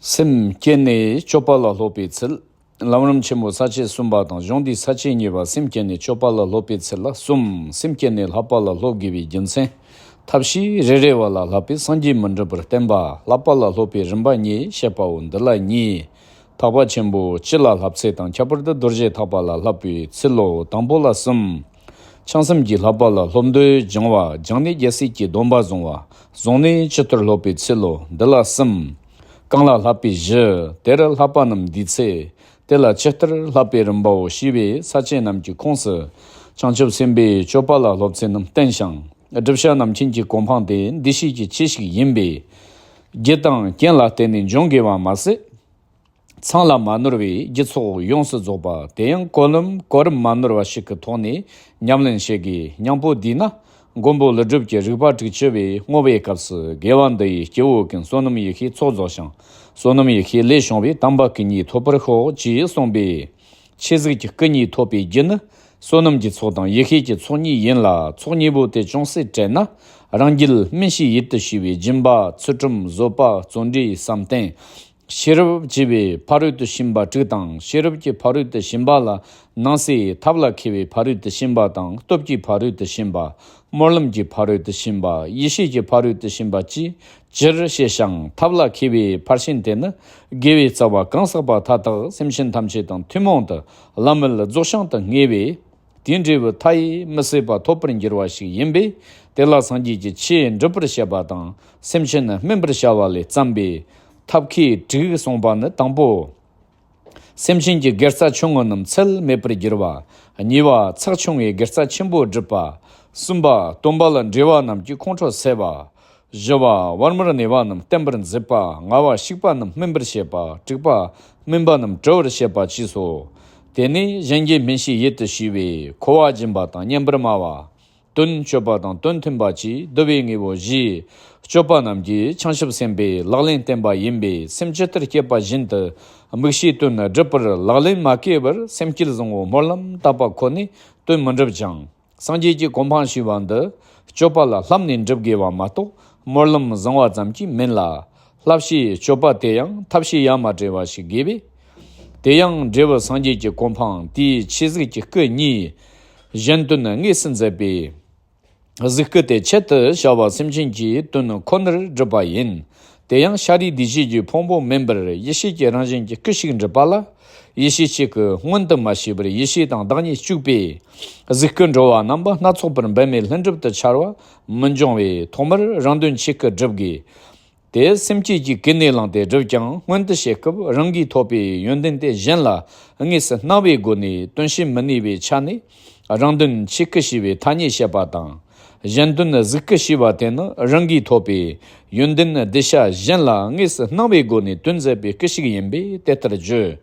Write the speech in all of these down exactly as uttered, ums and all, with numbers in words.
སེམས་བསྐྱེད་ནས་སྤྱོད་པ་ལ་སློབ་པའི་ཚུལ། ལམ་རིམ་ཆེན་མོ་ས་བཅད་གསུམ་པ་དང་གཞུང་འདིའི་ས་བཅད་གཉིས་པ། སེམས་བསྐྱེད་ནས་སྤྱོད་པ་ལ་སློབ་པའི་ཚུལ་ལ་གསུམ། སེམས་བསྐྱེད་ནས་བསླབ་པ་ལ་སློབ་དགོས་པའི་རྒྱུ་མཚན། ཐབས་ཤེས་རེ་རེ་བ་ལ་བསླབ་པས་སངས་རྒྱས་མི་འགྲུབ་པར་བསྟན་པ། བསླབ་པ་ལ་སློབ་པའི་རིམ་པ་གཉིས་བཤད་པའོ། འདི་ལ་གཉིས། ཐེག་པ་ཆེན་པོ་སྤྱི་ལ་བསླབ་ཚུལ་དང་། ཁྱད་པར་དུ་རྡོ་རྗེ་ཐེག་པ་ལ་བསླབ་པའི་ཚུལ་ལོ། དང་པོ་ལ་གསུམ། བྱང་སེམས་ཀྱི་བསླབ་པ་ལ་སློབ་འདོད་སྦྱང་བ། སྦྱངས་ནས་རྒྱལ་སྲས་ཀྱི་སྡོམ་པ་བཟུང་བ། བཟུང་ནས་ཇི་ལྟར་སློབ་པའི་ཚུལ་ལོ། འདི་ལ་གསུམ། གང་ལ་བསླབ་པའི་གཞི། དེར་བསླབ་པ་རྣམས་འདུས་ཚུལ། དེ་ལ་ཇི་ལྟར་བསླབ་པའི་རིམ་པའོ་ཞེས་པའི་ས་བཅད་རྣམས་ཀྱི་ཁོངས་སུ། བྱང་ཆུབ་སེམས་དཔའི་སྤྱོད་པ་ལ་སློབ་ཚུལ་རྣམས་བསྟན་ཞིང་། བསྒྲུབ་བྱ་རྣམ་མཁྱེན་གྱི་གོ་འཕང་དེ་འདུས་བྱས་ཀྱི་ཆོས་ཤིག་ཡིན་པས། རྒྱུ་དང་རྐྱེན་ལ་བརྟེན་ནས་འབྱུང་དགོས་པ་མ་ཟད། ཚང་ལ་མ་ནོར་བའི་རྒྱུ་ཚོགས་ཡོངས་སུ་རྫོགས་པ། དེ་ཡང་གོ་ལམ་གོ་རིམ་མ་ནོར་བ་ཞིག་གི་ཐོག་ནས་ཉམས་ལེན་བྱེད་དགོས། སྙིང་པོ་འདིས་ན། མགོན་པོ་ཀླུ་སྒྲུབ་ཀྱི་རིག་པ་དྲུག་ཅུ་པའི་བསྔོ་བའི་སྐབས་སུ། དགེ་བ་འདི་ཡིས་སྐྱེ་བོ་ཀུན། བསོད་ནམས་ཡེ་ཤེས་ཚོགས་རྫོགས་ཤིང་། བསོད་ནམས་ཡེ་ཤེས་ལས་བྱུང་བའི། དམ་པ་སྐུ་གཉིས་ཐོབ་པར་ཤོག་ཅེས་གསུངས་པས། ཆོས་གཟུགས་ཀྱི་སྐུ་གཉིས་ཐོབ་པའི་རྒྱུ་ནི། བསོད་ནམས་ཀྱི་ཚོགས་དང་ཡེ་ཤེས་ཀྱི་ཚོགས་གཉིས་ཡིན་ལ། ཚོགས་གཉིས་པོ་དེ་ཅུང་ཟད་བྲལ་ན། རང་རྒྱུད་སྨིན་བྱེད་ཡུལ་དུ་ཞུགས་པའི་སྦྱིན་པ། ཚུལ་ཁྲིམས། བཟོད་པ། བརྩོན་འགྲུས། བསམ་གཏན། ཤེས་རབ་ཅེས་པའི་ཕ་རོལ་ཏུ་ཕྱིན་པ་དྲུག་དང་། ཤེས་རབ་ཀྱི་ཕ་རོལ་ཏུ་ཕྱིན་པ་ལ་ནང་གསེས་ཐབས་ལ་མཁས་པའི་ཕ་རོལ་ཏུ་ཕྱིན་པ་དང་། སྟོབས་ཀྱི་ཕ་རོལ་ཏུ་ཕྱིན་པ། སྨོན་ལམ་གྱི་ཕ་རོལ་ཏུ་ཕྱིན་པ། ཡེ་ཤེས་ཀྱི་ཕ་རོལ་ཏུ་ཕྱིན་པ་བཅས་ཅིར་བཤད་ཞིང་། ཐབས་ལ་མཁས་པའི་ཕར་ཕྱིན་དེ་ནི། དགེ་བའི་རྩ་བ་གང་བསགས་པ་མཐའ་དག་སེམས་ཅན་ཐམས་ཅད་དང་ཐུན་མོང་དུ་བླ་མེད་རྫོགས་བྱང་དུ་ངེས་པས། དེའི་འབྲས་བུ་མཐའ་ཡས་མི་ཟད་པ་ཐོབ་པར་འགྱུར་བ་ཞིག་ཡིན་པས། དེ་ལ་སངས་རྒྱས་ཀྱི་ཆོས་འགྲུབ་པར་བྱེད་པ་དང་། སེམས་ཅན་སྨིན་པར་བྱ་བ་ལས་བརྩམས་པའི་ཐབས་མཁས་དྲུག་གསུངས་པ་ནི། དང་པོ། སེམས་ཅན་གྱི་དགེ་རྩ་ཆུང་ངུ་རྣམས་ཚད་མེད་པར་བསྒྱུར་བ། གཉིས་པ། ཚེགས་ཆུང་བའི་དགེ་རྩ་ཆེན་པོ་བསྒྲུབ་པ། གསུམ་པ། སྟོན་པ་ལ་འབྲེལ་བ་རྣམས་ཀྱི་ཁོང་ཁྲོ་སེལ་བ། བཞི་བ། བར་མར་གནས་པ་རྣམས་བརྟན་པར་མཛད་པ། ལྔ་བ། ཞིག་པ་རྣམས་སྨིན་པར་བྱེད་པ། དྲུག་པ། སྨིན་པ་རྣམས་གྲོལ་བར་བྱེད་པ་བཅས་སོ། དེ་ནས་གཞན་གྱི་སྨིན་བྱེད་ཡུལ་དུ་ཞུགས་པའི་མཁོ་བ་སྦྱིན་པ་དང་སྙན་པར་སྨྲ་བ། དོན་སྤྱོད་པ་དང་དོན་མཐུན་པ་བཅས་བསྡུ་བའི་དངོས་པོ་བཞིའི་སྤྱོད་པ་རྣམས་ཀྱིས་བྱང་ཆུབ་སེམས་དཔའི་ལག་ལེན་བསྟན་པ་ཡིན་པས། སེམས་ཇི་ལྟར་བསྐྱེད་པ་བཞིན་དུ་དམིགས་བྱའི་དོན་བསྒྲུབ་པར་ལག་ལེན་མ་བཀལ་བར་སེམས་བསྐྱེད་བཟང་པོ་སྨོན་ལམ་བཏབ་པ་ཁོ་ནས་དོན་མི་འགྲུབ་ཅིང་། སངས་རྒྱས་ཀྱི་གོ་འཕང་ཞེས་པ་འདི་སྤྱོད་པ་ལ་བསླབས་ནས་འགྲུབ་དགོས་པ་མ་གཏོགས། སྨོན་ལམ་བཟང་བ་ཙམ་གྱིས་མིན་ལ། བསླབ་བྱའི་སྤྱོད་པ་དེ་ཡང་ཐབས་ཤེས་ཡ་མ་བྲལ་བ་ཞིག་དགོས་པས། དེ་ཡང་འབྲས་བུ་སངས་རྒྱས་ཀྱི་གོ་འཕང་དེའི་ཆོས་གཟུགས་ཀྱི་སྐུ་གཉིས། གཞན་དོན་དངོས་སུ་མཛད་པའི་གཟུགས་སྐུ་དེ་ཆེད་དུ་བྱ་བ་སེམས་ཅན་གྱི་དོན་ཁོ་ནར་བསྒྲུབས་པ་ཡིན། དེ་ཡང་ཤཱ་རིའི་བདེ་བྱེད་ཀྱི་ཕུང་པོ་མིན་པར་ཡེ་ཤེས་ཀྱི་རང་བཞིན་གྱི་སྐུ་ཞིག་འགྲུབ་པ་ལ། ཡེ་ཤེས་གཅིག་གིས་མངོན་དུ་མ་བྱས་པར་ཡེ་ཤེས་དང་བདག་ཉིད་གཅིག་པའི་གཟུགས་སྐུ་འགྲོ་བ་རྣམ་པ་སྣ་ཚོགས་པར་འབད་མེད་ལྷུན་གྲུབ་ཏུ་འཆར་བ་མི་འབྱུང་བས། ཐོག་མར་རང་དོན་ཆོས་སྐུ་སྒྲུབ་དགོས། དེ་སེམས་བསྐྱེད་ཀྱིས་ཀུན་ནས་བསླངས་ཏེ་བསྒྲུབས་ཀྱང་། མངོན་དུ་བྱེད་སྐབས་རང་གིས་ཐོབ་པའི་ཡོན་ཏན་དེ་གཞན་ལ་དངོས་སུ་སྣང་བའི་སྒོ་ནས་དོན་བྱེད་མི་ནུས་པའི་ཆ་ནས། རང་དོན་ཆོས་སྐུ་ཞེས་པའི་ཐ་སྙད་བཤད་པ་དང་། གཞན་དོན་གཟུགས་སྐུ་ཞེས་པ་དེ་ནི་རང་གིས་ཐོབ་པའི་ཡོན་ཏན་གདུལ་བྱ་གཞན་ལ་དངོས་སུ་སྣང་བའི་སྒོ་ནས་དོན་མཛད་པའི་སྐུ་ཞིག་ཡིན་པས་དེ་ལྟར་བརྗོད།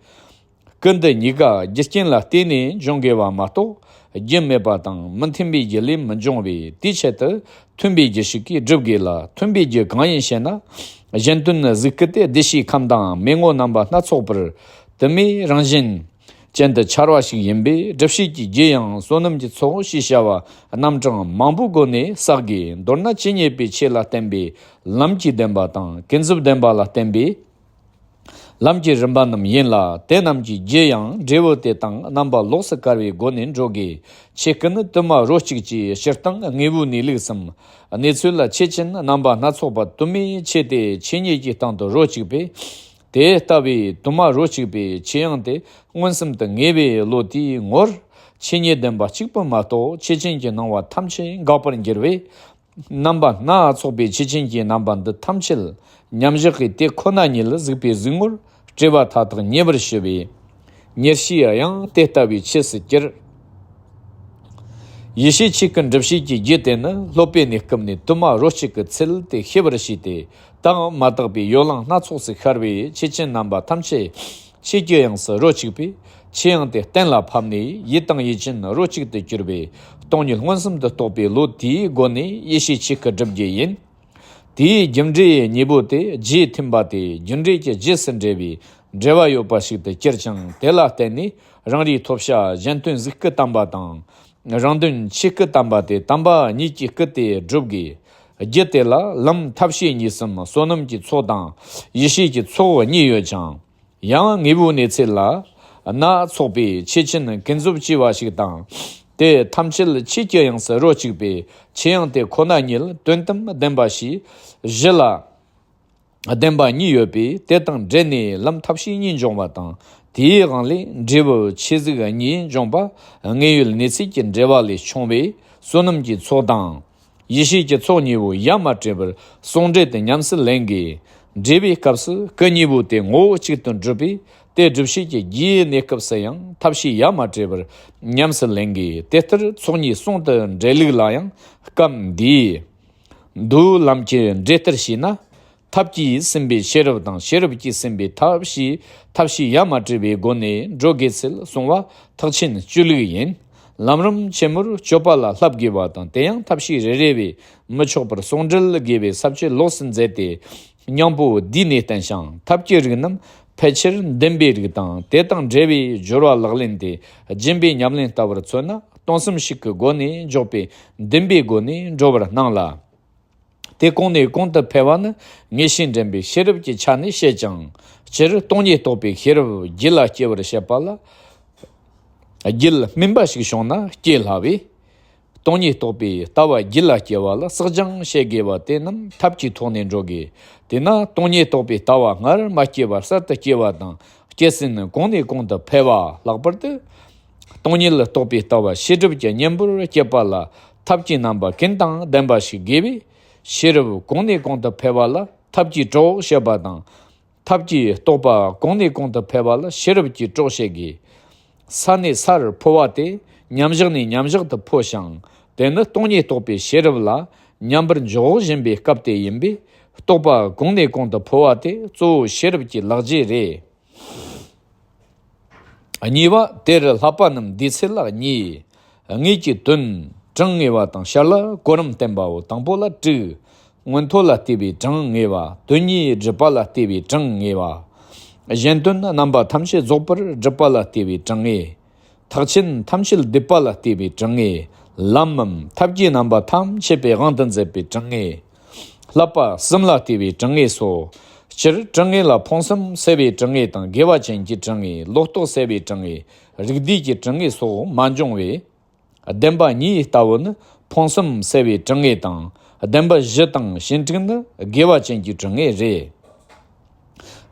སྐུ་འདི་གཉིས་ཀ་རྒྱུ་རྐྱེན་ལ་བརྟེན་ནས་འབྱུང་དགོས་པ་མ་གཏོགས། རྒྱུ་མེད་པ་དང་མི་མཐུན་པའི་རྒྱུ་ལས་མི་འབྱུང་བས། དེའི་ཆེད་དུ་མཐུན་པའི་རྒྱུ་ཞིག་གིས་སྒྲུབ་དགོས་ལ། མཐུན་པའི་རྒྱུ་གང་ཡིན་ཞེ་ན། གཞན་དོན་གཟུགས་སྐུ་སྟེ། གདུལ་བྱའི་ཁམས་དང་མེ་ངོ་རྣམ་པ་སྣ་ཚོགས་པར་དུ་མའི་རང་བཞིན་ཅན་དུ་འཆར་བ་ཞིག་ཡིན་པས། སྒྲུབ་བྱེད་ཀྱི་རྒྱུ་ཡང་བསོད་ནམས་ཀྱི་ཚོགས་ཞེས་བྱ་བ་རྣམ་གྲངས་མང་པོའི་སྒོ་ནས་བསགས་དགོས། མདོར་ན་ཇི་སྙེད་པའི་ཆོས་ལ་བརྟེན་པའི་ལམ་གྱི་བདེན་པ་དང་། ཀུན་རྫོབ་བདེན་པ་ལ་བརྟེན་པའི་ལམ་གྱི་རིམ་པ་རྣམས་ཡིན་ལ། དེ་རྣམས་ཀྱི་རྒྱུ་ཡང་འབྲས་བུ་དེ་དང་རྣམ་པ་ལོགས་སུ་བཀར་བའི་སྒོ་ནས་འགྲོ་དགོས། ཆོས་སྐུ་ནི་དུ་མ་རོ་གཅིག་གི་སྤྱིར་བཏང་དངོས་པོའི་གནས་ལུགས་སམ། གནས་ཚུལ་ལ་ཆོས་ཅན་རྣམ་པ་སྣ་ཚོགས་པ་དུ་མའི་ཆོས་དེ་ཆོས་ཉིད་ཀྱི་སྟེང་དུ་རོ་གཅིག་པས། དེ་ལྟ་བུའི་དུ་མ་རོ་གཅིག་པའི་ཆོས་དབྱིངས་དེ་མངོན་སུམ་དུ་ངེས་པའི་བློ་དེའི་ངོར། ཆོས་ཉིད་བདེན་པ་གཅིག་པུ་མ་གཏོགས་ཆོས་ཅན་གྱི་སྣང་བ་ཐམས་ཅད་འགག་པར་འགྱུར་བས། རྣམ་པ་སྣ་ཚོགས་པའི་ཆོས་ཅན་གྱི་རྣམ་པ་འདི་ཐམས་ཅད་མཉམ་བཞག་གི་དེ་ཁོ་ན་ཉིད་ལ་གཟིགས་པའི་གཟིགས་ངོར་སྤྲོས་པ་མཐའ་དག་ཉེ་བར་ཞི་བས། ཉེར་ཞིའི་དབྱིངས་དེ་ལྟ་བུའི་ཆོས་སུ་གྱུར། ཡེ་ཤེས་ཆོས་སྐུ་འགྲུབ་བྱེད་ཀྱི་རྒྱུ་དེ་ནི་སློབ་པའི་གནས་སྐབས་ནས་དུ་མ་རོ་གཅིག་གི་ཚུལ་དེ་ཤེས་པར་བྱས་ཏེ། དེའང་མ་དག་པའི་ཡོ་ལང་སྣ་ཚོགས་སུ་ཤར་བའི་ཆོས་ཅན་རྣམ་པ་ཐམས་ཅད་ཆོས་ཀྱི་དབྱིངས་སུ་རོ་གཅིག་པས། ཆོས་དབྱིངས་དེ་གཏན་ལ་ཕབ་ནས་ཡུལ་དང་ཡུལ་ཅན་རོ་གཅིག་ཏུ་གྱུར་པའི་སྟོང་ཉིད་མངོན་སུམ་དུ་རྟོགས་པའི་བློ་དེའི་སྒོ་ནས་ཡེ་ཤེས་ཆོས་སྐུ་སྒྲུབ་རྒྱུ་ཡིན། དེའི་རྒྱུ་འབྲས་གཉིས་པོ་དེ་རྗེས་མཐུན་པ་སྟེ། རྒྱུ་འབྲས་ཀྱི་རྗེས་སུ་འབྲེལ་བའི་འབྲེལ་བ་ཡོད་པ་ཞིག་ཏུ་གྱུར་ཅིང་། དེ་ལ་བརྟེན་ནས་རང་རེའི་ཐོབ་བྱ་གཞན་དོན་གཟུགས་སྐུ་བལྟམས་པ་དང་། རང་དོན་ཆོས་སྐུ་བལྟམས་པ་སྟེ། དམ་པ་ཉིད་ཀྱི་སྐུ་དེ་སྒྲུབ་དགོས། རྒྱུད་དེ་ལ་ལམ་ཐབས་ཤེས་གཉིས་སམ་བསོད་ནམས་ཀྱི་ཚོགས་དང་ཡེ་ཤེས་ཀྱི་ཚོགས་གཉིས་ཡོད་ཅིང་། ཡང་དངོས་པོའི་གནས་ཚུལ་ལ་སྣ་ཚོགས་པའི་ཆོས་ཅན་ཀུན་རྫོབ་ཅེས་པ་ཞིག་དང་། དེ་ཐམས་ཅད་ཆོས་ཀྱི་དབྱིངས་སུ་རོ་གཅིག་པའི་ཆོས་དབྱིངས་དེ་ཁོ་ན་ཉིད་དོན་དམ་བདེན་པ་ཞེས་གཞི་ལ་བདེན་པ་གཉིས་ཡོད་པས། དེ་དང་འབྲེལ་ནས་ལམ་ཐབས་ཤེས་གཉིས་འབྱུང་བ་དང་། དེའི་དབང་ལས་འབྲས་བུ་ཆོས་གཟུགས་གཉིས་འབྱུང་བ་དངོས་ཡོད་གནས་ཚུལ་གྱི་འབྲེལ་བ་ལས་བྱུང་བའི་བསོད་ནམས་ཀྱི་ཚོགས་དང་། ཡེ་ཤེས་ཀྱི་ཚོགས་གཉིས་པོ་ཡ་མ་བྲལ་བར་ཟུང་འབྲེལ་དུ་ཉམས་སུ་ལེན་དགོས། འབྲེལ་བའི་སྐབས་སུ་སྐུ་གཉིས་པོ་དེ་ངོ་བོ་གཅིག་ཏུ་གྲུབ་པས། དེ་སྒྲུབ་བྱེད་ཀྱི་རྒྱུའི་གནས་སྐབས་སུ་ཡང་ཐབས་ཤེས་ཡ་མ་བྲལ་བར་ཉམས་སུ་ལེན་དགོས། དེ་ལྟར་ཚོགས་གཉིས་ཟུང་དུ་འབྲེལ་ལུགས་ལ་ཡང་སྐབས་འདིའི་མདོའི་ལམ་གྱི་འབྲེལ་ལྟར་བྱས་ན། ཐབས་ཀྱིས་ཟིན་པའི་ཤེས་རབ་དང་། ཤེས་རབ་ཀྱིས་ཟིན་པའི་ཐབས་ཤེས། ཐབས་ཤེས་ཡ་མ་བྲལ་བའི་སྒོ་ནས་འགྲོ་དགོས་ཚུལ་གསུངས་པ་ཐེག་ཆེན་སྤྱོད་ལུགས་ཡིན། ལམ་རིམ་ཆེན་མོར་སྤྱོད་པ་ལ་བསླབ་དགོས་པ་དང་། དེ་ཡང་ཐབས་ཤེས་རེ་རེ་བས་མི་ཆོག་པར་ཟུང་འབྲེལ་དགོས་པའི་ས་བཅད་ལོགས་སུ་མཛད་དེ། སྙིང་པོ་བསྡུས་ནས་བསྟན་ཞིང་། ཐབས་ཀྱི་རིགས་རྣམས་ཕལ་ཆེར་འདུན་པའི་རིགས་དང་། དེ་དང་འབྲེལ་བའི་སྦྱོར་བ་ལག་ལེན་ཏེ། སྦྱིན་པའི་ཉམས་ལེན་ལྟ་བུར་མཚོན་ན། སྟོང་གསུམ་ཞིག་གི་སྒོ་ནས་འཇོག་པའི་འདུན་པའི་སྒོ་ནས་འགྲོ་བར་སྣང་ལ། དེ་གོང་ནས་གོང་དུ་འཕེལ་བ་ནི་ངེས་ཤེས་འདྲེན་པའི་ཤེས་རབ་ཀྱི་ཆ་ནས་བཤད་ཅིང་། སྤྱིར་སྟོང་ཉིད་རྟོགས་པའི་ཤེས་རབ་རྒྱུད་ལ་སྐྱེ་བར་བཤད་པ་ལ། རྒྱུད་སྨིན་པ་ཞིག་བྱུང་ན་སྐྱེ་སླ་བས། སྟོང་ཉིད་རྟོགས་པའི་ལྟ་བ་རྒྱུད་ལ་སྐྱེ་བ་ལ་ཟབ་སྦྱང་བྱེད་དགོས་པ་དེ་རྣམས་ཐབས་ཀྱི་ཐོག་ནས་འགྲོ་དགོས། དེས་ན་སྟོང་ཉིད་རྟོགས་པའི་ལྟ་བ་སྔར་མ་སྐྱེས་པ་གསར་དུ་སྐྱེ་བ་དང་། སྐྱེས་ཟིན་གོང་ནས་གོང་དུ་འཕེལ་བ། ལྷག་པར་དུ་སྟོང་ཉིད་རྟོགས་པའི་ལྟ་བ་ཤེས་སྒྲིབ་ཀྱི་གཉེན་པོར་སྐྱེས་པ་ལ་ཐབས་ཀྱི་རྣམ་པ་ཀུན་དང་ལྡན་པ་ཞིག་དགོས་པས། ཤེས་རབ་གོང་ནས་གོང་དུ་འཕེལ་བ་ལ་ཐབས་ཀྱི་གྲོགས་བྱེད་པ་དང་། ཐབས་ཀྱིས་རྟོགས་པ་གོང་ནས་གོང་དུ་འཕེལ་བ་ལ་ཤེས་རབ་ཀྱིས་གྲོགས་བྱེད་དགོས། ས་ནས་སར་འཕོ་བ་དེ་མཉམ་བཞག་ནས་མཉམ་བཞག་ཏུ་འཕོ་ཞིང་། དེ་ནི་སྟོང་ཉིད་རྟོགས་པའི་ཤེས་རབ་ལ་མཉམ་པར་འཇོག་བཞིན་པའི་སྐབས་དེ་ཡིན་པས། རྟོགས་པ་གོང་ནས་གོང་དུ་འཕོ་བ་དེ་གཙོ་བོ་ཤེས་རབ་ཀྱི་ལག་རྗེས་རེད། གཉིས་པ། དེར་བསླབ་པ་རྣམས་འདུས་ཚུལ་ལ་གཉིས། དངོས་ཀྱི་དོན་དྲང་ངེས་པ་དང་། ཤར་ལ་གོ་རིམ་བསྟན་པའོ། དང་པོ་ལ་དྲུག། མངོན་མཐོ་ལ་ལྟོས་པའི་དྲང་ངེས་པ། དོན་གཉིས་སྒྲུབ་པ་ལ་ལྟོས་པའི་དྲང་ངེས་པ། གཞན་དོན་རྣམ་པ་ཐམས་ཅད་རྫོགས་པར་སྒྲུབ་པ་ལ་ལྟོས་པའི་དྲང་ངེས། ཐེག་ཆེན་ཐམས་ཅད་འདུས་པ་ལ་ལྟོས་པའི་དྲང་ངེས། ལམ་མམ་ཐབས་ཀྱི་རྣམ་པ་ཐམས་ཅད་པའི་དབང་དུ་མཛད་པའི་དྲང་ངེས། བསླབ་པ་གསུམ་ལ་ལྟོས་པའི་དྲང་ངེས་སོ། སྤྱིར་དྲང་ངེས་ལ་ཕུང་གསུམ་སེལ་བའི་དྲང་ངེས་དང་། དགེ་བ་ཅན་གྱི་དྲང་ངེས། ལོག་རྟོག་སེལ་བའི་དྲང་ངེས། རིགས་བསྡུས་ཀྱི་དྲང་ངེས་སོགས་མ་འབྱུང་བས། བདེན་པ་གཉིས་ལྟ་བུ་ནི་ཕུང་གསུམ་སེལ་བའི་དྲང་ངེས་དང་། བདེན་པ་བཞི་དང་ཞེ་དྲུག་ནི་དགེ་བ་ཅན་གྱི་དྲང་ངེས་རེད།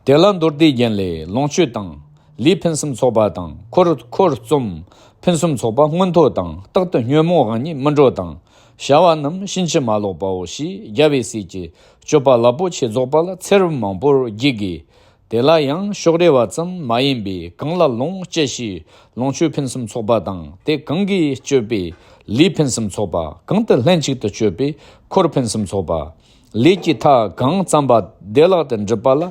དེ་ལ་མདོ་སྡེ་རྒྱན་ལས། ལོངས་སྤྱོད་དང་ལས་ཕུན་སུམ་ཚོགས་པ་དང་། འཁོར་འཁོར་རྩོམ་ཕུན་སུམ་ཚོགས་པ་མངོན་མཐོ་དང་། རྟག་ཏུ་ཉོན་མོངས་དབང་ཉིད་མི་འགྲོ་དང་། བྱ་བ་རྣམས་ཕྱིན་ཅི་མ་ལོག་པའོ་ཞེས་རྒྱལ་བའི་སྲས་ཀྱིས་སྤྱོད་པ་རླབས་པོ་ཆེ་རྫོགས་པ་ལ་ཚེ་རབས་མང་པོར་བགྱིས་དགོས། དེ་ལ་ཡང་ཕྱོགས་རེ་བ་ཙམ་མ་ཡིན་པའི་གང་ལ་ལོངས་སྤྱོད་ཕྱིར་ལོངས་སྤྱོད་ཕུན་སུམ་ཚོགས་པ་དང་། དེ་གང་གིས་སྤྱོད་པའི་ལས་ཕུན་སུམ་ཚོགས་པ། གང་དུ་ལྷན་ཅིག་ཏུ་སྤྱོད་པའི་འཁོར་ཕུན་སུམ་ཚོགས་པ། ལས་ཀྱི་མཐའ་གང་བརྩམས་པ་བདེ་བླག་ཏུ་འགྲུབ་པ་ལ་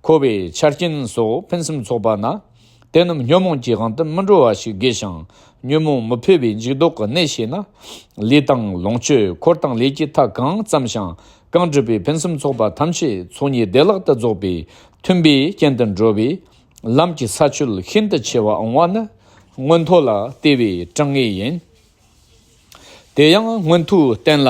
མཁོ་བའི་ཆ་རྐྱེན་སོགས་ཕུན་སུམ་ཚོགས་པ་ན། དེ་རྣམས་ཉོན་མོངས་ཀྱི་དབང་དུ་མི་འགྲོ་བ་ཞིག་དགོས་ཤིང་། ཉོན་མོངས་མི་འཕེལ་བའི་འཇུག་ལྡོག་གི་གནད་ཤེས་ན། ལས་དང་ལོངས་སྤྱོད་འཁོར་དང་ལས་ཀྱི་མཐའ་གང་བརྩམས་ཤིང་གང་བསྒྲུབས་པའི་ཕུན་སུམ་ཚོགས་པ་ཐམས་ཅད་ཚོགས་གཉིས་བདེ་བླག་ཏུ་རྫོགས་པའི་མཐུན་པའི་རྐྱེན་དུ་འགྲོ་བའི་ལམ་གྱི་ས་ཆོད་ཤིན་ཏུ་ཆེ་བ་འོང་བ་ནི་མངོན་མཐོ་ལ་ལྟོས་པའི་དྲང་ངེས་ཡིན། དེ་ཡང་མངོན་མཐོའི་རྟེན་ལ།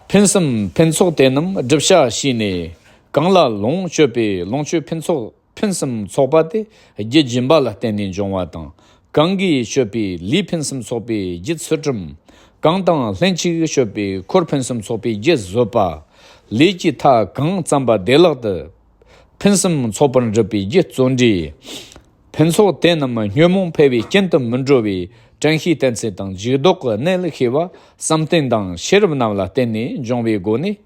ཕུན་སུམ་ཕུན་ཚོགས་དེ་རྣམས་བསྒྲུབ་བྱ་བྱས་ནས། གང་ལ་ལོངས་སྤྱོད་པའི་ལོངས་སྤྱོད་ཕུན་ཚོགས་ཕུན་སུམ་ཚོགས་པ་དེ་རྒྱུ་སྦྱིན་པ་ལ་བརྟེན་ནས་འབྱུང་བ་དང་། གང་གིས་སྤྱོད་པའི་ལས་ཕུན་སུམ་ཚོགས་པའི་རྒྱུ་ཚུལ་ཁྲིམས། གང་དང་ལྷན་ཅིག་སྤྱོད་པའི་འཁོར་ཕུན་སུམ་ཚོགས་པའི་རྒྱུ་བཟོད་པ། ལས་ཀྱི་མཐའ་གང་བརྩམས་པ་བདེ་བླག་ཏུ་ཕུན་སུམ་ཚོགས་པར་འགྲུབ་པའི་རྒྱུ་བརྩོན་འགྲུས། ཕུན་ཚོགས་དེ་རྣམས་ཉོན་མོངས་འཕེལ་བའི་རྐྱེན་དུ་མི་འགྲོ་བའི་དྲན་ཤེས་བསྟེན་ཚུལ་དང་། འཇུག་ལྡོག་གི་གནད་ལ་ཤེས་པ་བསམ་གཏན་དང་ཤེས་རབ་རྣམས་ལ་བརྟེན་ནས་འབྱུང་བའི་སྒོ་ནས།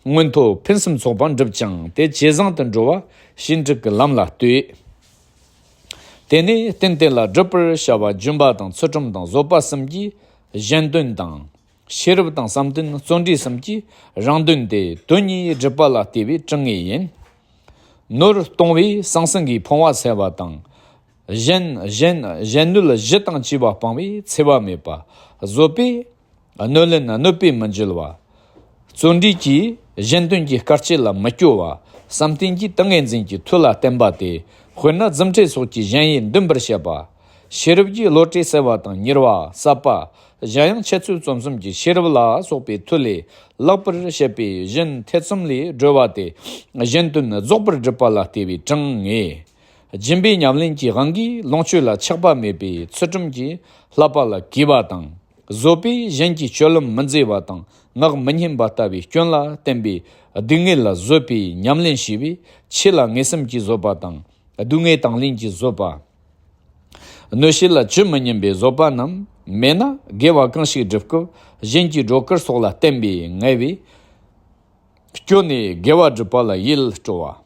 མངོན་མཐོ་ཕུན་སུམ་ཚོགས་པར་འགྲུབ་ཅིང་། དེ་ཇེ་བཟང་དུ་འགྲོ་བ་ཞི་འགྲིག་གི་ལམ་ལ་ལྟོས། དེ་ནས་རྟེན་དེ་ལ་བསྒྲུབ་པར་བྱ་བ་སྦྱིན་པ་དང་ཚུལ་ཁྲིམས་དང་བཟོད་པ་གསུམ་གྱིས་གཞན་དོན་དང་། ཤེས་རབ་དང་བསམ་གཏན་བརྩོན་འགྲུས་གསུམ་གྱིས་རང་དོན་ཏེ། དོན་གཉིས་སྒྲུབ་པ་ལ་ལྟོས་པའི་དྲང་ངེས་ཡིན། ནོར་གཏོང་བས་ཟང་ཟིང་གི་ཕོངས་པ་སེལ་བ་དང་། གཞན་གཞན་གཞན་གནོད་གཞི་དང་བཅས་པ་སྤངས་པས་འཚེ་བ་མེད་པ། བཟོད་པས་གནོད་ལན་གནོད་པས་མི་འཇལ་བ། བརྩོན་འགྲུས་ཀྱིས་གཞན་དོན་གྱི་དཀའ་སྤྱད་ལ་མི་སྐྱོ་བ། བསམ་གཏན་གྱིས་ཏིང་ངེ་འཛིན་གྱི་མཐུ་ལ་བརྟེན་པ་སྟེ། དཔེར་ན་རྫུ་འཕྲུལ་སོགས་ཀྱིས་གཞན་ཡིད་འདུན་པར་བྱེད་པ། ཤེས་རབ་ཀྱི་བློ་གྲོས་གསལ་བ་དང་མྱུར་བ་ཟབ་པ། གཞན་ཡང་འཆད་རྩོད་རྩོམ་གསུམ་གྱི་ཤེས་རབ་ལ་སོགས་པའི་མཐུ་ལས་ལེགས་པར་བཤད་པའི་གཞན་ཐེ་ཚོམ་ལས་སྒྲོལ་བ་སྟེ། གཞན་དོན་རྫོགས་པར་སྒྲུབ་པ་ལ་བརྟེན་པའི་དྲང་ངེས། སྦྱིན་པའི་ཉམས་ལེན་གྱི་དབང་གིས་ལོངས་སྤྱོད་ལ་ཆགས་པ་མེད་པའི་ཚུལ་ཁྲིམས་ཀྱིས་བསླབ་པ་ལ་གུས་པ་དང་། བཟོད་པས་གཞན་གྱི་སྤྱོད་ལམ་མི་མཛེས་པ་དང་ངག་མི་སྙན་པ་ལྟ་བུའི་སྐྱོན་ལ་བརྟེན་པའི་སྡུག་བསྔལ་ལ་བཟོད་པའི་ཉམས་ལེན་བྱས་པས། ཆོས་ལ་ངེས་སེམས་ཀྱིས་བཟོད་པ་དང་། སྡུག་བསྔལ་དང་ལེན་གྱིས་བཟོད་པ། གནོད་བྱེད་ལ་ཇི་མི་སྙམ་པའི་བཟོད་པ་རྣམས་མེད་ན། དགེ་བ་གང་ཞིག་སྒྲུབ་སྐབས་གཞན་གྱི་སྒྲོ་སྐུར་སོགས་ལ་བརྟེན་པའི་ངལ་བས་སྐྱོ་ནས་དགེ་བ་སྒྲུབ་པ་ལ་ཡིད་སྤྲོ་བ།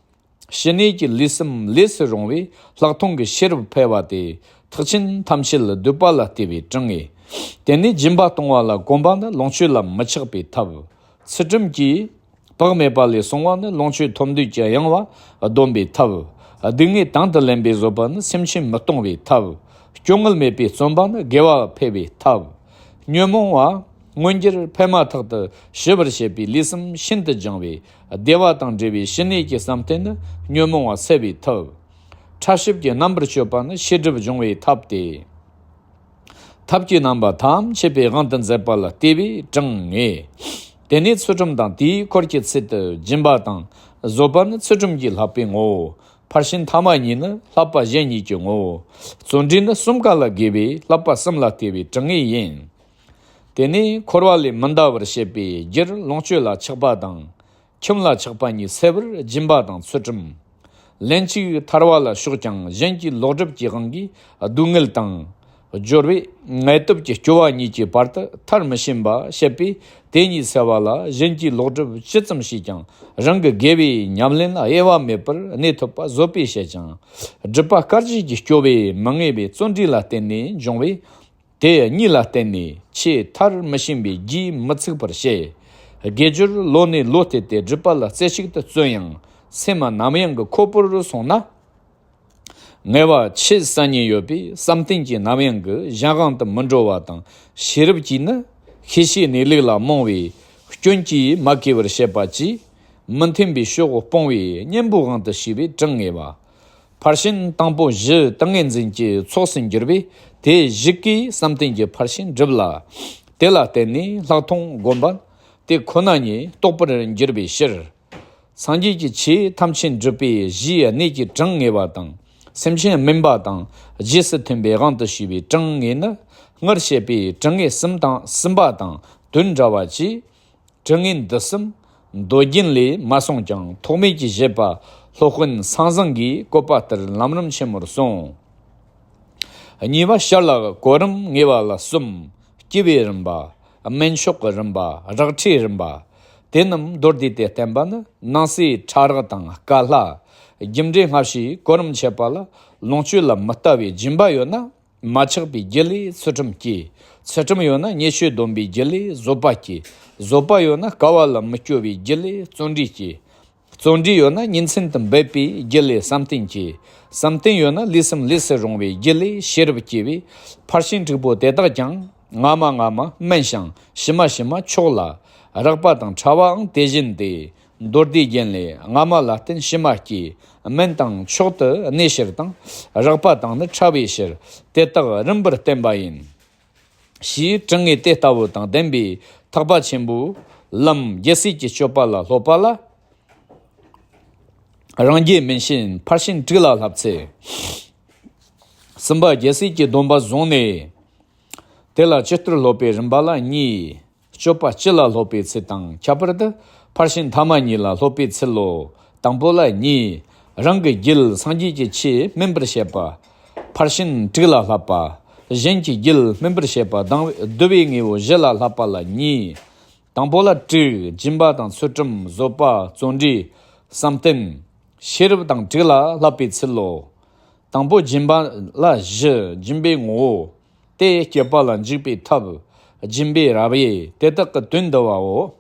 ཕྱི་ནས་ཀྱི་ལུས་སེམས་ལས་སུ་རུང་བས་ལྷག་མཐོང་གི་ཤེས་རབ་འཕེལ་བ་སྟེ། ཐེག་ཆེན་ཐམས་ཅད་སྡུད་པ་ལ་བརྟེན་པའི་དྲང་ངེས། དེ་ནས་སྦྱིན་པ་གཏོང་བ་ལ་གོམས་པ་ནི་ལོངས་སྤྱོད་ལ་མི་ཆགས་པའི་ཐབས། ཚུལ་ཁྲིམས་ཀྱིས་བག་མེད་པ་ལས་སྲུང་བ་ནི་ལོངས་སྤྱོད་ཐོབ་འདོད་ཀྱི་གཡེང་བ་སྡོམ་པའི་ཐབས། སྡུག་བསྔལ་དང་དུ་ལེན་པའི་བཟོད་པ་ནི་སེམས་ཅན་མི་གཏོང་བའི་ཐབས། སྐྱོ་ངལ་མེད་པའི་བརྩོན་པ་ནི་དགེ་བ་འཕེལ་བའི་ཐབས། ཉོན་མོངས་པ་མངོན་གྱུར་འཕེལ་མ་ཐག་ཏུ་ཞི་བར་བྱེད་པའི་ལུས་སེམས་ཤིན་ཏུ་སྦྱངས་པས། བདེ་བ་དང་འབྲེལ་བའི་ཕྱི་ནས་ཀྱི་བསམ་གཏན་ནི་ཉོན་མོངས་པ་སེལ་བའི་ཐབས། ཕྲ་ཞིབ་ཀྱི་རྣམ་པར་དཔྱོད་པ་ནི་ཤེས་སྒྲིབ་སྦྱོང་བའི་ཐབས་ཏེ། ཐབས་ཀྱི་རྣམ་པ་ཐམས་ཅད་པའི་དབང་དུ་མཛད་པ་ལ་བལྟས་པས་དྲང་ངེས། དེ་ནས་ཚུལ་ཁྲིམས་དང་དེའི་འཁོར་གྱི་ཚུལ་དུ་སྦྱིན་པ་དང་བཟོད་པ་ནི་ཚུལ་ཁྲིམས་ཀྱིས་བསླབ་པའི་ངོ་བོ། ཕར་ཕྱིན་ཐ་མ་གཉིས་ནི་བསླབ་པ་གཞན་གཉིས་ཀྱི་ངོ་བོ། བརྩོན་འགྲུས་ནི་གསུམ་ཀ་ལ་དགེ་བས་བསླབ་པ་གསུམ་ལ་ལྟོས་པའི་དྲང་ངེས་ཡིན། དེ་ནས་འཁོར་བ་ལས་མི་འདའ་བར་བྱེད་པའི་རྒྱུར་ལོངས་སྤྱོད་ལ་ཆགས་པ་དང་། ཁྱིམ་ལ་ཆགས་པ་གཉིས་སེལ་བར་སྦྱིན་པ་དང་ཚུལ་ཁྲིམས། ལན་གཅིག་ཐར་བ་ལ་ཕྱོགས་ཀྱང་གཞན་གྱི་ལོག་སྒྲུབ་ཀྱི་དབང་གིས་སྡུག་བསྔལ་དང་། སྦྱོར་བས་ངལ་དུབ་ཀྱི་སྐྱོ་བ་གཉིས་ཀྱི་བར་དུ་མཐར་མི་ཕྱིན་པ་བཤད་པས། དེ་གཉིས་སེལ་བ་ལ་གཞན་གྱི་ལོག་སྒྲུབ་ཇི་ཙམ་བྱས་ཀྱང་རང་གི་དགེ་བའི་ཉམས་ལེན་ལ་གཡེལ་བ་མེད་པར་གནས་ཐུབ་པ་བཟོད་པས་བཤད་ཅིང་། སྒྲུབ་པ་དཀའ་བཅུག་གི་སྐྱོ་བས་མི་ངལ་བའི་བརྩོན་འགྲུས་ལ་བརྟེན་ནས་འབྱུང་བས། དེ་གཉིས་ལ་བརྟེན་ནས་ཆེས་མཐར་མི་ཕྱིན་པའི་རྒྱུས་མི་ཚུགས་པར་བཤད། དགེ་སྦྱོར་ལོ་ནས་ལོ་བལྟས་ཏེ་སྒྲུབ་པ་ལ་རྩེ་གཅིག་ཏུ་བརྩོན་ཡང་སེམས་ནམ་ཡང་གི་ཁོལ་པོར་སོང་ན། ངལ་བ་ཆེས་སང་ཉིན་ཡོད་པས་བསམ་གཏན་གྱི་ནམ་ཡང་གི་གཞན་དབང་དུ་མི་འགྲོ་བ་དང་། ཤེས་རབ་ཀྱིས་ནི་ཤེས་བྱའི་གནས་ལུགས་ལ་རྨོངས་པའི་སྐྱོན་གྱིས་མ་གོས་པར་བཤད་པ་གྱིས། མི་མཐུན་པའི་ཕྱོགས་སྤོང་བའི་གཉེན་པོའི་དབང་དུ་བྱས་པས་དྲང་ངེས་པ། ཕར་ཕྱིན་དང་པོ་གཞི་ཏིང་ངེ་འཛིན་གྱི་ཚོགས་སུ་འགྱུར་བས། དེ་གཞི་གིས་བསམ་གཏན་གྱི་ཕར་ཕྱིན་སྒྲུབ་ལ། དེ་ལ་བརྟེན་ནས་ལྷག་མཐོང་སྒོམ་པ་དེ་ཁོ་ན་ཉིད་རྟོགས་པར་འགྱུར་བའི་ཕྱིར། སངས་རྒྱས་ཀྱི་ཆོས་ཐམས་ཅད་སྒྲུབ་པའི་གཞིའི་གནད་ཀྱི་དྲང་ངེས་པ་དང་། སེམས་ཅན་སྨིན་པ་དང་རྗེས་སུ་མཐུན་པའི་དབང་དུ་བྱས་པའི་དྲང་ངེས་ནི། སྔར་བཤད་པའི་དྲང་ངེས་གསུམ་དང་གསུམ་པ་དང་དོན་འདྲ་བ་གྱིས། དྲང་ངེས་འདི་གསུམ་མདོ་རྒྱན་ལས་མ་གསུངས་ཀྱང་ཐོགས་མེད་ཀྱི་བཞེད་པ་སློབ་དཔོན་སངས་བཟང་གིས་བཀོད་པ་ལྟར་ལམ་རིམ་ཆེན་མོར་གསུངས། གཉིས་པ་ཞར་ལ་གོ་རིམ་ངེས་པ་ལ་གསུམ། སྐྱེ་བའི་རིམ་པ། སྨིན་ཕྱོགས་ཀྱི་རིམ་པ། རགས་ཁྲའི་རིམ་པ། དེ་རྣམས་མདོར་བསྡུས་ཏེ་བསྟན་པ་ནི་ནང་གསེས་ཕྲ་རགས་དང་དཀའ་སླ། རྒྱུ་འབྲས་སྔ་ཕྱིའི་གོ་རིམ་འཆད་པ་ལ་ལོངས་སྤྱོད་ལ་མི་ལྟ་བའི་སྦྱིན་པ་ཡོད་ན། མ་ཆགས་པའི་རྒྱུ་ལས་ཚུལ་ཁྲིམས་སྐྱེ། ཚུལ་ཁྲིམས་ཡོད་ན་ཉེས་སྤྱོད་སྡོམ་པའི་རྒྱུ་ལས་བཟོད་པ་སྐྱེ། བཟོད་པ་ཡོད་ན་དཀའ་བ་ལ་མི་སྐྱོ་བའི་རྒྱུ་ལས་བརྩོན་འགྲུས་སྐྱེ། བརྩོན་འགྲུས་ཡོད་ན་ཉིན་མཚན་དུ་འབད་པའི་རྒྱུ་ལས་བསམ་གཏན་སྐྱེ། བསམ་གཏན་ཡོད་ན་ལུས་སེམས་ལས་སུ་རུང་བའི་རྒྱུ་ལས་ཤེས་རབ་སྐྱེ་བས། ཕར་ཕྱིན་དྲུག་པོ་དེ་དག་ཀྱང་སྔ་མ་སྔ་མ་སྨིན་ཞིང་ཕྱི་མ་ཕྱི་མ་ཆོག་ལ། རགས་པ་དང་ཕྲ་བའང་དེ་བཞིན་ཏེ། མདོ་སྡེའི་རྒྱན་ལས་སྔ་མ་ལ་བརྟེན་ཕྱི་མ་སྐྱེ། སྨིན་དང་མཆོག་ཏུ་གནས་ཕྱིར་དང་། རགས་པ་དང་ནི་ཕྲ་བའི་ཕྱིར། དེ་དག་རིམ་པར་བསྟན་པ་ཡིན། ཞེས་དྲང་ངེས་དེ་ལྟ་བུ་དང་ལྡན་པའི་ཐེག་པ་ཆེན་པོའི་ལམ་རྒྱལ་སྲས་ཀྱི་སྤྱོད་པ་ལ་སློབ་པ་ལ། རང་རྒྱལ་སྨིན་ཕྱིར་ཕར་ཕྱིན་དྲུག་ལ་བསླབ་ཚེ། གསུམ་པ་རྒྱལ་སྲས་ཀྱི་སྡོམ་པ་བཟུང་ནས། དེ་ལ་ཇི་ལྟར་སློབ་པའི་རིམ་པ་ལ་གཉིས། སྤྱོད་པ་སྤྱི་ལ་སློབ་པའི་ཚུལ་དང་ཁྱད་པར་དུ་ཕར་ཕྱིན་ཐ་མ་གཉིས་ལ་སློབ་པའི་ཚུལ་ལོ། དང་པོ་ལ་གཉིས། རང་གི་རྒྱུད་སངས་རྒྱས་ཀྱི་ཆོས་སྨིན་པར་བྱེད་པ། ཕར་ཕྱིན་དྲུག་ལ་བསླབ་པ། གཞན་གྱི་རྒྱུད་སྨིན་པར་བྱེད་པ་དང་བསྡུ་བའི་དངོས་པོ་བཞི་ལ་བསླབ་པ་ལ་གཉིས། དང་པོ་ལ་དྲུག། སྦྱིན་པ་དང་ཚུལ་ཁྲིམས། བཟོད་པ། བརྩོན་འགྲུས། བསམ་གཏན། ཤེས་རབ་དང་དྲུག་ལ་བསླབ་པའི་ཚུལ་ལོ། དང་པོ་སྦྱིན་པ་ལ་བཞི། སྦྱིན་པའི་ངོ་བོ། དེ་སྤྱད་པ་ལ་འཇུག་པའི་ཐབས། སྦྱིན་པའི་རབ་དབྱེ་དེ་དག་གི་དོན་འདུ་བའོ།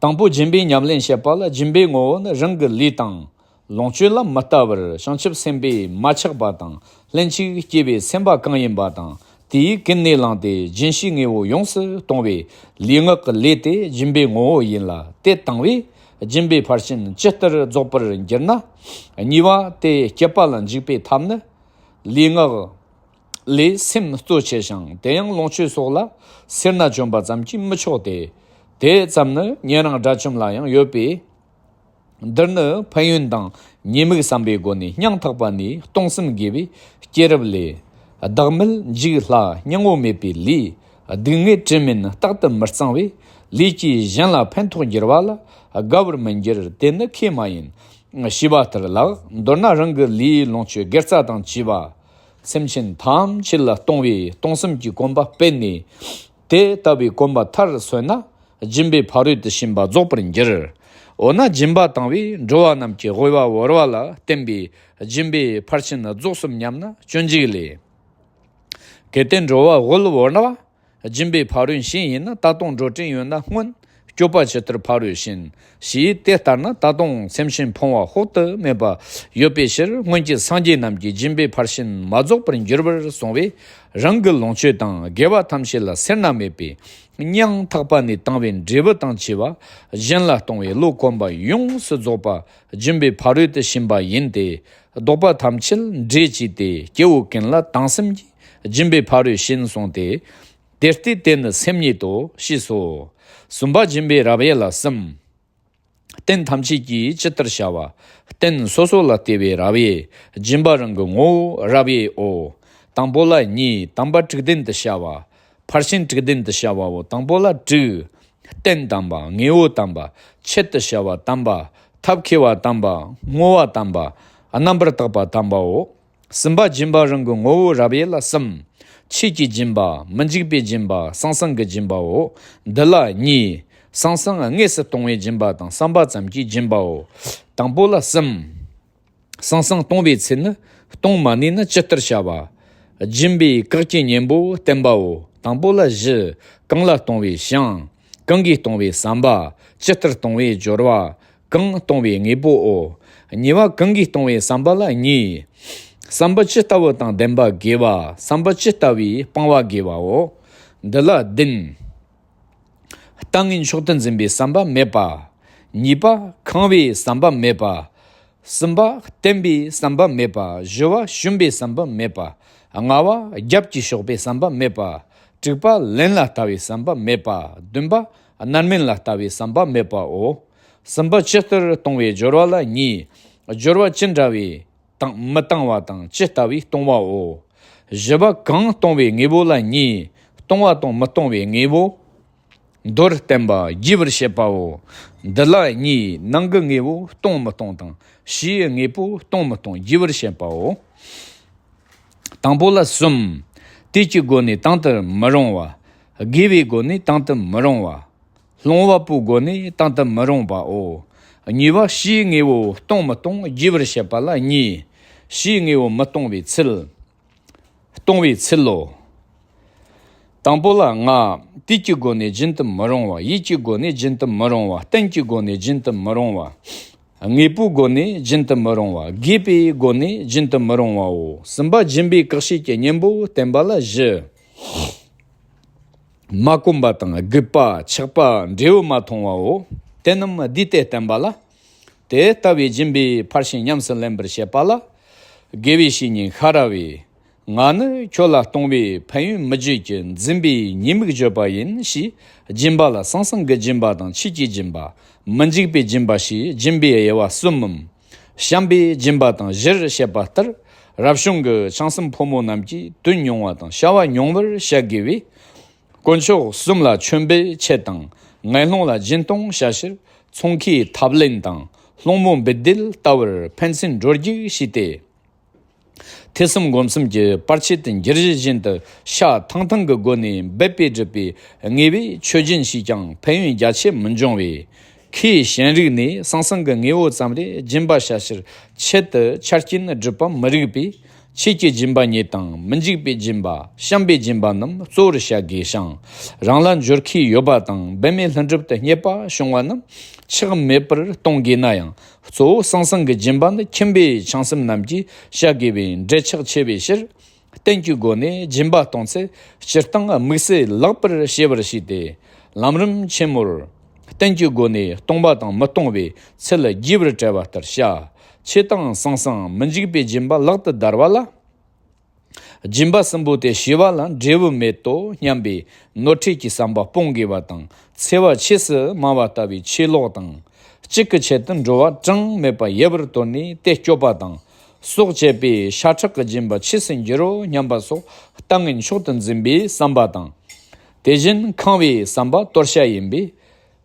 དང་པོ་སྦྱིན་པའི་ཉམས་ལེན་བྱེད་པ་ལ་སྦྱིན་པའི་ངོ་བོ་ནི་རང་གི་ལུས་དང་། ལོངས་སྤྱོད་ལ་མི་ལྟ་བར་བྱང་ཆུབ་སེམས་དཔས་མ་ཆགས་པ་དང་ལྷན་ཅིག་སྐྱེས་པའི་སེམས་པ་གང་ཡིན་པ་དང་དེས་ཀུན་ནས་བསླངས་ཏེ་སྦྱིན་བྱའི་དངོས་པོ་ཡོངས་སུ་གཏོང་བས་ལུས་ངག་གི་ལས་དེ་སྦྱིན་པའི་ངོ་བོ་ཡིན་ལ། དེ་བཏང་བས་སྦྱིན་པའི་ཕར་ཕྱིན་ཇི་ལྟར་རྫོགས་པར་འགྱུར་ན། གཉིས་པ་དེ་སྤྱད་པ་ལ་འཇུག་པའི་ཐབས་ནི། ལུས་ངག་ལས་སེམས་གཙོ་ཆེ་ཞིང་། དེ་ཡང་ལོངས་སྤྱོད་སོགས་ལ་སེར་སྣ་བྱོན་པ་ཙམ་གྱིས་མི་ཆོག་སྟེ། དེ་ཙམ་ནི་ཉན་རང་དགྲ་བཅོམ་ལ་ཡང་ཡོད་པས། འདིར་ནི་ཕན་ཡོན་དང་ཉེས་དམིགས་བསམ་པའི་སྒོ་ནས་སྙིང་ཐག་པ་ནས་སྟོང་གསུམ་དགེ་བའི་སྐྱེས་རབས་ལས། བདག་མེད་འཇིག་སླ་སྙིང་བོ་མེད་པའི་ལས། སྡུག་བསྔལ་དྲི་མིན་རྟག་ཏུ་མི་གཙང་བའི། ལས་ཀྱིས་གཞན་ལ་ཕན་ཐོགས་འགྱུར་བ་ལ་དགའ་བར་མི་འགྱུར། དེ་ནི་ཁས་མ་ཡིན། ཞེས་པ་ལྟར་ལགས། མདོར་ན་རང་གི་ལས་ལོངས་སྤྱོད་དགེ་རྩ་དང་བཅས་པ། སེམས་ཅན་ཐམས་ཅད་ལ་གཏོང་བའི་སྟོང་གསུམ་གྱི་གོ་འཕང་སྤེལ་ནས། དེ་ལྟ་བུའི་གོ་འཕང་མཐར་སོན་ན། སྦྱིན་པའི་ཕ་རོལ་ཏུ་ཕྱིན་པ་རྫོགས་པར་འགྱུར། འོ་ན་སྦྱིན་པ་བཏང་བས་འགྲོ་བ་རྣམས་ཀྱི་དབུལ་བ་བོར་བ་ལ་བརྟེན་པའི་སྦྱིན་པའི་ཕར་ཕྱིན་རྫོགས་སུ་ཉམས་ན་སྤྱོད་འཇུག་ལས། གལ་ཏེ་འགྲོ་བ་དབུལ་བོར་བ། སྦྱིན་པའི་ཕ་རོལ་ཕྱིན་ཡིན་ན། ད་དུང་འགྲོ་དྲན་ཡོད་ན་སྔོན། སྐྱོབ་པ་ཇི་ལྟར་ཕ་རོལ་ཕྱིན། ཞེས་དེ་ལྟར་ན་ད་དུང་སེམས་ཅན་ཕོངས་པ་དཔག་ཏུ་མེད་པ་ཡོད་པའི་ཕྱིར། སྔོན་གྱི་སངས་རྒྱས་རྣམས་ཀྱིས་སྦྱིན་པའི་ཕར་ཕྱིན་མ་རྫོགས་པར་འགྱུར་བར་གསུངས་པས། རང་གི་ལོངས་སྤྱོད་དང་དགེ་བ་ཐམས་ཅད་ལ་སེར་སྣ་མེད་པའི་སྙིང་ཐག་པ་ནས་བཏང་བའི་འབྲས་བུ་དང་བཅས་པ་གཞན་ལ་གཏོང་བའི་བློ་གོམས་པ་ཡོངས་སུ་རྫོགས་པ་སྦྱིན་པའི་ཕ་རོལ་ཏུ་ཕྱིན་པ་ཡིན་ཏེ། བདོག་པ་ཐམས་ཅད་འབྲས་བཅས་ཏེ། སྐྱེ་བོ་ཀུན་ལ་དྭངས་སེམས་ཀྱིས་སྦྱིན་པའི་ཕ་རོལ་ཕྱིན་གསུངས་ཏེ། དེ་ལྟས་དེ་ནི་སེམས་ཉིད་དོ། ཞེས་སོ། གསུམ་པ་སྦྱིན་པའི་རབ་དབྱེ་ལ་གསུམ། རྟེན་ཐམས་ཅད་ཀྱིས་ཇི་ལྟར་བྱ་བ། རྟེན་སོ་སོ་ལ་ལྟོས་པའི་རབ་དབྱེ། སྦྱིན་པ་རང་གི་ངོ་བོའི་རབ་དབྱེའོ། དང་པོ་ལ་གཉིས། དམ་པ་དྲུག་ལྡན་དུ་བྱ་བ། ཕར་ཕྱིན་དྲུག་ལྡན་དུ་བྱ་བའོ། དང་པོ་ལ་དྲུག། རྟེན་དམ་པ། དངོས་པོ་དམ་པ། ཆེད་དུ་བྱ་བ་དམ་པ། ཐབས་མཁས་པ་དམ་པ། བསྔོ་བ་དམ་པ། རྣམ་པར་དག་པ་དམ་པའོ། གསུམ་པ་སྦྱིན་པ་རང་གི་ངོ་བོའི་རབ་དབྱེ་ལ་གསུམ། ཆོས་ཀྱི་སྦྱིན་པ། མི་འཇིགས་པའི་སྦྱིན་པ། ཟང་ཟིང་གི་སྦྱིན་པའོ། འདི་ལ་གཉིས། ཟང་ཟིང་དངོས་སུ་གཏོང་བའི་སྦྱིན་པ་དང་བསམ་པ་ཙམ་གྱིས་སྦྱིན་པའོ། དང་པོ་ལ་གསུམ། ཟང་ཟིང་གཏོང་བའི་ཚེ་ནི། གཏོང་མ་ནུས་ན་ཇི་ལྟར་བྱ་བ། སྦྱིན་པའི་བཀའ་གྱི་གཉེན་པོ་བསྟན་པའོ། དང་པོ་ལ་བཞི། གང་ལ་གཏོང་བའི་ཞིང་། གང་གིས་གཏོང་བའི་བསམ་པ། ཇི་ལྟར་གཏོང་བའི་སྦྱོར་བ། གང་གཏོང་བའི་དངོས་པོའོ། གཉིས་པ་གང་གིས་གཏོང་བའི་བསམ་པ་ལ་གཉིས། བསམ་པ་ཇི་ལྟ་བུ་དང་ལྡན་པ་དགེ་བ། བསམ་པ་ཇི་ལྟ་བུའི་སྤང་བ་དགེ་བའོ། འདི་ལ་བདུན། ལྟ་ངན་མཆོག་ཏུ་འཛིན་པའི་བསམ་པ་མེད་པ། གཉིས་པ་ཁེངས་པའི་བསམ་པ་མེད་པ། གསུམ་པ་བརྟན་པའི་བསམ་པ་མེད་པ། བཞི་བ་ཞུམ་པའི་བསམ་པ་མེད་པ། ལྔ་བ་རྒྱབ་ཀྱིས་ཕྱོགས་པའི་བསམ་པ་མེད་པ། དྲུག་པ་ལན་ལ་ལྟ་བའི་བསམ་པ་མེད་པ། བདུན་པ་རྣམ་སྨིན་ལ་ལྟ་བའི་བསམ་པ་མེད་པའོ། གསུམ་པ་ཇི་ལྟར་གཏོང་བའི་སྦྱོར་བ་ལ་གཉིས། སྦྱོར་བ་ཅི་འདྲ་བའི་དང་མི་བཏང་བ་དང་ཇི་ལྟ་བུའི་གཏོང་བའོ། བཞི་པ་གང་གཏོང་བའི་དངོས་པོ་ལ་གཉིས། གཏོང་བ་དང་མི་གཏོང་བའི་དངོས་པོ། མདོར་བསྟན་པ་རྒྱས་པར་བཤད་པའོ། འདི་ལ་གཉིས། ནང་གི་དངོས་པོ་གཏོང་མི་གཏོང་དང་ཕྱིའི་དངོས་པོ་གཏོང་མི་གཏོང་རྒྱས་པར་བཤད་པའོ། དང་པོ་ལ་གསུམ། དུས་ཀྱི་སྒོ་ནས་དང་དུ་མི་རུང་བ། དགེ་བའི་སྒོ་ནས་དང་དུ་མི་རུང་བ། སློང་བ་པོའི་སྒོ་ནས་དང་དུ་མི་རུང་བའོ། གཉིས་པ་ཕྱིའི་དངོས་པོ་གཏོང་མི་གཏོང་རྒྱས་པར་བཤད་པ་ལ་གཉིས། ཕྱིའི་དངོས་པོ་མི་གཏོང་བའི་ཚུལ། གཏོང་བའི་ཚུལ་ལོ། དང་པོ་ལ་ལྔ། དུས་ཀྱི་སྒོ་ནས་རྒྱུན་དུ་མི་རུང་བ། ཡུལ་གྱི་སྒོ་ནས་རྒྱུན་དུ་མི་རུང་བ། རྟེན་གྱི་སྒོ་ནས་རྒྱུན་དུ་མི་རུང་བ། དངོས་པོའི་སྒོ་ནས་རྒྱུན་དུ་མི་རུང་བ། དགོས་པའི་སྒོ་ནས་རྒྱུན་དུ་མི་རུང་བའོ། གསུམ་པ་སྦྱིན་པའི་བཀག་བྱེད་ཀྱི་གཉེན་པོ་བསྟན་པ་ལ་བཞི། མ་གོམས་པ་དང་རྒུད་པ་ཆགས་པ་འབྲས་བུ་མ་མཐོང་བའོ། དེ་རྣམས་བསྡུས་ཏེ་བསྟན་པ་ལ། དེ་ལྟ་བུའི་སྦྱིན་པའི་ཕར་ཕྱིན་ཉམས་སུ་ལེན་པར་བྱེད་པ་ལ། དགེ་བའི་བཤེས་གཉེན་ཤ་ར་བས། ང་ནི་ཁྱོད་ལ་གཏོང་བའི་ཕན་ཡོན་མི་བརྗོད་ཀྱི་འཛིན་པའི་ཉེས་དམིགས་བརྗོད་པ་ཡིན་ཞེས། སྦྱིན་པ་ལ་ཟང་ཟིང་གི་སྦྱིན་པ་དང་ཆོས་ཀྱི་སྦྱིན་པ། མི་འཇིགས་པའི་སྦྱིན་པ་ཞེས་སྦྱིན་པའི་དབྱེ་བ་གསུམ་མམ། བྱམས་པའི་སྦྱིན་པ་དང་བཞིར་བཤད་པ་ལྟར། རབ་བྱུང་གི་བྱང་སེམས་ཕོ་མོ་རྣམས་ཀྱིས་དོན་ཉུང་བ་དང་བྱ་བ་ཉུང་བར་བྱ་དགོས་པས། དཀོན་མཆོག་གསུམ་ལ་མཆོད་འབུལ་ཆེད་དང་། ངན་སློང་ལ་སྦྱིན་གཏོང་བྱ་ཕྱིར། ཚོང་ཁའི་ཐབས་ལེན་དང་། སློང་མོ་འབུལ་སྡེ་ལྟ་བུར་ཕན་ཚུན་འགྲོ་རྒྱུག་བྱས་ཏེ། ཐོས་བསམ་སྒོམ་གསུམ་གྱི་བར་ཆད་དུ་འགྱུར་གཞི་བཞིན་དུ་ཤ་ཐང་ཐང་གི་སྒོ་ནས་འབད་པས་སྒྲུབ་པའི་དངོས་པོའི་མཆོད་སྦྱིན་བྱས་ཀྱང་ཕན་ཡོན་རྒྱ་ཆེ་མི་འབྱུང་བས། ཁོས་གཞན་རིག་ནས་ཟང་ཟིང་གི་དངོས་པོ་ཙམ་རེ་སྦྱིན་པ་བྱ་ཕྱིར་ཆེད་དུ་ཆ་རྐྱེན་སྒྲུབ་པ་མི་རིགས་པས། ཆོས་ཀྱི་སྦྱིན་པ་ཉིད་དང་མི་འཇིགས་པའི་སྦྱིན་པ། བྱམས་པའི་སྦྱིན་པ་རྣམས་གཙོ་བོར་བྱ་དགོས་ཤིང་། རང་ལ་འབྱོར་ཁས་ཡོད་པ་དང་འབད་མེད་ལྷུན་གྲུབ་ཏུ་རྙེད་པ་བྱུང་བ་རྣམས་ཆག་མེད་པར་གཏོང་དགོས་ན་ཡང་། གཙོ་བོ་ཟང་ཟིང་གི་སྦྱིན་པ་ནི་ཁྱིམ་པའི་བྱང་སེམས་རྣམས་ཀྱིས་བྱ་དགོས་པའི་འབྲེལ་ཆགས་ཆེ་བའི་ཕྱིར། རྟེན་གྱི་སྒོ་ནས་སྦྱིན་པ་གཏོང་ཚེ་སྤྱིར་བཏང་དམིགས་བསལ་ལེགས་པར་ཤེས་པར་བྱས་ཏེ། ལམ་རིམ་ཆེན་མོར་རྟེན་གྱི་སྒོ་ནས་གཏོང་བ་དང་མི་གཏོང་བའི་ཚུལ་རྒྱས་པར་བཀྲལ་བ་ལྟར་བྱ། ཆོས་དང་ཟང་ཟིང་མི་འཇིགས་པའི་སྦྱིན་པ་ལག་ཏུ་བརྡར་བ་ལ། སྦྱིན་པ་གསུམ་པོ་དེ་ཞི་བ་ལ་འབྲས་བུ་མེད་དོ་སྙམ་པའི་ནོར་འཁྲུལ་གྱི་བསམ་པ་སྤོང་དགོས་པ་དང་། འཚེ་བ་ཆོས་སུ་སྨྲ་བ་ལྟ་བུའི་ཆོས་ལོག་དང་། གཅིག་གི་ཆེད་དུ་འགྲོ་བ་གྲངས་མེད་པ་ཡལ་བར་དོར་ནས་དེ་སྤྱོད་པ་དང་། སྲོག་བཅད་པའི་ཤ་ཁྲག་གི་སྦྱིན་པ་ཆོས་སུ་འགྱུར་རོ་སྙམ་པ་སོགས་གཏང་ངན་མཆོག་ཏུ་འཛིན་པའི་བསམ་པ་དང་། དེ་བཞིན་ཁེངས་པའི་བསམ་པ་གཏོར་བྱ་ཡིན་པས།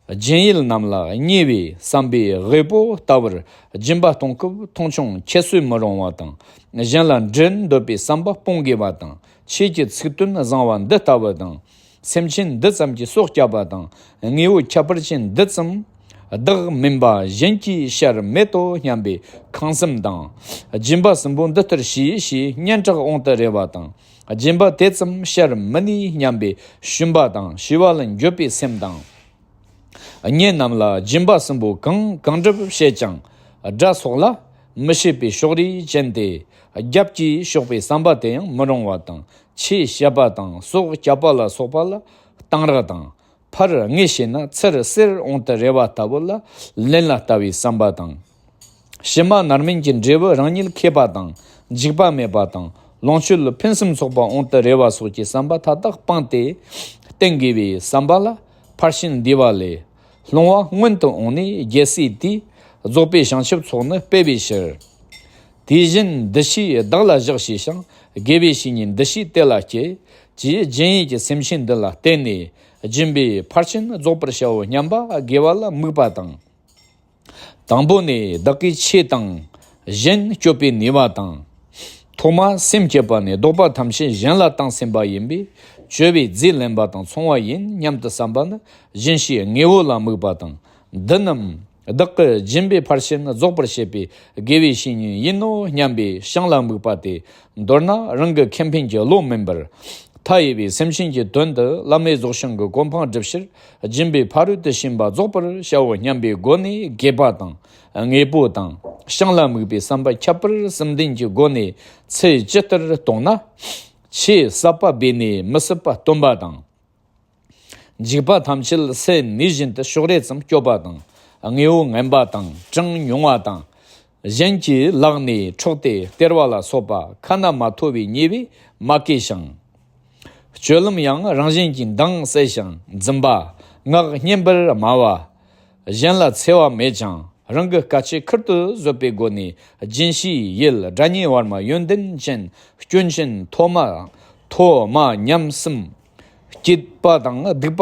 སྦྱིན་ཡུལ་རྣམས་ལ་བརྙས་པའི་བསམ་པའི་དབུལ་པོ་ལྟ་བུར་སྦྱིན་པ་གཏོང་སྐབས་མཐོང་ཆུང་ཁྱད་གསོད་མི་རུང་བ་དང་། གཞན་ལ་འབྲལ་འདོད་པའི་བསམ་པ་སྤོང་དགོས་པ་དང་། ཆོས་ཀྱི་ཚིག་དོན་བཟང་བ་འདི་ལྟ་བུ་དང་། སེམས་ཅན་འདི་ཙམ་གྱི་སྲོག་བསྐྱབས་པ་དང་། དངོས་པོ་ཁྱད་པར་ཅན་འདི་ཙམ་བདག་མིན་པ་གཞན་གྱིས་བྱར་མེད་དོ་སྙམ་པའི་ཁེངས་སེམས་དང་། སྦྱིན་པ་གསུམ་པོ་འདི་ལྟར་ཞུས་ཞེས་སྙན་གྲགས་འོང་དུ་རེ་བ་དང་། སྦྱིན་པ་དེ་ཙམ་བྱར་མི་ནུས་སྙམ་པའི་ཞུམ་པ་དང་། ཞི་བ་ལ་འགྱོད་པའི་སེམས་དང་། གཉེན་རྣམས་ལ་སྦྱིན་པ་གསུམ་པོ་གང་གང་འགྲུབ་བྱེད་ཀྱང་། དགྲ་སོགས་ལ་མི་བྱེད་པའི་ཕྱོགས་རིས་ཅན་ཏེ། རྒྱབ་ཀྱིས་ཕྱོགས་པའི་བསམ་པ་དེ་ཡང་མི་རུང་བ་དང་། ཆོས་བཤད་པ་དང་སྲོག་བསྐྱབ་པ་ལ་སོགས་པ་ལ་གཏང་རག་དང་། ཕར་ངེས་ཤེས་ན་ཚུར་གསེར་འོང་དུ་རེ་བ་ལྟ་བུ་ལ་ལན་ལ་ལྟ་བའི་བསམ་པ་དང་། ཕྱི་མ་མནར་མེད་ཀྱི་འབྲས་བུ་རང་ཉིད་ཁེགས་པ་དང་འཇིགས་པ་མེད་པ་དང་། ལོངས་སྤྱོད་ཕུན་སུམ་ཚོགས་པ་འོང་དུ་རེ་བ་སོགས་ཀྱི་བསམ་པ་མཐའ་དག་སྤངས་ཏེ། བསྟེན་དགོས་པའི་བསམ་པ་ལ་ཕར་ཕྱིན་འདུས་པ་ལས། སློང་བ་སྔོན་དུ་འོངས་ནས་རྒྱལ་སྲས་དེས། རྫོགས་པའི་བྱང་ཆུབ་ཚོགས་ནི་སྤེལ་བའི་ཕྱིར། དེ་བཞིན་འདུ་ཤེས་བདག་ལ་བཞག་བྱས་ཤིང་། དགེ་བའི་བཤེས་གཉེན་འདུ་ཤེས་དེ་ལ་སྐྱེ། ཅེས་སྦྱིན་ཡུལ་གྱི་སེམས་ཅན་འདི་ལ་བརྟེན་ནས་སྦྱིན་པའི་ཕར་ཕྱིན་རྫོགས་པར་བྱའོ་སྙམ་པ་དགེ་བ་ལ་དམིགས་པ་དང་། དང་པོ་ནི་བདག་གིས་ཆོས་དང་གཞན་སྤྱོད་པའི་ནུས་པ་དང་། ཐོག་མར་སེམས་བསྐྱེད་པ་ནི་བདོག་པ་ཐམས་ཅད་གཞན་ལ་བཏང་ཟིན་པ་ཡིན་པས། སྤྱོད་པའི་རྫས་ལེན་པ་དང་འཚོང་བ་ཡིན་སྙམ་དུ་བསམ་པ་ནི་སྦྱིན་བྱའི་དངོས་པོ་ལ་དམིགས་པ་དང་། འདི་རྣམས་བདག་གིས་སྦྱིན་པའི་ཕར་ཕྱིན་རྫོགས་པར་བྱེད་པའི་དགེ་བའི་བཤེས་གཉེན་ཡིན་ནོ་སྙམ་པའི་བྱང་ལ་དམིགས་པ་སྟེ། མདོར་ན་རང་གི་ཁེ་ཕན་གྱི་བློ་མིན་པར། མཐའ་ཡས་པའི་སེམས་ཅན་གྱི་དོན་དུ་བླ་མེད་རྫོགས་བྱང་གི་གོ་འཕང་སྒྲུབ་ཕྱིར་སྦྱིན་པའི་ཕ་རོལ་ཏུ་ཕྱིན་པ་རྫོགས་པར་བྱའོ་སྙམ་པའི་སྒོ་ནས་དགེ་བ་དང་། དངོས་པོ་དང་བྱང་ལ་དམིགས་པའི་བསམ་པ་ཁྱད་པར་གསུམ་ལྡན་གྱི་སྒོ་ནས་ཚེ་ཇི་ལྟར་གཏོང་ན། ཆོས་ཟབ་པ་སྦས་ནས་མི་སྲིད་པ་སྟོན་པ་དང་། འཇིགས་པ་ཐམས་ཅད་སེལ་ནུས་བཞིན་དུ་ཕྱོགས་རེ་ཙམ་སྤྱོད་པ་དང་། དངོས་པོ་ངན་པ་དང་གྲངས་ཉུང་བ་དང་། གཞན་གྱི་ལག་ནས་འཕྲོག་སྟེ་སྟེར་བ་ལ་སོགས་པ་ཁ་ན་མ་ཐོ་བའི་ཉེས་པས་མ་གོས་ཤིང་། སྤྱོད་ལམ་ཡང་རང་བཞིན་གྱིས་འདང་སད་ཞིང་འཛིན་པ། ངག་སྙན་པར་སྨྲ་བ། གཞན་ལ་འཚེ་བ་མེད་ཅིང་རང་གི་དཀའ་སྤྱད་ཁུར་དུ་བཟོད་པའི་སྒོ་ནས་སྦྱིན་བྱའི་ཡུལ་དགྲ་གཉེན་བར་མ་ཡོན་ཏན་ཅན་སྐྱོན་ཅན་མཐོ་དམའ་མཐོ་དམའ་ཉམས་གསུམ་སྐྱེད་པ་དང་སྡིག་པ་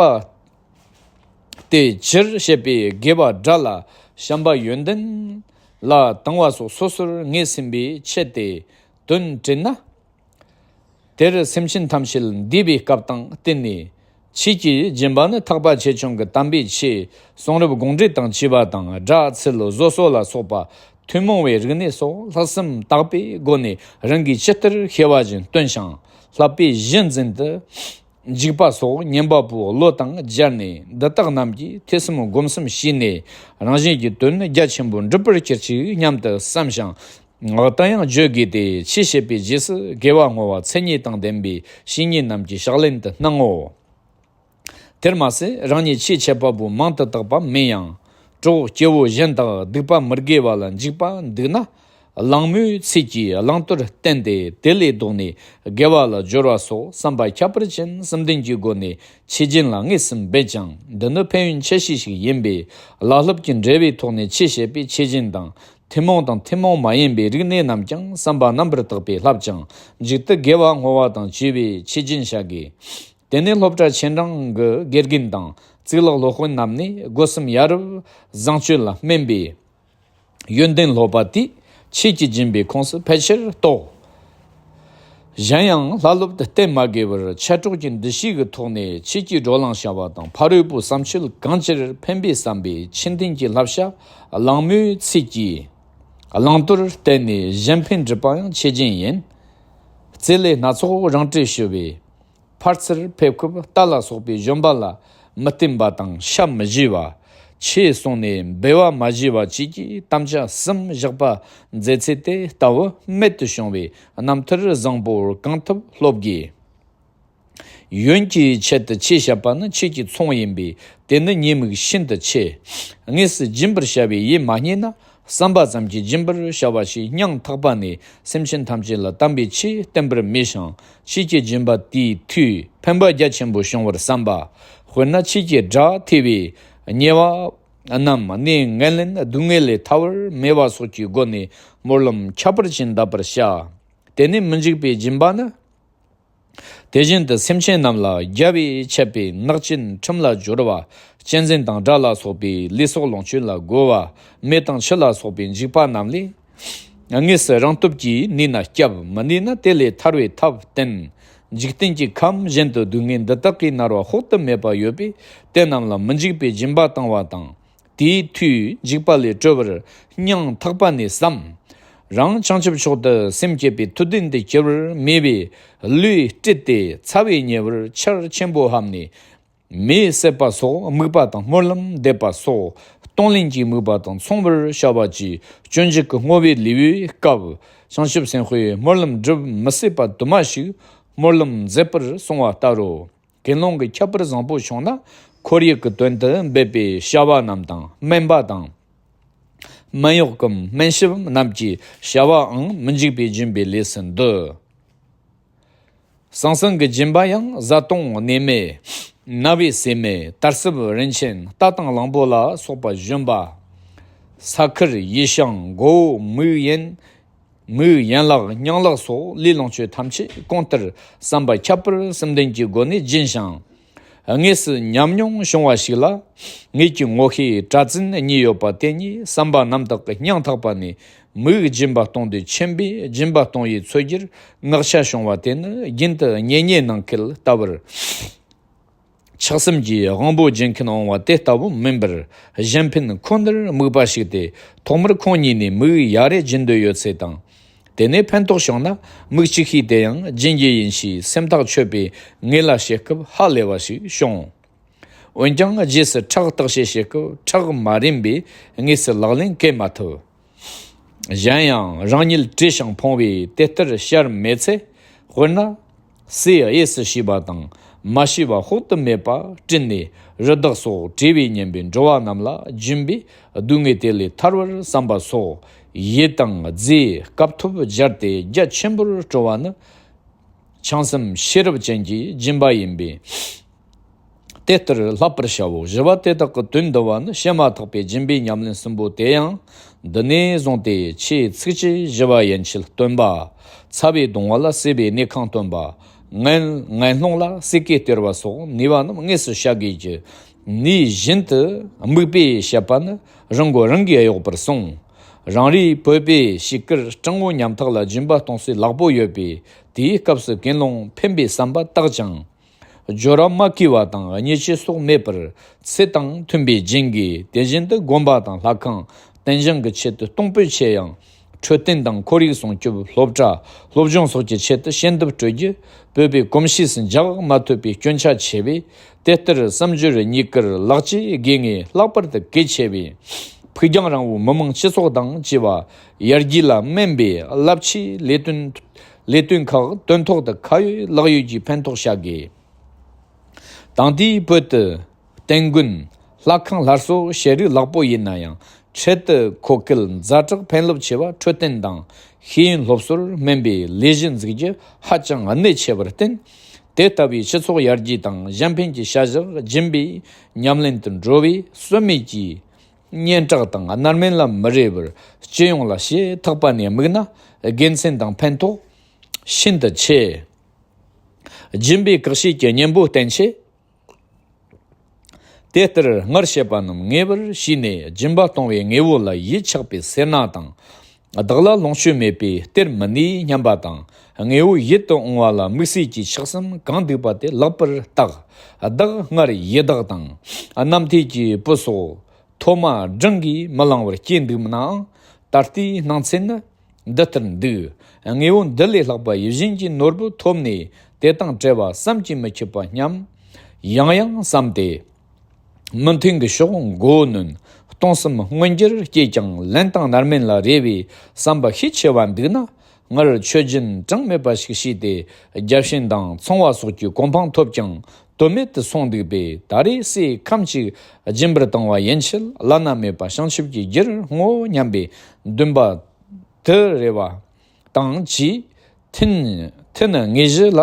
དེ་ཕྱིར་བྱེད་པའི་དགེ་བ་དགྲ་ལ་བྱམས་པ་ཡོན་ཏན་ལ་དང་བ་སོགས་སོ་སོར་ངེས་ཟིན་པའི་ཆེད་དེ་དོན་དྲན་ན། དེར་སེམས་ཅན་ཐམས་ཅད་འདུས་པའི་སྐབས་དང་བསྟུན་ནས། ཆོས་ཀྱི་སྦྱིན་པ་ནི་ཐེག་པ་ཆེ་ཆུང་གི་དམ་པའི་ཆོས་གསུང་རབ་དགོངས་འགྲེལ་དང་བཅས་པ་དང་སྒྲ་ཚུལ་བཟོ་གསོ་ལ་སོགས་པ་ཐུན་མོང་བའི་རིག་གནས་སོགས་ལྷག་བསམ་དག་པའི་སྒོ་ནས་རང་གིས་ཇི་ལྟར་ཤེས་པ་བཞིན་སྟོན་ཞིང་བསླབ་པའི་གཞི་འཛིན་དུ་འཇུག་པ་སོགས་ཉན་པ་པོའི་བློ་དང་སྦྱར་ནས། འདི་དག་རྣམས་ཀྱིས་ཐོས་བསམ་སྒོམ་གསུམ་བྱས་ནས་རང་གཞན་གྱི་དོན་རྒྱ་ཆེན་པོ་འགྲུབ་པར་གྱུར་ཅིག་སྙམ་དུ་བསམ་ཞིང་། ངག་དང་ཡང་བརྗོད་དགོས་ཏེ། ཆོས་བཤད་པའི་རྗེས་སུ་དགེ་བ་བསྔོ་བ་མཚན་ཉིད་དང་ལྡན་པའི་བཤེས་གཉེན་རྣམས་ཀྱི་ཕྱག་ལེན་དུ་གནང་ངོ་། དེར་མ་ཟད་རང་ཉིད་ཆེས་ཆད་པ་པོ་མང་དུ་བཏགས་པ་མིན་ཡང་། གྲོགས་སྐྱེ་བོ་གཞན་དག་སྡིག་པ་མི་དགེ་བ་ལ་འཇིགས་པ་འདུག་ན། གླེང་མོལ་ཚིག་གིས་བླང་དོར་བསྟན་ཏེ་དེ་ལས་ལྡོག་ནས་དགེ་བ་ལ་སྦྱོར་བ་སོགས་བསམ་པ་ཁྱད་པར་ཅན་གསུམ་ལྡན་གྱི་སྒོ་ནས་ཆོས་སྦྱིན་ལ་དངོས་སུ་འབད་ཅིང་། འདི་ནི་ཕན་ཡོན་ཆེ་ཤོས་ཤིག་ཡིན་པས། བླ་སློབ་ཀྱི་འབྲེལ་བའི་ཐོག་ནས་ཆོས་བཤད་པའི་ཆོས་སྦྱིན་དང་། ཐུན་མོང་དང་ཐུན་མོང་མ་ཡིན་པའི་རིག་གནས་རྣམས་ཀྱང་བསམ་པ་རྣམ་པར་དག་པས་བསླབ་ཅིང་། མཇུག་ཏུ་དགེ་བ་བསྔོ་བ་དང་བཅས་པའི་ཆོས་སྦྱིན་བྱ་དགོས། དེ་ནས་སློབ་གྲྭ་ཆེ་འབྲིང་གི་དགེ་རྒན་དང་གཙུག་ལག་སློབ་དཔོན་རྣམས་ནས་སྒོ་གསུམ་ཡ་རབས་བཟང་སྤྱོད་ལ་སྨན་པའི་ཡོན་ཏན་སློབ་པ་དེས་ཆོས་ཀྱི་སྦྱིན་པའི་ཁོངས་སུ་ཕལ་ཆེར་གཏོགས། གཞན་ཡང་བླ་སློབ་ཏུ་བསྟེན་མ་དགོས་པར་མཆེད་གྲོགས་ཀྱི་འདུ་ཤེས་ཀྱི་ཐོག་ནས་ཆོས་ཀྱི་བགྲོ་གླེང་བྱ་བ་དང་། ཕ་རོལ་པོའི་བསམ་སྤྱོད་གང་ཅིར་ཕན་པས་བསམ་པའི་ཆོས་ལྡན་གྱི་བསླབ་བྱ་གླེང་མོལ་ཚིག་གིས་བླང་དོར་བསྟན་ནས་གཞན་ཕན་སྒྲུབ་པ་ཡང་ཆོས་སྦྱིན་ཡིན། རྩེད་ལས་སྣ་ཚོགས་རང་གྲས་ཞུ་བའི་ཕར་ཚུར་ཕེབས་སྐབས་རྟ་ལ་སོགས་པའི་བཞོན་པ་ལ་མི་བརྟེན་པ་དང་ཤ་མི་བཞེས་པ། ཆོས་གསུངས་ནས་འབུལ་བ་མ་བཞེས་པ་བཅས་ཀྱི་དམ་བཅའ་གསུམ་བཞག་པ་མཛད་ཚུལ་དེ་ལྟ་བུ་རྨད་དུ་བྱུང་བའི་རྣམ་ཐར་བཟང་པོར་གང་ཐུབ་སློབ་དགོས། ཡོན་གྱི་ཆེད་དུ་ཆོས་བཤད་པ་ནི་ཆོས་ཀྱི་ཚོང་ཡིན་པས། དེ་ནི་ཉེས་དམིགས་ཤིན་ཏུ་ཆེ། དངོས་སུ་སྦྱིན་པར་བྱ་བའི་ཡིད་མ་རྙེད་ན། བསམ་པ་ཙམ་གྱིས་སྦྱིན་པར་བྱ་བ་ཞིག་སྙིང་ཐག་པ་ནས་སེམས་ཅན་ཐམས་ཅད་ལ་དམ་པའི་ཆོས་བསྟན་པར་མོས་ཤིང་། ཆོས་ཀྱི་སྦྱིན་པ་དེའི་མཐུས་ཕན་པ་རྒྱ་ཆེན་པོ་བྱུང་བར་བསམ་པ། དཔེར་ན་ཆོས་ཀྱི་སྒྲ་ཐོས་པས་ཉེ་བ་རྣམས་གནས་ངན་ལེན་སྡུག་བསྔལ་ལས་ཐར་བར་མོས་པ་སོགས་ཀྱི་སྒོ་ནས་སྨོན་ལམ་ཁྱད་པར་ཅན་གདབ་པར་བྱ། དེ་ནས་མི་འཇིགས་པའི་སྦྱིན་པ་ནི། དེ་བཞིན་དུ་སེམས་ཅན་རྣམས་ལ་རྒྱལ་བས་ཆད་པའི་ནག་ཅན་ཁྲིམས་ལ་སྦྱོར་བ། གཅན་གཟན་དང་དགྲ་ལ་སོགས་པའི་ལུས་སྲོག་ལོངས་སྤྱོད་ལ་རྒོལ་བ། མེ་དང་ཆུ་ལ་སོགས་པའི་འཇིགས་པ་རྣམས་ལས། དངོས་སུ་རང་སྟོབས་ཀྱིས་ནུས་ན་སྐྱབས། མི་ནུས་ན་དེ་ལས་ཐར་བའི་ཐབས་བསྟན། འཇིག་རྟེན་གྱི་ཁམས་གཞན་དུ་སྡུག་བསྔལ་འདི་དག་གིས་མནར་བ་དཔག་ཏུ་མེད་པ་ཡོད་པས། དེ་རྣམས་ལ་མི་འཇིགས་པའི་སྦྱིན་པ་བཏང་བ་དང་། དེའི་མཐུས་འཇིགས་པ་ལས་གྲོལ་བར་སྙིང་ཐག་པ་ནས་བསམ། རང་བྱང་ཆུབ་མཆོག་ཏུ་སེམས་བསྐྱེད་པའི་མཐུ་ལྡན་དུ་གྱུར་པར་མོས་པས། ལུས་བཀྲུས་ཏེ་ཚ་བས་ཉེ་བར་ཆར་ཆེན་པོ་ཕབ་ནས། མེས་བསྲེགས་པ་སོགས་དམིགས་པ་དང་སྨོན་ལམ་འདེབས་པ་སོགས་གཏོང་ལེན་གྱི་དམིགས་པ་དང་མཚུངས་པར་བྱ་བ་གྱིས། སྤྱོད་འཇུག་གི་བསྔོ་བའི་ལེའུའི་སྐབས། བྱང་ཆུབ་སེམས་དཔའི་སྨོན་ལམ་སྒྲུབ་མི་ཟད་པ་དུ་མ་ཞིག་སྨོན་ལམ་མཛད་པར་གསུངས་པ་ལྟར་རོ། ཀུན་སློང་གི་ཁྱད་པར་བཟང་པོ་བྱུང་ན། ཁོར་ཡུག་གི་དོན་དུ་འབད་པའི་བྱ་བ་རྣམས་དང་སྨན་པ་དང་། སྨན་གཡོག་གམ་སྨན་ཞབས་རྣམས་ཀྱི་བྱ་བའང་མི་འཇིགས་པའི་སྦྱིན་པའི་ལས་སུ་འདོད། ཟང་ཟིང་གི་སྦྱིན་པ་ཡང་བཟའ་བཏུང་གནས་མལ། ན་བའི་ཟས་མེད། དར་ཟབ་རིན་ཆེན། རྟ་དང་གླང་པོ་ལ་སོགས་པ་བཞོན་པ། ས་ཁུར་ཡུལ་བྱང་མགོ་བོ་མིག་ཡན། མིག་ཡན་ལག་སྙིང་ལག་སོགས་ལུས་ལོངས་སྤྱོད་ཐམས་ཅད་གང་ལྟར་བསམ་པ་ཁྱད་པར་གསུམ་ལྡན་གྱི་སྒོ་ནས་སྦྱིན་ཞིང་། དངོས་སུ་ཉམས་མྱོང་བྱུང་བ་ཞིག་ལ། ངེད་ཀྱི་ངོ་ཤེས་གྲྭ་བཙུན་གཉིས་ཡོད་པ་དེ་གཉིས་བསམ་པ་རྣམ་དག་གི་སྙིང་ཐག་པ་ནས་མིའུ་སྦྱིན་པ་གཏོང་འདོད་ཆེན་པོས་སྦྱིན་པ་གཏོང་བའི་ཚོད་རྒྱུར་མངགས་ཆ་བྱུང་བ་དེ་ནི་རྒྱུན་དུ་གཉེན་ཉེ་གནང་མཁན་ལྟ་བུར། ཆགས་སེམས་ཀྱིས་དབང་པོ་སྦྱིན་མཁན་འོང་བ་དེ་ལྟ་བུ་མིན་པར། གཞན་ཕན་ཁོ་ནར་དམིགས་པ་ཞིག་སྟེ། ཐོག་མར་ཁོང་ཉིད་ནས་མིའུ་ཡ་རེ་སྦྱིན་འདོད་ཡོད་ཚེ་དང་། དེ་ནས་ཕན་ཐོགས་བྱུང་ན་མིའུ་གཅིག་ཤོས་དེ་ཡང་སྦྱིན་རྒྱུ་ཡིན་ཞེས་སེམས་ཐག་ཆོད་པའི་ངེས་ལ་བྱེད་སྐབས་ཧ་ལས་པ་ཞིག་བྱུང་། འོན་ཀྱང་རྗེས་སུ་ཁྲག་བརྟག་དཔྱད་བྱེད་སྐབས་ཁྲག་མ་རན་པས་དངོས་སུ་ལག་ལེན་འགེལ་མ་ཐུབ། གཞན་ཡང་རང་ཉིད་བཀྲུས་ཤིང་ཕོངས་པས་དེ་ལྟར་བཤར་མེད་ཚེ། དཔེར་ན། ཟས་གཡས་སུ་བྱས་པ་དང་མ་བྱས་པ་དཔག་ཏུ་མེད་པ་བཀྲུས་ནས་རི་དྭགས་སོགས་བཀྲེས་པས་ཉེན་པའི་འགྲོ་བ་རྣམས་ལ་སྦྱིན་པས་སྡུག་བསྔལ་དེ་ལས་ཐར་བར་བསམ་པ་སོགས་ཡུལ་དང་རྫས་སྐབས་ཐོབ་སྦྱར་ཏེ་རྒྱ་ཆེན་པོར་སྤྲོ་བ་ནི། བྱང་སེམས་ཤེས་རབ་ཅན་གྱི་སྦྱིན་པ་ཡིན་པས། དེ་ལྟར་བསླབ་པར་བྱའོ། བཞི་པ་དེ་དག་གི་དོན་བསྡུ་བ་ནི། བྱེ་མ་ཐག་པའི་སྦྱིན་པའི་ཉམས་ལེན་གསུམ་པོ་དེ་ཡང་འདི་ནས་བཟུང་སྟེ་ཆོས་ཚིགས་བཅད་བཞི་པ་ཡན་ཆད་སྟོན་པ། ཚ་བའི་གདུང་བ་ལ་བསིལ་བའི་གནས་ཁང་སྟོན་པ། ངན་ངན་སློང་ལ་བསིལ་སྐད་སྟེར་བ་སོགས་ནུས་པ་རྣམས་དངོས་སུ་བྱ་དགོས་ཀྱི། ནུས་བཞིན་དུ་དམིགས་པས་བཤད་པ་ནི་རང་གིས་རང་གིས་གཡོག་པར་གསུངས། རང་རེའི་བོད་པའི་གཤིས་ཀར་སྤྲང་བོ་ཉམ་ཐག་ལ་སྦྱིན་པ་གཏོང་སྲོལ་ལེགས་པོ་ཡོད་པས། དེའི་སྐབས་སུ་ཀུན་སློང་འཕེན་པའི་བསམ་པ་བཏགས་ཀྱང་། སྦྱོར་བ་མ་གོས་པ་དང་བརྙས་བཅོས་སོགས་མེད་པར་ཚུལ་དང་མཐུན་པས་སྦྱིན་དགོས། དེ་བཞིན་དུ་དགོན་པ་དང་ལྷ་ཁང་རྟེན་བཞེངས་ཀྱི་ཆེད་དུ་གཏོང་ཕོད་ཆེ་ཡང་འཕྲོད་བསྟེན་དང་ཁོར་ཡུག་སྲུང་སྐྱོབ། སློབ་གྲྭ་སློབ་སྦྱོང་སོགས་ཀྱི་ཆེད་དུ་ཞལ་འདེབས་སྤྲོད་རྒྱུ་བོད་པའི་གོམས་གཤིས་སུ་འཇགས་མ་ཐུབ་པའི་སྐྱོན་ཆ་ཆེ་བས། དེ་ལྟར་བསམ་སྦྱོར་གཉིས་ཀར་ལེགས་བཅོས་དགོས་ངེས་ལྷག་པར་དུ་གལ་ཆེ་བས། ཕུགས་རྒྱང་རིང་བོའི་མི་དམངས་སྤྱི་ཚོགས་དང་བཅས་པ་ཡར་རྒྱས་ལ་སྨན་པའི་རླབས་ཆེའི་ལས་དོན། ལས་དོན་ཁག་དོན་ཐོག་ཏུ་ཁ་ཡོད་ལག་ཡོད་ཀྱིས་ཕན་ཐོགས་བྱ་དགོས། དེང་དུས་བོད་དུ་རྟེན་དགོན་ལྷ་ཁང་སླར་གསོ་བྱེད་རིགས་ལེགས་པོ་ཡིན་ན་ཡང་འཕྲལ་དུ་མཁོ་གལ་ཛ་དྲག་ཕན་རླབས་ཆེ་བ་འཕྲོད་བསྟེན་དང་ཤེས་ཡོན་སློབ་གསོར་སྨན་པའི་ལས་གཞི་འཛུགས་རྒྱུ་ཧ་ཅང་གནད་ཆེ་བར་བརྟེན། དེ་ལྟ་བུའི་སྤྱི་ཚོགས་ཡར་རྒྱས་དང་གཞན་ཕན་གྱི་བྱ་གཞག་སྦྱིན་པའི་ཉམས་ལེན་དུ་འགྲོ་བའི་ཟོལ་མེད་ཀྱི་སྙན་གྲགས་དང་རྣམ་སྨིན་ལ་མི་རེ་བར་སྤྱི་ཡོངས་ལ་ཞེ་ཐག་པ་ནས་དམིགས་ན་དགེ་མཚན་དང་ཕན་ཐོགས་ཤིན་ཏུ་ཆེ། སྦྱིན་པའི་བཀག་ཤེད་ཀྱི་གཉེན་པོ་བསྟེན་ཆེད། དེ་ལྟར་སྔར་བཤད་པ་རྣམས་ངེས་པར་བྱས་ནས་སྦྱིན་པ་གཏོང་བའི་དངོས་པོ་ལ་ཡིད་ཆགས་པའི་སེར་སྣ་དང་། བདག་ལ་ལོངས་སྤྱོད་མེད་པས་སྟེར་མི་ནུས་སྙམ་པ་དང་། དངོས་པོ་ཡིད་དུ་འོང་བ་ལ་དམིགས་བསལ་གྱི་ཆགས་སེམས་གང་འདུག་པ་དེ་ལེགས་པར་བརྟག་བདག་སྔར་ཡི་དྭགས་དང་། རྣམ་ཐོས་ཀྱི་བུ་སོགས་ཐོག་མ་བགྲང་གིས་མི་ལང་བར་སྐྱེས་འདུག་ནའང་། ད་ལྟའི་སྣང་ཚུལ་ནི། འདི་ལྟར་འདུག་དངོས་པོ་འདི་ལས་ལྷག་པ་ཡིད་བཞིན་གྱི་ནོར་བུ་ཐོབ་ནས་དེ་དང་བྲལ་བ་བསམ་གྱིས་མི་ཁྱབ་པ་སྙམ། ཡང་ཡང་བསམ་སྟེ། མི་མཐུན་གྱི་ཕྱོགས་མགོ་བོ་གནོན། གཏོང་སེམས་མངོན་གྱུར་སྐྱེས་ཀྱང་ལན་དང་རྣམ་སྨིན་ལ་རེ་བའི་བསམ་པ་ཤས་ཆེ་བ་འདུག་ན། སྔར་ཆོས་རྒྱུན་གྲངས་མེད་པ་ཞིག་བྱས་ཏེ་རྒྱབ་ཤིང་དང་ཚོང་བ་སོགས་ཀྱི་གོ་འཕང་ཐོབ་ཀྱང་། དོན་མེད་དུ་སོང་འདུག་པས། ད་རེས་སྲས་ཁམས་གཅིག་སྦྱིན་པར་བཏང་བ་ཡན་ཆད་བླ་ན་མེད་པ་བྱང་ཆུབ་ཀྱི་རྒྱུར་བསྔོ་སྙམ་པའི་འདུན་པ་དུ་རེ་བ་དང་བཅས། ཐུན་ཐུན་དངོས་གཞི་ལ་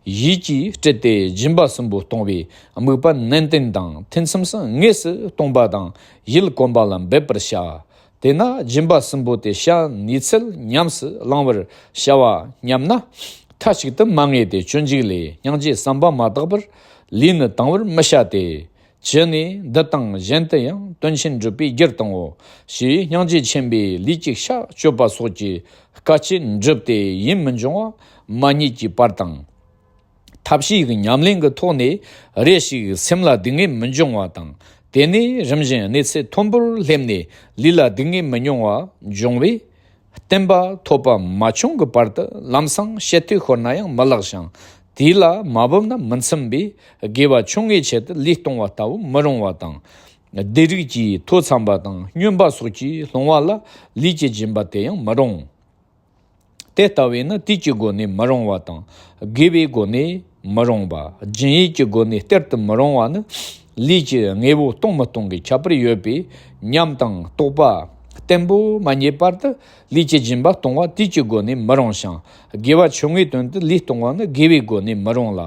ཡིད་ཀྱིས་སྤྲུལ་ཏེ་སྦྱིན་པ་གསུམ་པོ་གཏོང་བའི་དམིགས་པ་ནན་ཏན་དང་། ཐུན་མཚམས་སུ་དངོས་སུ་གཏོང་པ་དང་ཡིད་གོམས་པ་ལ་འབད་པར་བྱ། དེས་ན་སྦྱིན་པ་གསུམ་པོ་དེ་བྱ་ནུས་ཚད་ཉམས་སུ་བླང་བར་བྱ་བ་སྙམ་ན། མཐའ་གཅིག་ཏུ་མ་ངེས་ཏེ། སྤྱོད་འཇུག་ལས། སྙིང་རྗེ་བསམ་པ་མ་དག་པར་ལུས་ནི་བཏང་བར་མི་བྱ་སྟེ། ཅི་ནས་འདི་དང་གཞན་དུ་ཡང་དོན་ཆེན་སྒྲུབ་པའི་རྒྱུར་བཏང་ངོ་། ཞེས་སྙིང་རྗེ་ཆེན་པོས་ལུས་ཀྱི་ཤ་གཅོད་པ་སོགས་ཀྱི་དཀའ་སྤྱད་བསྒྲུབས་ཏེ་ཡིད་མི་འབྱུང་བ་མ་རྙེད་ཀྱི་བར་དང་། ཐབས་ཤེས་ཀྱི་ཉམས་ལེན་གྱི་ཐོག་ནས་རེ་ཞིག་སེམས་ལ་སྡུག་བསྔལ་མི་འབྱུང་བ་དང་། དེ་ནས་རིམ་བཞིན་གནས་ཚད་མཐོན་པོར་སླེབས་ནས་ལུས་ལ་སྡུག་བསྔལ་མི་མྱོང་བ་འབྱུང་བས། བརྟན་པ་ཐོབ་པ་མ་བྱུང་གི་བར་དུ་ལམ་སང་ཞེ་ཐུ་ཤོར་ན་ཡང་མི་ལེགས་ཤིང་། དེ་ལ་མ་བབས་ན་མི་འཚམ་པས། དགེ་བ་ཆུང་ངུའི་ཆེད་དུ་ལུས་གཏོང་བ་ལྟ་བུ་མི་རུང་བ་དང་། བདེ་རིགས་ཀྱི་མཐོ་འཚམ་པ་དང་སྨྱོན་པ་སོགས་ཀྱིས་སློང་བ་ལ་ལུས་ཀྱི་སྦྱིན་པ་དེ་ཡང་མི་རུང་། དེ་ལྟ་བས་ན་དུས་ཀྱི་སྒོ་ནས་མི་རུང་བ་དང་། དགེ་བའི་སྒོ་ནས་མི་རུང་བ། སྦྱིན་ཡིད་ཀྱི་སྒོ་ནས་གཏེར་དུ་མི་རུང་བ་ནི། ལུས་ཀྱི་དངོས་པོ་གཏོང་མི་གཏོང་གི་ཁྱད་པར་ཡོད་པས། ཉམས་དང་རྟོགས་པ་བརྟན་པོ་མ་རྙེད་བར་དུ་ལུས་ཀྱི་སྦྱིན་པ་གཏོང་བ་དུས་ཀྱི་སྒོ་ནས་མི་རུང་ཞིང་། དགེ་བ་ཆུང་ངུའི་དོན་དུ་ལུས་གཏོང་བ་ནི་དགེ་བའི་སྒོ་ནས་མི་རུང་ལ།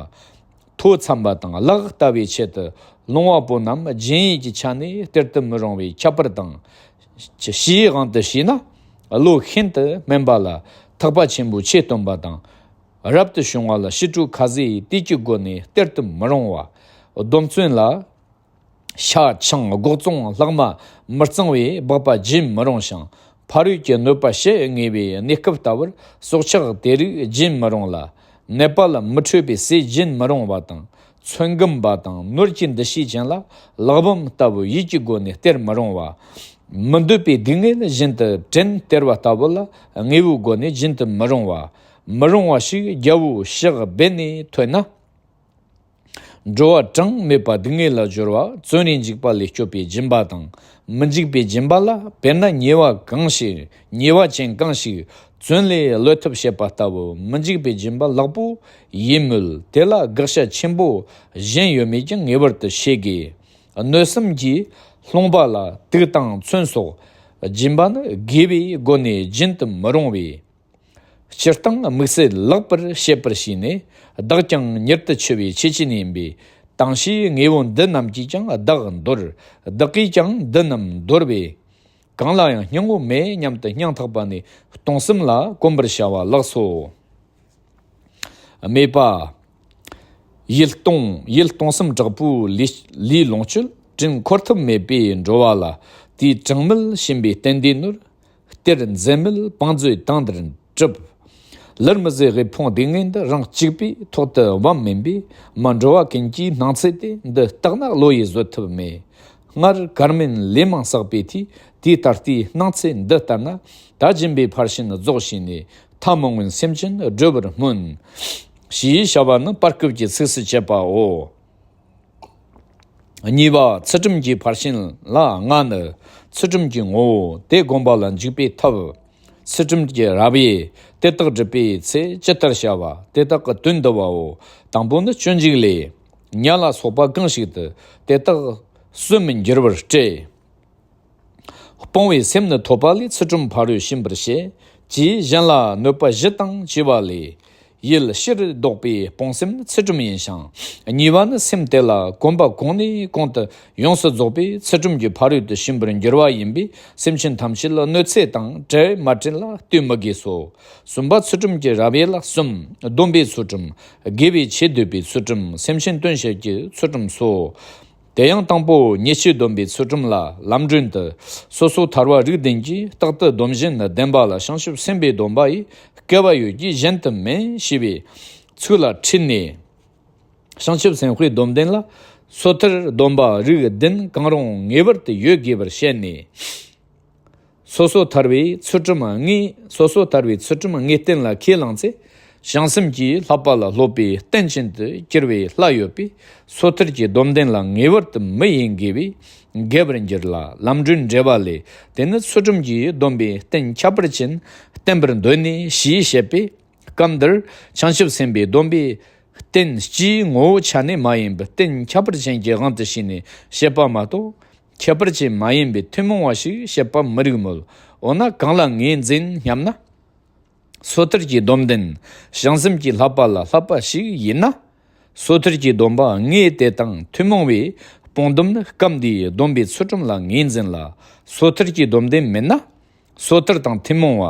མཐོ་འཚམ་པ་དང་གླགས་ལྟ་བུའི་ཆེད་དུ་སློང་བ་པོ་རྣམས་སྦྱིན་ཡིད་ཀྱི་ཆ་ནས་གཏེར་དུ་མི་རུང་བའི་ཁྱད་པར་དང་། ཕྱིའི་དབང་དུ་བྱས་ན་བློ་ཤིན་ཏུ་དམན་པ་ལ་ཐེག་པ་ཆེན་པོའི་ཆོས་སྟོན་པ་དང་། རབ་ཏུ་བྱུང་བ་ལ་ཕྱི་དྲོ་ཁ་ཟས་དུས་ཀྱི་སྒོ་ནས་གཏེར་དུ་མི་རུང་བ། སྡོམ་བརྩོན་ལ་ཤ་ཆང་སྒོག་བཙོང་ལྷག་མ་མི་གཙང་བའི་སྦག་པ་སྦྱིན་མི་རུང་ཞིང་། ཕ་རོལ་གྱི་གནོད་པ་བྱེད་ངེས་པའི་གནས་སྐབས་ལྟ་བུར་སྲོག་ཆགས་དེ་རིགས་སྦྱིན་མི་རུང་ལ། ནད་པ་ལ་མི་འཕྲོད་པའི་ཟས་སྦྱིན་མི་རུང་བ་དང་། ཚོད་འགུམ་པ་དང་ནོར་གྱི་འདུ་ཤེས་ཅན་ལ་གླེགས་བམ་ལྟ་བུ་ཡིད་ཀྱི་སྒོ་ནས་སྟེར་མི་རུང་བ། མི་འདོད་པའི་སྡུག་བསྔལ་བཞིན་དུ་དྲན་སྟེར་བ་ལྟ་བུ་ལ་དངོས་པོའི་སྒོ་ནས་སྦྱིན་དུ་མི་རུང་བ། མི་རུང་བ་ཞིག་རྒྱལ་པོའི་ཕྱག་སྦས་ནས་ཐོས་ན། འགྲོ་བ་གྲངས་མེད་པ་སྡུག་བསྔལ་ལ་སྦྱོར་བ་བརྩོན་རེས་འཇིགས་པ་ལས་སྐྱོབ་པའི་སྦྱིན་པ་དང་། མི་འཇིགས་པའི་སྦྱིན་པ་ལ། དཔེར་ན་ཉེས་པ་གང་ཞིག་ཉེས་པ་ཅན་གང་ཞིག་བརྩོན་ལས་བློས་ཐུབ་བྱེད་པ་ལྟ་བུ་མི་འཇིགས་པའི་སྦྱིན་པ་ལེགས་པོ་ཡིན་མོད། དེ་ལ་དགག་བྱ་ཆེན་པོ་གཞན་ཡོད་མེད་ཀྱང་ངེས་པར་དུ་ཤེས་དགོས། གནོད་སེམས་ཀྱིས་སློང་བ་ལ་དུག་དང་མཚོན་སོགས་སྦྱིན་པ་ནི་དགེ་བའི་སྒོ་ནས་སྦྱིན་དུ་མི་རུང་བས། སྤྱིར་བཏང་དམིགས་བསལ་ལེགས་པར་བཤད་པར་བྱས་ནས། བདག་ཀྱང་མྱུར་དུ་འཆི་བའི་ཆོས་ཅན་ཡིན་པས། དང་ཤེས་དངོས་པོ་འདི་རྣམས་ཀྱིས་ཀྱང་བདག་འདོར། བདག་གིས་ཀྱང་འདི་རྣམས་འདོར་བས། གང་ལ་ཡང་སྙིང་པོ་མེད་སྙམ་དུ་སྙིང་ཐག་པ་ནས་སྟོང་གསུམ་ལ་གོམས་པར་བྱ་བ་ལགས་སོ། སྨྲས་པ། ཡིད་སྟོང་ཡིད་སྟོང་གསུམ་དྲག་པོའི་ལུས་ལུས་ལོངས་སྤྱོད་དྲིན་འཁོར་ཐབས་མེད་པས་འགྲོ་བ་ལ། དེའི་གྲངས་མེད་བྱིན་པའི་རྟེན་འབྲེལ་ནོར། གཏེར་འཛད་མེད་བང་མཛོད་དང་དུ་གྲུབ། ལར་མི་བཟད་དབུལ་ཕོངས་སྡུག་བསྔལ་འདི། རང་གཅིག་པུའི་ཐོག་ཏུ་བབ་མིན་པས། མ་འགྲོ་བ་ཀུན་གྱི་སྣང་ཚུལ་དེ། འདི་བརྟགས་ན་བློ་ཡིས་བཟོད་ཐབས་མེད། སྔར་གར་མིན་ལས་མང་བསགས་པའི་མཐུས། དེ་ལྟར་ལྟའི་སྣང་ཚུལ་འདི་ལྟར་ན། ད་སྦྱིན་པའི་ཕར་ཕྱིན་རྫོགས་བྱས་ནས། ཐ་མི་དངོས་སེམས་ཅན་སྒྲོལ་བར་སྨོན། ཞེས་བྱ་བ་ནི་པར་སྐབས་ཀྱི་ཚིགས་སུ་བཅད་པའོ། གཉིས་པ་ཚུལ་ཁྲིམས་ཀྱི་ཕར་ཕྱིན་ལ་ལྔ་ནི། ཚུལ་ཁྲིམས་ཀྱི་ངོ་བོ་དེ་བསྒོམ་པ་ལ་འཇུག་པའི་ཐབས། ཚུལ་ཁྲིམས་ཀྱི་རབ་དབྱེ་དེ་དག་སྒྲུབ་པའི་ཚེ་ཇི་ལྟར་བྱ་བ་དེ་དག་གི་དོན་བསྡུ་བའོ། དང་པོ་ནི་སྤྱོད་འཇུག་ལས། ཉ་ལ་སོགས་པ་གང་ཞིག་ཏུ་དེ་དག་གསོན་མི་འགྱུར་བར་སྤྲད། སྤོང་བའི་སེམས་ནི་ཐོབ་པ་ལས། ཚུལ་ཁྲིམས་ཕ་རོལ་ཕྱིན་པར་བྱེད། ཅེས་གཞན་ལ་གནོད་པ་བཞི་དང་བཅས་པ་ལས། ཡིད་ཕྱིར་ལྡོག་པའི་སྤོང་སེམས་ནི་ཚུལ་ཁྲིམས་ཡིན་ཞིང་། གཉིས་པ་ནི་སེམས་དེ་ལ་གོམས་པ་གོང་ནས་གོང་དུ་ཡོངས་སུ་རྫོགས་པས་ཚུལ་ཁྲིམས་ཀྱི་ཕ་རོལ་ཏུ་ཕྱིན་པར་འགྱུར་བ་ཡིན་པས། སེམས་ཅན་ཐམས་ཅད་ལ་གནོད་འཚེ་དང་བྲལ་མ་བྲལ་ལ་ལྟོས་མི་དགོས་སོ། གསུམ་པ་ཚུལ་ཁྲིམས་ཀྱི་རབ་དབྱེ་ལ་གསུམ། སྡོམ་པའི་ཚུལ་ཁྲིམས། དགེ་བའི་ཆེད་འདོད་པའི་ཚུལ་ཁྲིམས། སེམས་ཅན་དོན་བྱེད་ཀྱི་ཚུལ་ཁྲིམས་སོ། དེ་ཡང་དང་པོ་ཉེས་སྤྱོད་སྡོམ་པའི་ཚུལ་ཁྲིམས་ལ་ལམ་སྒྲོན་དུ། སོ་སོ་ཐར་པ་རིགས་བདུན་གྱིས་རྟག་ཏུ་སྡོམ་བཞིན་ལྡན་པ་ལ་བྱང་ཆུབ་སེམས་དཔའི་སྡོམ་པ་ཡི་སྐལ་བ་ཡོད་ཀྱི་གཞན་དུ་མིན་ཞེས་པའི་ཚིག་ལ་ཁྲིད་ནས། བྱང་ཆུབ་སེམས་དཔའི་སྡོམ་ལྡན་ལ། སོ་ཐར་སྡོམ་པ་རིགས་བདུན་གང་རུང་ངེས་པར་དུ་ཡོད་དགོས་པར་བཤད་ནས། སོ་སོ་ཐར་པའི་ཚུལ་ཁྲིམས་དངོས། སོ་སོ་ཐར་པའི་ཚུལ་ཁྲིམས་དངོས་བསྟན་ལ་ཁས་བླངས་ཚེ། བྱང་སེམས་ཀྱིས་བསླབ་པ་ལ་སློབ་པའི་རྟེན་ཅན་དུ་གྱུར་པའི་ལྷ་ཡོད་པས། སོ་ཐར་གྱི་སྡོམ་ལྡན་ལ་ངེས་པར་དུ་མི་ཡིན་དགོས་པས་དགེ་བར་འགྱུར་ལ། ལམ་སྒྲོན་འགྲེལ་པ་ལས། དེ་ནི་ཚུལ་ཁྲིམས་ཀྱི་སྡོམ་པའི་རྟེན་ཁྱད་པར་ཅན་བསྟན་པར་འདོད་ནས་ཞེས་བཤད་པས། སྐབས་འདིར་བྱང་ཆུབ་སེམས་དཔའི་སྡོམ་པའི་ རྟེན་སྤྱིའི་ངོ་བོ་ཆ་ནས་མ་ཡིན་པའི་རྟེན་ཁྱད་པར་ཅན་གྱི་དབང་དུ་བྱས་ནས་བཤད་པ་མ་གཏོགས། ཁྱད་པར་ཅན་མ་ཡིན་པའི་ཐུན་མོང་བ་ཞིག་བཤད་པ་མི་རིགས་མོད། འོ་ན་གང་ལ་ངོས་འཛིན་སྙམ་ན། སོ་ཐར་གྱི་སྡོམ་ལྡན་བྱང་སེམས་ཀྱི་བསླབ་པ་ལ་བསླབ་པ་ཞིག་ཡིན་ན། སོ་ཐར་གྱི་སྡོམ་པ་དངོས་དེ་དང་ཐུན་མོང་བའི་སྤོང་སྡོམ་ནི་སྐབས་འདིའི་སྡོམ་པའི་ཚུལ་ཁྲིམས་ལ་ངོས་འཛིན་ལ། སོ་ཐར་གྱི་སྡོམ་ལྡན་མིན་ན། སོ་ཐར་དང་ཐུན་མོང་བ་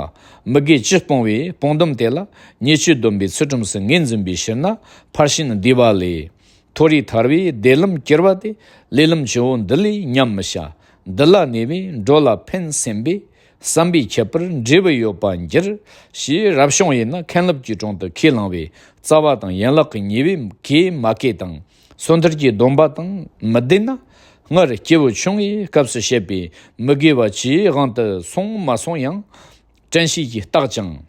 མི་དགེ་བཅུ་སྤོང་བའི་སྤོང་སྡོམ་དེ་ལ་ཉེས་སྤྱོད་སྡོམ་པའི་ཚུལ་ཁྲིམས་སུ་ངོས་འཛིན་པའི་ཕྱིར་ན། ཕར་ཕྱིན་བསྡུས་པ་ལས། མཐོ་རིས་ཐར་བའི་བདེ་ལམ་གྱུར་པ་དེ། ལས་ལམ་བཅུ་བོ་འདི་ལས་ཉམས་མི་བྱ། འདི་ལ་གནས་པས་འགྲོ་ལ་ཕན་སེམས་པས། བསམ་པའི་ཁྱད་པར་འབྲས་བུ་ཡོད་པར་འགྱུར། ཞེས་རབ་བྱུང་ཡིན་ན་མཁན་སློབ་ཀྱི་དྲུང་དུ་ཁས་བླངས་པའི་རྩ་བ་དང་ཡན་ལག་གི་ཉེས་པའི་གོས་མ་གོས་དང་། སོ་ཐར་གྱི་སྡོམ་པ་དང་མི་ལྡན་ན། སྔར་སྐྱེས་བུ་ཆུང་ངུའི་སྐབས་སུ་བཤད་པའི་མི་དགེ་བ་བཅུའི་དབང་དུ་སོང་མ་སོང་ཡང་། དྲན་ཤེས་ཀྱིས་བརྟག་ཅིང་།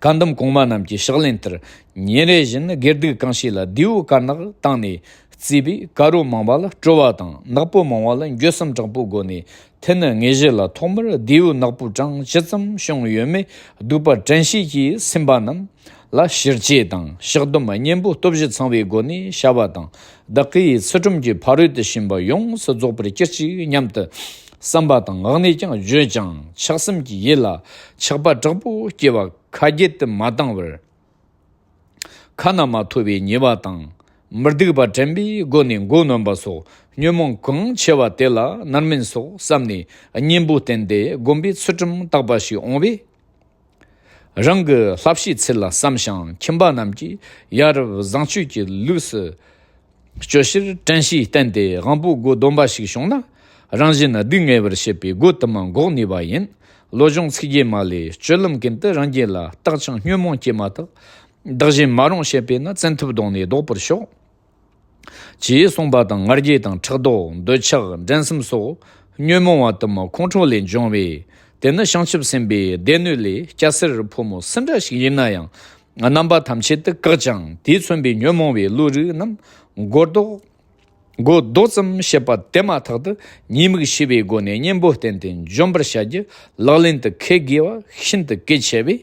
བཀའ་གདམས་གོང་མ་རྣམས་ཀྱི་ཕྱག་ལེན་ལྟར་ཉིན་རེ་བཞིན་དགེ་སྡིག་གང་བྱས་ལ་རྡེའུ་དཀར་ནག་བཏང་ནས་བརྩིས་པས། དཀར་པོ་མང་བ་ལ་སྤྲོ་བ་དང་། ནག་པོ་མང་བ་ལ་འགྱོད་སེམས་དྲག་པོའི་སྒོ་ནས་ཐུན་དངོས་གཞི་ལ་ཐོག་མར་རྡེའུ་ནག་པོའི་གྲངས་ཇི་ཙམ་བྱུང་ཡོད་མེད་སྡིག་པ་དྲན་ཤེས་ཀྱིས་སེམས་པ་རྣམས་ལ་ཞིར་བཅོས་དང་། བཤགས་སྡོམ་གཉེན་པོ་སྟོབས་བཞི་ཚང་བའི་སྒོ་ནས་བྱ་བ་དང་། བདག་གིས་ཚུལ་ཁྲིམས་ཀྱི་ཕ་རོལ་ཏུ་ཕྱིན་པ་ཡོངས་སུ་རྫོགས་པར་གྱུར་ཅིག་སྙམ་དུ་བསམ་པ་དང་། དངོས་གནས་ཀྱང་བརྗོད་ཅིང་ཆགས་སེམས་ཀྱི་ཡིད་ལ་ཆགས་པ་དྲག་པོ་སྐྱེ་བ་ཁ་བརྒྱད་དུ་མ་བཏང་བར། ཁ་ན་མ་ཐོ་བའི་ཉེས་པ་དང་། མི་སྡིག་པ་དྲན་པའི་སྒོ་ནས་མགོ་གནོན་པ་སོགས་ཉོན་མོངས་གང་ཆེ་བ་དེ་ལ་རྣམ་སྨིན་སོགས་བསམ་ནས་གཉེན་པོ་བསྟེན་ཏེ་སྒོམ་པའི་ཚུལ་ཁྲིམས་དག་པ་ཞིག་འོང་བས། རང་གི་བསླབ་བྱའི་ཚུལ་ལ་བསམ་ཞིང་ཁྱིམ་པ་རྣམས་ཀྱིས་ཡ་རབས་བཟང་སྤྱོད་ཀྱི་ལུགས་སུ་སྤྱོད་ཕྱིར་དྲན་ཤེས་བསྟེན་ཏེ་དབང་པོའི་སྒོ་སྡོམ་པ་ཞིག་བྱུང་ན། རང་བཞིན་སྡུག་བསྔལ་བར་བྱེད་པའི་སྒོ་དུ་མ་འགོག་ནུས་པ་ཡིན། བློ་སྦྱོང་ཚིག་བརྒྱད་མ་ལས་སྤྱོད་ལམ་ཀུན་ཏུ་རང་རྒྱུད་ལ་བརྟག་ཅིང་ཉོན་མོངས་སྐྱེས་མ་ཐག་བདག་གཞན་མ་རུངས་བྱེད་པས་ན་བཙན་ཐབས་བརྡུངས་ནས་ལྡོག་པར་ཤོག་ཅེས་གསུངས་པ་དང་། ང་རྒྱལ་དང་ཕྲག་དོག་འདོད་ཆགས་འགྲན་སེམས་སོགས་ཉོན་མོངས་པ་དུ་མ་ཁོང་ཁྲོ་ལས་བྱུང་བས། དེ་ནི་བྱང་ཆུབ་སེམས་དཔའི་སྡེ་སྣོད་ལས་སྐྱ་སེར་ཕོ་མོ་སུ་འདྲ་ཞིག་ཡིན་ན་ཡང་། རྣམ་པ་ཐམས་ཅད་དུ་བཀག་ཅིང་། དེས་མཚོན་པའི་ཉོན་མོངས་པའི་བློ་རིགས་རྣམས་མགོ་ལྡོག་མགོ་རྡོག་ཙམ་བཤད་པ་དེ་མ་ཐག་ཏུ་ཉེས་དམིགས་ཤེས་པའི་སྒོ་ནས་གཉེན་པོ་བསྟེན་ཏེ་འཇོམས་པར་བྱ་རྒྱུ་ལག་ལེན་དུ་འཁེལ་དགོས་པ་ཤིན་ཏུ་གལ་ཆེ་བས།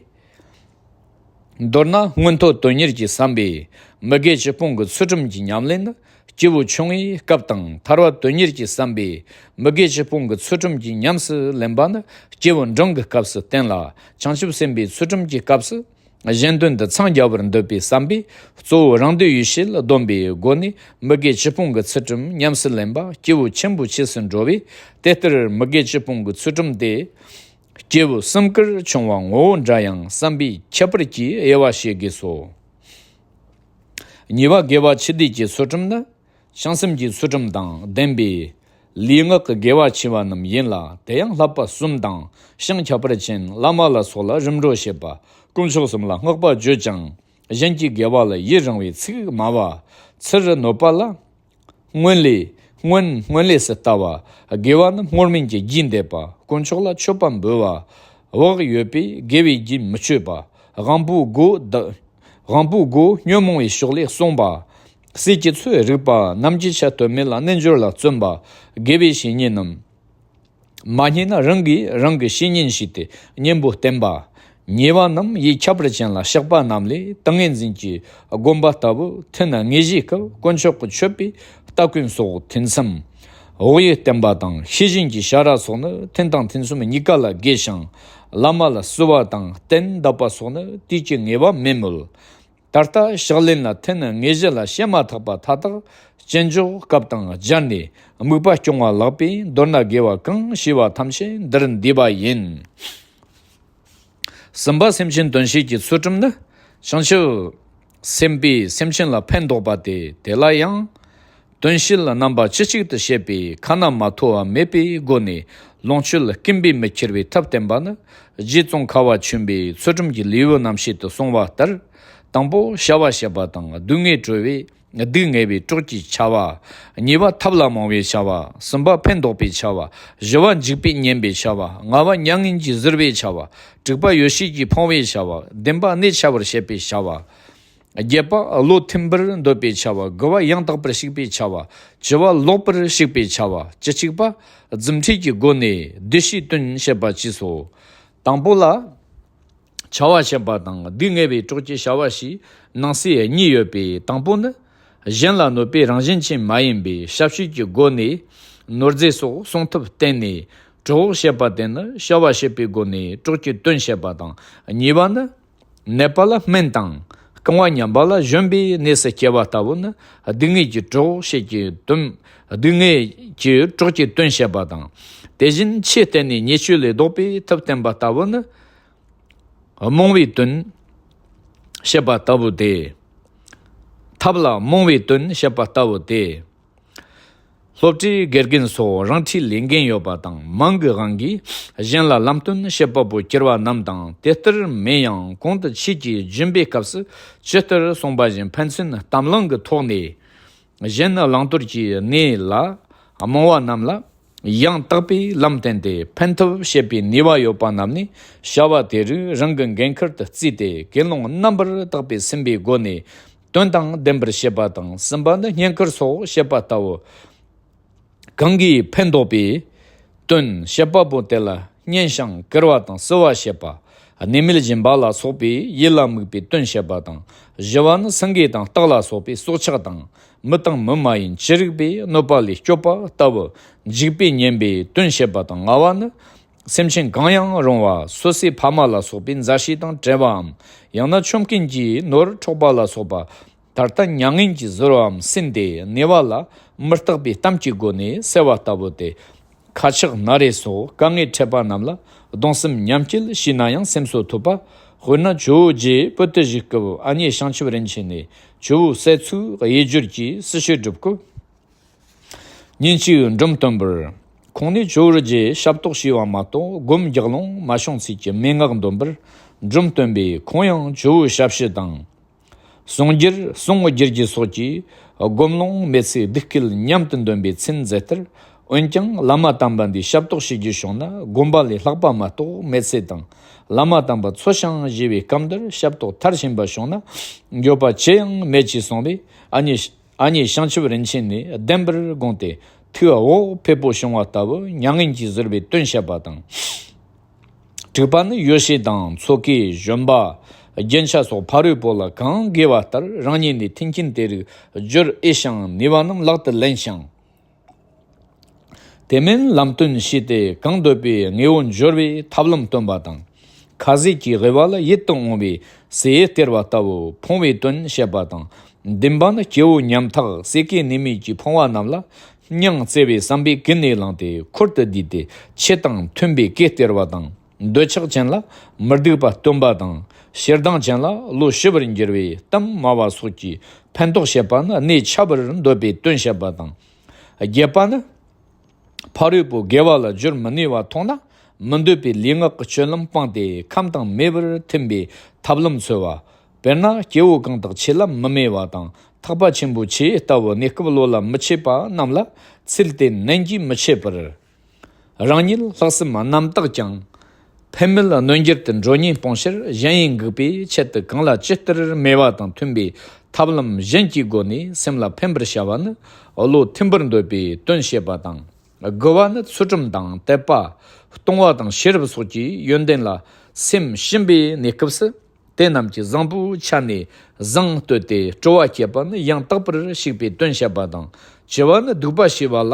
མདོར་ན་མངོན་མཐོ་དོན་གཉེར་གྱི་བསམ་པས་མི་དགེ་བཅུ་སྤོང་གི་ཚུལ་ཁྲིམས་ཀྱི་ཉམས་ལེན་ནི་སྐྱེས་བུ་ཆུང་ངུའི་སྐབས་དང་། ཐར་པ་དོན་གཉེར་གྱི་བསམ་པས་མི་དགེ་བཅུ་སྤོང་གི་ཚུལ་ཁྲིམས་ཀྱི་ཉམས་སུ་ལེན་པ་ནི་སྐྱེས་བུ་འབྲིང་གི་སྐབས་སུ་བསྟེན་ལ། བྱང་ཆུབ་སེམས་དཔའི་ཚུལ་ཁྲིམས་ཀྱི་སྐབས་སུ་གཞན་དོན་དུ་འཚང་རྒྱ་བར་འདོད་པའི་བསམ་པས་གཙོ་བོ་རང་འདོད་ཡིད་བྱེད་སྡོམ་པའི་སྒོ་ནས་མི་དགེ་བཅུ་སྤོང་གི་ཚུལ་ཁྲིམས་ཉམས་སུ་ལེན་པ་སྐྱེས་བུ་ཆེན་པོའི་རྗེས་སུ་འགྲོ་བས། དེ་ལྟར་མི་དགེ་བཅུ་སྤོང་གི་ཚུལ་ཁྲིམས་དེ། སྐྱེས་བུ་གསུམ་ཀར་ཆུང་བ་ངོ་བོ་འདྲ་ཡང་བསམ་པའི་ཁྱད་པར་གྱིས་དབྱེ་བ་ཕྱེ་དགོས་སོ། གཉིས་པ་དགེ་བ་ཆེ་འདོད་ཀྱི་ཚུལ་ཁྲིམས་ནི། བྱང་སེམས་ཀྱི་ཚུལ་ཁྲིམས་དང་ལྡན་པའི་ལུས་ངག་གི་དགེ་བ་ཆེ་བ་རྣམས་ཡིན་ལ། དེ་ཡང་བསླབ་པ་གསུམ་དང་ཞིང་ཁྱད་པར་ཅན་བླ་མ་ལ་སོགས་ལ་རིམ་གྲོ་བྱེད་པ། དཀོན་མཆོག་གསུམ་ལ་བསྔགས་པ་བརྗོད་ཅིང་། གཞན་གྱི་དགེ་བ་ལ་ཡི་རང་བའི་ཚིག་སྨྲ་བ། ཚུར་གནོད་པ་ལ། སྔོན་ལས། སྔོན། སྔོན་ལས་སུ་ལྟ་བ། དགེ་བ་ནི་སྔོ་སྨོན་གྱི་རྒྱས་འདེབས་པ། དཀོན་མཆོག་ལ་མཆོད་པ་འབུལ་བ། བག་ཡོད་པས་དགེ་བའི་རྒྱུན་མི་གཅོད་པ། དབང་པོའི་སྒོ་བདག་དབང་པོའི་སྒོ་ཉོན་མོངས་པའི་ཕྱོགས་ལས་བསྲུང་བ། ཟས་ཀྱི་ཚོད་རིག་པ། ནམ་གྱི་ཆ་སྟོད་སྨད་ལ་རྣལ་འབྱོར་ལ་བརྩོན་པ། དགེ་བའི་བཤེས་གཉེན་རྣམས། མ་རྙེད་ན་རང་གིས་རང་གི་བཤེས་གཉེན་ཞིག་སྟེ་གཉེན་པོ་བསྟེན་པ། ཉེས་པ་རྣམས་ཡིད་ཁྱད་པར་ཅན་ལ་བཤགས་པ་རྣམས་ལས་ཏིང་ངེ་འཛིན་གྱི་སྒོམ་པ་ལྟ་བུ་ཐུན་དངོས་གཞིའི་སྐབས་དཀོན་མཆོག་གི་མཆོད་པའི་སྟ་གོན་སོགས་ཐུན་མཚམས། དབུགས་ཡུད་བསྟེན་པ་དང་ཤེས་བཞིན་གྱི་བྱ་ར་སོགས་ནི་ཐུན་དང་ཐུན་གསུམ་གཉིས་ཀ་ལ་དགེ་ཞིང་། བླ་མ་ལ་བསུ་བ་དང་རྟེན་གདབ་པ་སོགས་ནི་དུས་ཀྱི་ངེས་པ་མེད་མོད། ད་ལྟ་ཕྱག་ལེན་ལ་ཐུན་དངོས་གཞི་ལ་བྱེད་མ་ཐག་པ་མཐའ་དག་སྤྱད་འཇོག་སྐབས་དང་སྦྱར་ནས་དམིགས་པ་སྐྱོང་བ་ལགས་པས། མདོར་ན་དགེ་བ་གང་བྱས་པ་ཐམས་ཅད་འདིར་འདུས་པ་ཡིན། གསུམ་པ་སེམས་ཅན་དོན་བྱེད་ཀྱི་ཚུལ་ཁྲིམས་ནི། བྱང་ཆུབ་སེམས་དཔས་སེམས་ཅན་ལ་ཕན་འདོགས་པ་སྟེ། དེ་ལ་ཡང་། དོན་བྱེད་རྣམ་པ་ཇི་གཅིག་ཏུ་བྱེད་པའི་ཁ་ན་མ་ཐོ་བ་མེད་པའི་སྒོ་ནས་ལོངས་སྤྱོད་ཀུན་པས་མི་ཁྱེར་བའི་ཐབས་བསྟན་པ་ནི། རྗེ་ཙོང་ཁ་བ་ཆེན་པོས་ཚུལ་ཁྲིམས་ཀྱི་ལེའུ་རྣམ་བཤད་དུ་གསུངས་པ་ལྟར། དང་པོ་བྱ་བ་བྱེད་པ་དང་སྡུག་བསྔལ་བཀྲོལ་བའི་སྡུག་བསྔལ་བའི་གྲོགས་ཀྱི་བྱ་བ། གཉིས་པ་ཐབས་ལ་རྨོངས་པའི་བྱ་བ། གསུམ་པ་ཕན་འདོགས་པའི་བྱ་བ། བཞི་པ་འཇིགས་པས་ཉེན་པའི་བྱ་བ། ལྔ་པ་མྱ་ངན་གྱིས་གཟིར་བའི་བྱ་བ། དྲུག་པ་ཡོ་བྱད་ཀྱིས་ཕོངས་པའི་བྱ་བ། བདུན་པ་གནས་འཆའ་བར་བྱེད་པའི་བྱ་བ། བརྒྱད་པ་བློ་མཐུན་པར་འདོད་པའི་བྱ་བ། དགུ་པ་ཡང་དག་པར་ཞུགས་པའི་བྱ་བ། བཅུ་པ་ལོག་པར་ཞུགས་པའི་བྱ་བ། བཅུ་གཅིག་པ་རྫུ་འཕྲུལ་གྱི་སྒོ་ནས་བདེ་གཤེགས་དོན་བྱེད་པ་བཅས་སོ། དང་པོ་ལ། བྱ་བ་བྱེད་པ་དང་སྡུག་བསྔལ་བའི་གྲོགས་ཀྱི་བྱ་བ་ཞེས་ནང་གསེས་གཉིས་ཡོད་པའི་དང་པོ་ནི། གཞན་ལ་གནོད་པའི་རང་བཞིན་ཅན་མ་ཡིན་པའི་ཞབས་ཕྱི་གྱི་སྒོ་ནས་ནོར་རྫས་སོགས་སྲུང་ཐབས་བསྟན་ནས་གྲོགས་བྱེད་པ་དེ་ནི་བྱ་བ་བྱེད་པའི་སྒོ་ནས་གྲོགས་ཀྱི་དོན་བྱེད་པ་དང་། གཉིས་པ་ནི། ནད་པ་ལ་སྨན་དང་རྐང་བ་ཉམས་པ་ལ་གཞོན་པའི་གནས་སུ་སྐྱེལ་བ་ལྟ་བུ་ནི་སྡུག་བསྔལ་གྱི་གྲོགས་བྱེད་ཀྱི་དོན། སྡུག་བསྔལ་གྱི་གྲོགས་ཀྱི་དོན་བྱེད་པ་དང་། དེ་བཞིན་ཆོས་བསྟན་ནས་ཉེས་སྤྱོད་ལས་ལྡོག་པའི་ཐབས་བསྟན་པ་ལྟ་བུ་ནི། རྨོངས་པའི་དོན་བྱེད་པ་ལྟ་བུ་སྟེ། ཐབས་ལ་རྨོངས་པའི་དོན་བྱེད་པ་ལྟ་བུ་སྟེ། སློབ་གྲྭའི་དགེ་རྒན་སོགས་རང་འཁྲིའི་ལས་འགན་ཡོད་པ་དང་མིང་གི་དབང་གིས་གཞན་ལ་ལམ་སྟོན་བྱེད་པ་པོ་གྱུར་པ་རྣམས་དང་། དེ་ལྟར་མིན་ཡང་གོང་དུ་ཆོས་ཀྱི་སྦྱིན་པའི་སྐབས་སུ་ཇི་ལྟར་གསུངས་པ་བཞིན་ཕན་ཚུན་གཏམ་གླེང་གི་ཐོག་ནས། གཞན་བླང་དོར་གྱི་གནས་ལ་རྨོངས་པ་རྣམས་ལ་ཡང་དག་པའི་ལམ་བསྟན་ཏེ་ཕན་ཐབས་བྱེད་པའི་ནུས་པ་ཡོད་པ་རྣམས་ནི་བྱ་བ་དེ་རིགས་རང་གི་འགན་ཁུར་དུ་བརྩིས་ཏེ་ཀུན་སློང་རྣམ་པར་དག་པས་ཟིན་པའི་སྒོ་ནས་དོན་དང་ལྡན་པར་བྱེད་པ་དང་། གསུམ་པ་ནི་བསྙེན་བཀུར་སོགས་བྱེད་པ་ལྟ་བུ། གང་གིས་ཕན་འདོགས་པའི་དོན་བྱེད་པ་པོ་དེ་ལ་བསྙེན་ཞིང་བཀུར་བ་དང་བསུ་བ་བྱེད་པ། གནས་མལ་སྦྱིན་པ་ལ་སོགས་པའི་ཡིད་ལ་དམིགས་པའི་དོན་བྱེད་པ་དང་། བཞི་བ་ནི་སེང་གེ་དང་སྟག་ལ་སོགས་པའི་སྲོག་ཆགས་དང་། མི་དང་མི་མ་ཡིན་ཅི་རིགས་པའི་གནོད་པ་ལས་སྐྱོབ་པ་ལྟ་བུ་འཇིགས་པས་ཉེན་པའི་དོན་བྱེད་པ་དང་། ལྔ་བ་ནི་སེམས་ཅན་གང་ཡང་རུང་བ་སོ་སོའི་ཕ་མ་ལ་སོགས་པའི་མཛའ་བཤེས་དང་བྲལ་བའམ། ཡང་ན་ཆོམ་རྐུན་གྱིས་ནོར་འཕྲོག་པ་ལ་སོགས་པ། ད་ལྟ་མྱ་ངན་གྱིས་གཟིར་བའམ་སྲིན་ཏེ་ནད་པ་ལ་མི་རྟག་པའི་གཏམ་གྱི་སྒོ་ནས་བསལ་བ་ལྟ་བུ་སྟེ། ཁ་ཆག་ན་རེ་སོགས་དཀའ་ངལ་འཕྲད་པ་རྣམས་ལ་གདུང་སེམས་མཉམ་སྐྱེད་བྱས་ན་ཡང་སེམས་གསོ་ཐུབ་པ། དཔེར་ན་ཇོ་བོ་རྗེ་བོད་དུ་བཞུགས་སྐབས་ཨ་མྱེས་བྱང་ཆུབ་རིན་ཆེན་ནས་ཇོ་བོའི་སྲས་ཚུགས་གཡས་སྦྱོར་གྱིས་སྲི་ཞུ་སྒྲུབ་སྐབས། ཉིན་གཅིག་འབྲོམ་སྟོན་པར། ཁོང་ནས་ཇོ་བོ་རྗེ་ཞབས་ཏོག་བྱས་པ་མ་གཏོགས་སྒོམ་རྒྱག་ལོང་མ་བྱུང་ཚུལ་གྱི་མན་ངག་འདོན་པར་འབྲོམ་སྟོན་པས་ཁོང་ཡང་ཇོ་བོའི་ཞབས་ཕྱི་དང་། གསུང་རྒྱུར་གསུང་བསྒྱུར་རྒྱུ་སོགས་ཀྱི་སྒོམ་ལོང་མེད་ཚེ་སྡིག་སྐུལ་མཉམ་དུ་འདོན་པའི་ཚུལ་མཛད་མཐར། འོན་ཀྱང་བླ་མ་དམ་པ་འདིའི་ཞབས་ཏོག་བྱེད་རྒྱུ་བྱུང་ན་སྒོམ་པ་ལས་ལྷག་པ་མ་གཏོགས་མེད་ཚུལ་དང་། བླ་མ་དམ་པ་འཚོ་ཞིང་གཞེས་པའི་སྐབས་འདིར་ཞབས་ཏོག་མཐར་ཕྱིན་པ་བྱུང་ན་འགྱོད་པ་ཅི་ཡང་མེད་ཅེས་གསུངས་པས། ཨ་མྱེས། ཨ་མྱེས་བྱང་ཆུབ་རིན་ཆེན་ནས་བདེན་པར་དགོངས་ཏེ་ཐུགས་དབང་ཕེབས་པོ་བྱུང་བ་ལྟ་བུ་མྱ་ངན་གྱིས་གཟིར་བའི་དོན་བཤད་པ་དང་། དྲུག་པ་ནི་ཡོ་བྱད་དང་མཚོ་གོས་བཞོན་པ། རྒྱན་ཆ་སོགས་ཕ་རོལ་པོ་ལ་གང་དགོས་པ་ལྟར་རང་ཉིད་ནས་མཐུན་རྐྱེན་དེ་རིགས་སྦྱོར་ཨེ་ཞིང་ནུས་པ་རྣམས་ལག་ཏུ་ལེན་ཞིང་། དེ་མིན་ལམ་སྟོན་བྱས་ཏེ་གང་འདོད་པའི་དངོས་པོ་འབྱོར་བའི་ཐབས་ལམ་སྟོན་པ་དང་། ཁ་ཟས་ཀྱི་དབུལ་བ་ལ་ཡིད་དུ་འོང་བའི་ཟས་སྟེར་བ་ལྟ་བུ་ཕོངས་པའི་དོན་བཤད་པ་དང་། བདུན་པ་ནི་སྐྱེ་བོ་ཉམ་ཐག་ཟས་གོས་ནུས་མེད་ཀྱི་ཕོངས་པ་རྣམས་ལ་སྙིང་བརྩེ་བའི་བསམ་པས་ཀུན་ནས་བསླངས་ཏེ་འཁོར་དུ་བསྡུས་ཏེ་ཆོས་དང་མཐུན་པའི་གོས་སྟེར་བ་དང་། འདོད་ཆགས་ཅན་ལ་མི་སྡུག་པ་སྟོན་པ་དང་། ཞེ་སྡང་ཅན་ལ་བློ་ཞི་བར་འགྱུར་བའི་གཏམ་སྨྲ་བ་སོགས་ཀྱིས་ཕན་ཐོགས་བྱེད་པ་ནི་གནས་ཆགས་པར་འདོད་པའི་དོན་བཤད་པ་དང་། བརྒྱད་པ་ནི། ཕ་རོལ་པོ་དགེ་བ་ལ་སྦྱོར་མི་ནུས་པ་མཐོང་ན་མི་འདོད་པའི་ལུས་ངག་གི་སྤྱོད་ལམ་སྤངས་ཏེ་ཁམས་དང་མེད་པར་ཐིམ་པའི་ཐབས་ལམ་འཚོལ་བ། དཔེར་ན་སྐྱེ་བོ་གང་དག་ཆོས་ལ་མི་མོས་པ་དང་ཐེག་པ་ཆེན་པོའི་ཆོས་ལྟ་བུ་གནས་སྐབས་བློ་ལ་མི་ཆེས་པ་རྣམས་ལ་ཚུལ་དེ་ནན་གྱིས་མི་འཆད་པར། རང་ཉིད་ལྷག་བསམ་རྣམ་དག་ཀྱང་། ཕན་མེད་གནོད་འགྱུར་དུ་འགྲོ་ཉེན་སྤོང་ཕྱིར་གཞན་ཡིད་འགུག་པའི་ཆེད་དུ་གང་ལ་ཇི་ལྟར་མོས་པ་དང་མཐུན་པའི་ཐབས་ལམ་གཞན་གྱི་སྒོ་ནས་སེམས་ལ་ཕན་པར་བྱ་བ་ནི་བློ་མཐུན་པར་འདོད་པའི་དོན་བཤད་པ་དང་། དགུ་བ་ནི་ཚུལ་ཁྲིམས་དང་དད་པ། གཏོང་བ་དང་ཤེས་རབ་སོགས་ཀྱི་ཡོན་ཏན་ལ་སེམས་ཞུམ་པའི་གནས་སྐབས་སུ་དེ་རྣམས་ཀྱི་བཟང་པོའི་ཆ་ནས་བཟང་བསྟོད་དེ་སྤྲོ་བ་བསྐྱེད་པ་ནི་ཡང་དག་པར་ཞུགས་པའི་དོན་བཤད་པ་དང་། བཅུ་བ་ནི་སྡིག་པ་བྱས་པ་ལ།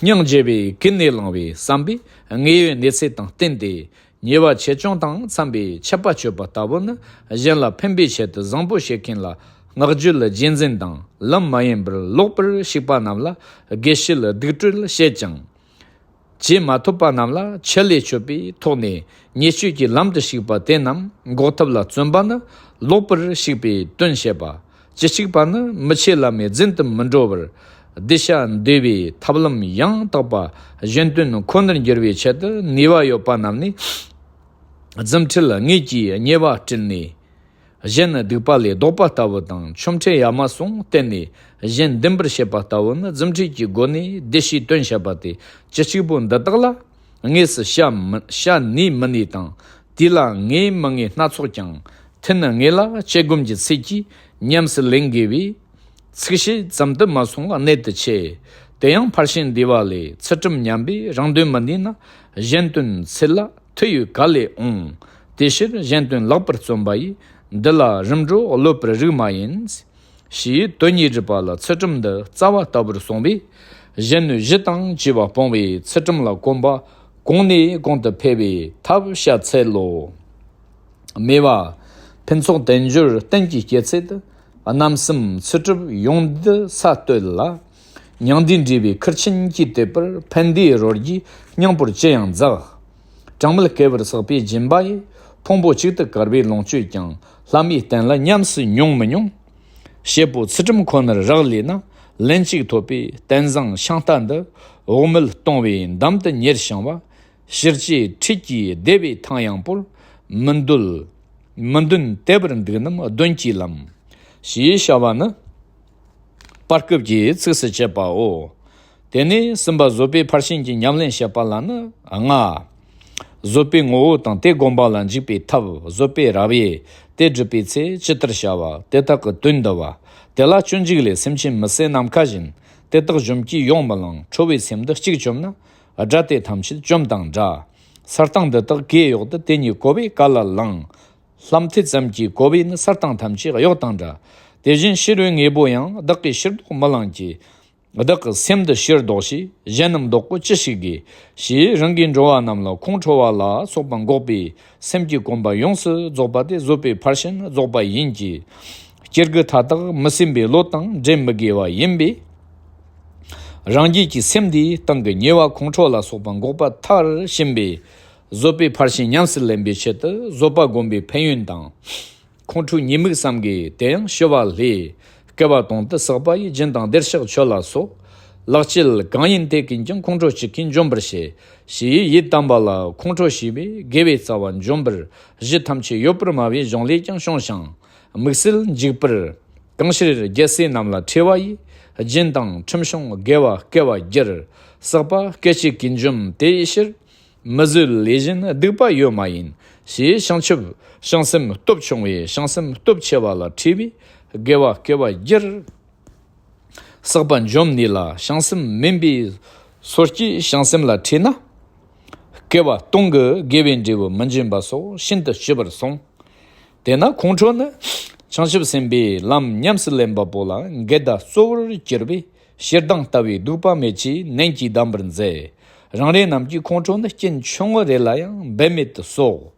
སྙིང་རྗེ་བས་ཀུན་ནས་བསླངས་པའི་བསམ་པས་དངོས་ཡོད་གནས་ཚུལ་དང་བསྟུན་ཏེ་ཉེས་པ་ཆེ་ཆུང་དང་འཚམ་པའི་ཆད་པ་གཅོད་པ་ལྟ་བུ་ནི་གཞན་ལ་ཕན་པའི་ཆེད་དུ་བཟང་པོ་བྱེད་མཁན་ལ་བསྔགས་བརྗོད་རྗེས་འཛིན་དང་ལམ་མ་ཡིན་པར་ལོག་པར་ཞུགས་པ་རྣམས་ལ་དགེ་བཤེས་སྡིག་སྤྲོད་བྱེད་ཅིང་། བྱེད་མ་ཐུབ་པ་རྣམས་ལ་ཆེད་ལས་སྤྱོད་པའི་ཐོག་ནས་ཉེས་སྤྱོད་ཀྱི་ལམ་དུ་ཞུགས་པ་དེ་རྣམས་འགོག་ཐབས་ལ་བརྩོན་པ་ནི་ལོག་པར་ཞུགས་པའི་དོན་བཤད་པ། བཅུ་གཅིག་པ་ནི་མི་ཆོས་བླ་མེད་རྫུན་དུ་མི་འགྲོ་བར། གདུལ་བྱ་འདུལ་བའི་ཐབས་ལམ་ཡང་དག་པ་གཞན་དོན་ཁོ་ནར་འགྱུར་བའི་ཆེད་དུ་ནུས་པ་ཡོད་པ་རྣམས་ནི། རྫུ་འཕྲུལ་དངོས་ཀྱིས་ཉེས་པ་བཀྲུས་ནས། གཞན་སྡིག་པ་ལས་ལྡོག་པ་ལྟ་བུ་དང་ཆོ་འཕྲུལ་ཡ་མ་ཟུང་བསྟན་ནས་གཞན་འདུན་པར་བྱེད་པ་ལྟ་བུ་ནི་རྫུ་འཕྲུལ་གྱི་སྒོ་ནས་བདེ་བྱེད་དོན་བཤད་པ་སྟེ། བཅུ་གཅིག་པོ་འདི་དག་ལ་དངོས་སུ་བྱ་མི་བྱ་ནུས་མི་ནུས་དང་དེ་ལ་ངེས་མི་ངེས་སྣ་ཚོགས་ཀྱང་། མཐུན་དངོས་ལ་དཔྱད་སྒོམ་གྱི་ཚུལ་གྱིས་ཉམས་སུ་ལེན་དགོས་པས། ཚིག་བཤད་ཙམ་དུ་མ་སོང་བ་གནད་དུ་ཆེ། དེ་ཡང་ཕར་ཕྱིན་འདུལ་བ་ལས་ཚུལ་ཁྲིམས་ཉམས་པས་རང་དོན་མི་ནུས་ན་གཞན་དོན་ཚུལ་ལ་མཐུ་ཡོད་ག་ལས་འོང་། དེ་ཕྱིར་གཞན་དོན་ལེགས་པར་བརྩོན་པ་ཡིས། འདི་ལ་རིམ་གྲོ་གློད་པར་རིགས་མ་ཡིན། ཞེས་དོན་གཉིས་སྒྲུབ་པ་ལ་ཚུལ་ཁྲིམས་འདི་རྩ་བ་ལྟ་བུར་གསུངས་པས། གཞན་གནོད་གཞི་དང་བཅས་པ་སྤོང་བའི་ཚུལ་ཁྲིམས་ལ་གོམས་པ་གོང་ནས་གོང་དུ་འཕེལ་བའི་ཐབས་བཤད་འཚལ་ལོ། སྨྲས་པ། ཕུན་ཚོགས་དལ་འབྱོར་གཏན་གྱི་སྐྱེད་ཚལ་དུ། རྣམ་གསུམ་ཚུལ་ཁྲིམས་ཡོངས་འདུས་ས་སྟོད་ལ། མྱང་འདས་འདྲིས་པའི་ཁུར་ཆེན་གྱིས་དེད་པར། ཕན་བདེའི་རོལ་རྒྱས་སྙིང་པོར་ཅི་ཡང་འཛག། གྲང་མོད་བསྐལ་པར་བསགས་པའི་སྦྱིན་པ་ཡིས། ཕུང་པོ་གཅིག་ཏུ་བཀར་བའི་ལོངས་སྤྱོད་ཀྱང་། ལྷ་མིའི་རྟེན་ལ་ཉམས་སུ་མྱོང་མི་མྱོང་། བྱེད་པོ་ཚུལ་ཁྲིམས་ཁོ་ནར་རག་ལས་ན། ལན་གཅིག་ཐོབ་པའི་རྟེན་བཟང་ཤིང་རྟ་འདི། བོགས་མེད་གཏོང་བའི་འདམ་དུ་ཉེར་བྱང་བ། ཕྱིར་སྐྱེ་འཁྲིད་ཀྱིས་བདེ་བའི་ཐང་ཡངས་པོར། མི་འདོད། མི་འདུན་དེ་བར་འདུག་རྣམས་གདོན་གྱིས་ལམ། ཞེས་བྱ་བ་ནི། བར་སྐབས་ཀྱི་ཚིགས་སུ་བཅད་པའོ། དེ་ནས་གསུམ་པ་བཟོད་པའི་ཕར་ཕྱིན་གྱི་ཉམས་ལེན་བཤད་པ་ལ་ནི་ལྔ། བཟོད་པའི་ངོ་བོ་དང་དེ་བསྒོམ་པ་ལ་འཇུག་པའི་ཐབས། བཟོད་པའི་རབ་དབྱེ། དེ་སྒྲུབ་པའི་ཚེ་ཇི་ལྟར་བྱ་བ། དེ་དག་གི་དོན་འདུལ་བ། དེ་ལ་སྤྱོད་འཇུག་ལས། སེམས་ཅན་མི་བསད་ནམ་མཁའ་བཞིན། དེ་དག་གཞོམ་གྱིས་ཡོང་མི་ལང་། ཁྲོ་བའི་སེམས་འདི་གཅིག་བཅོམ་ན། དགྲ་དེ་ཐམས་ཅད་བཅོམ་དང་འདྲ། ས་སྟེང་འདི་དག་གོས་གཡོགས་ཏེ། དེ་ཉིད་བཀོལ་བས་ག་ལ་ལང་། ལྷམ་མཐིལ་ཙམ་གྱིས་བཀོལ་བས་ནི། ས་སྟེང་ཐམས་ཅད་གཡོགས་དང་འདྲ། དེ་བཞིན་ཕྱི་རོལ་དངོས་པོ་ཡང་། བདག་གིས་ཕྱིར་བཟློག་མི་ལང་གྱི། བདག་གི་སེམས་འདི་ཕྱིར་བཟློག་བྱས། གཞན་རྣམས་བཟློག་གོ་ཅི་ཞིག་དགོས། ཞེས་རང་གིས་འགྲོ་བ་རྣམས་ལ་ཁོང་ཁྲོ་བ་ལ་སོགས་པ་འགོག་པའི་སེམས་ཀྱི་གོམས་པ་ཡོངས་སུ་རྫོགས་པ་དེ་བཟོད་པའི་ཕར་ཕྱིན་རྫོགས་པ་ཡིན་གྱི། སྐྱེ་རྒུ་མཐའ་དག་མི་སེམས་པའི་བློ་དང་འབྲེལ་མི་དགོས་པ་ཡིན་པས། རང་རྒྱུད་ཀྱི་སེམས་འདིའི་སྟེང་གི་ཉེ་བ་ཁོང་ཁྲོ་ལ་སོགས་པ་འགོག་པ་མཐར་ཕྱིན་པས། བཟོད་པའི་ཕར་ཕྱིན་ཉམས་སུ་ལེན་པའི་ཆེད་དུ་བཟོད་པ་སྒོམ་པའི་ཕན་ཡོན་དང་། ཁོང་ཁྲོའི་ཉེས་དམིགས་བསམ་དགོས། དེ་ཡང་ཞི་བ་ལྷོད། བསྐལ་པ་དོན་དུ་བསགས་པ་ཡི། སྦྱིན་དང་བདེར་གཤེགས་མཆོད་ལ་སོགས། ལག་རྗེས་གང་ཡིན་དེ་ཀུན་ཀྱང་། ཁོང་ཁྲོ་གཅིག་གིས་འཇོམས་པར་བྱེད། ཞེས་ཡི་དམ་པ་ལ་ཁོང་ཁྲོ་ཞི་བའི་དགེ་བའི་རྩ་བ་འཇོམས་པར་གཞི་ཐམས་ཅད་ཡོད་པར་སྨྲ་བའི་གཞུང་ལས་ཀྱང་བྱུང་ཞིང་། དམིགས་བསལ་འཇུག་པར་གང་ཕྱིར་རྒྱལ་སྲས་རྣམས་ལ་ཁྲོས་པ་ཡི། སྦྱིན་དང་ཁྲིམས་སྲུང་དགེ་བ་བསྐལ་པ་བསྒྱུར། བསགས་པ་སྐད་ཅིག་གིས་འཇོམས་དེ་ཡི་ཕྱིར། མི་བཟོད་ལས་གཞན་སྡིག་པ་ཡོད་མ་ཡིན། ཞེས་བྱང་ཆུབ་བྱང་སེམས་སྟོབས་ཆུང་བས་བྱང་སེམས་སྟོབས་ཆེ་བ་ལ་ཁྲོས་པས་དགེ་བ་བསྐལ་པ་བསྒྱུར། བསགས་པ་འཇོམས་ནུས་ལ་བྱང་སེམས་མིན་པའི་སོ་སྐྱེས་བྱང་སེམས་ལ་ཁྲོས་ན། བསྐལ་པ་སྟོང་གི་དགེ་བའི་འབྲས་བུ་མི་འབྱིན་པ་སོགས་ཤིན་ཏུ་ལྕི་བར་གསུངས། དེས་ན་ཁོང་ཁྲོ་ནི་བྱང་ཆུབ་སེམས་དཔའི་ལམ་ཉམས་སུ་ལེན་པ་པོ་ལ་འགལ་ཟླ་གཙོ་བོར་གྱུར་པས། ཞེ་སྡང་ལྟ་བུའི་གདུག་པ་མེད་ཅེས་ནན་གྱིས་གདམས་པར་མཛད། རང་རེ་རྣམས་ཀྱི་ཁོང་ཁྲོ་ནི་རྐྱེན་ཆུང་ངུ་རེ་ལ་ཡང་འབད་མེད་དུ་གསོག།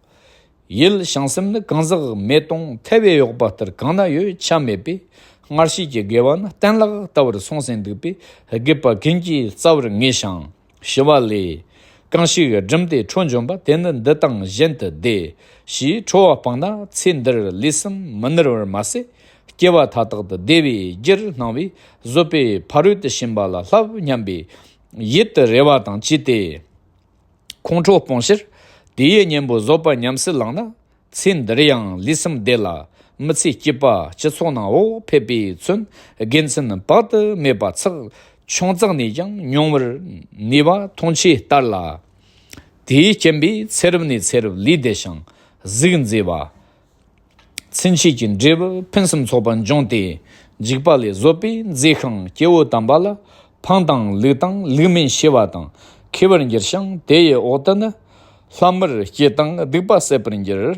ཡུལ་བྱང་སེམས་ནི་གང་ཟག་མེ་དོང་ཐལ་བས་གཡོགས་པ་ལྟར་གང་ན་ཡོད་ཆ་མེད་པས། སྔར་བྱས་ཀྱི་དགེ་བ་ནི་གཏན་ལ་དག་པར་སོང་ཟིན་འདུག་པས། དགེ་བ་ཀུན་གྱི་རྩ་བར་ངེས་ཤིང་ཞི་བ་ལས། གང་ཞིག་བསྒྲིམས་ཏེ་ཁྲོ་འཇོམས་པ། དེ་ནི་འདི་དང་གཞན་དུ་བདེ། ཞེས་ཁྲོ་བ་སྤངས་ན་ཚེ་འདིར་ལུས་སེམས་མི་ནུར་བར་མ་ཟད། སྐྱེ་བ་མཐའ་དག་ཏུ་བདེ་བའི་རྒྱུར་སྣང་བས། བཟོད་པའི་ཕ་རོལ་ཏུ་ཕྱིན་པ་ལ་བསླབ་སྙམ་པའི་ཡིད་དུ་རེ་བ་དང་བཅས་ཏེ། ཁོང་ཁྲོ་སྤོང་ཕྱིར། དེའི་གཉེན་པོ་བཟོད་པ་ཉམས་སུ་བླངས་ན། ཚེ་འདིར་ཡང་ལུས་སེམས་བདེ་ལ། མི་ཚེ་སྐྱིད་པ་སྤྱི་ཚོགས་ནང་འོག་ཕེབས་པས་མཚོན། དགེ་མཚན་དཔག་ཏུ་མེད་པ་ཚེགས་ཆུང་ཙག་ནས་ཀྱང་མྱོང་བར་ནུས་པ་མཐོང་ཆོས་ལྟར་ལ། དེའི་རྐྱེན་པས་ཚེ་རབས་ནས་ཚེ་རབས་ལུས་བདེ་ཞིང་གཟུགས་མཛེས་པ། ཚུན་ཆད་ཀྱི་འབྲས་བུ་ཕུན་སུམ་ཚོགས་པ་འབྱུང་སྟེ། འཇིགས་པ་ལས་བཟོད་པས་མཛེས་ཤིང་སྐྱེ་བོ་དམ་པ་ལ། ཕངས་དང་ལུགས་དང་ལུགས་མིན་ཤེས་པ་དང་མཁས་པར་འགྱུར་ཞིང་། དེ་ཡི་འོག་ཏུ་ནི་ལྷ་མིར་སྐྱེ་དང་སྡིག་པ་སེལ་བར་འགྱུར།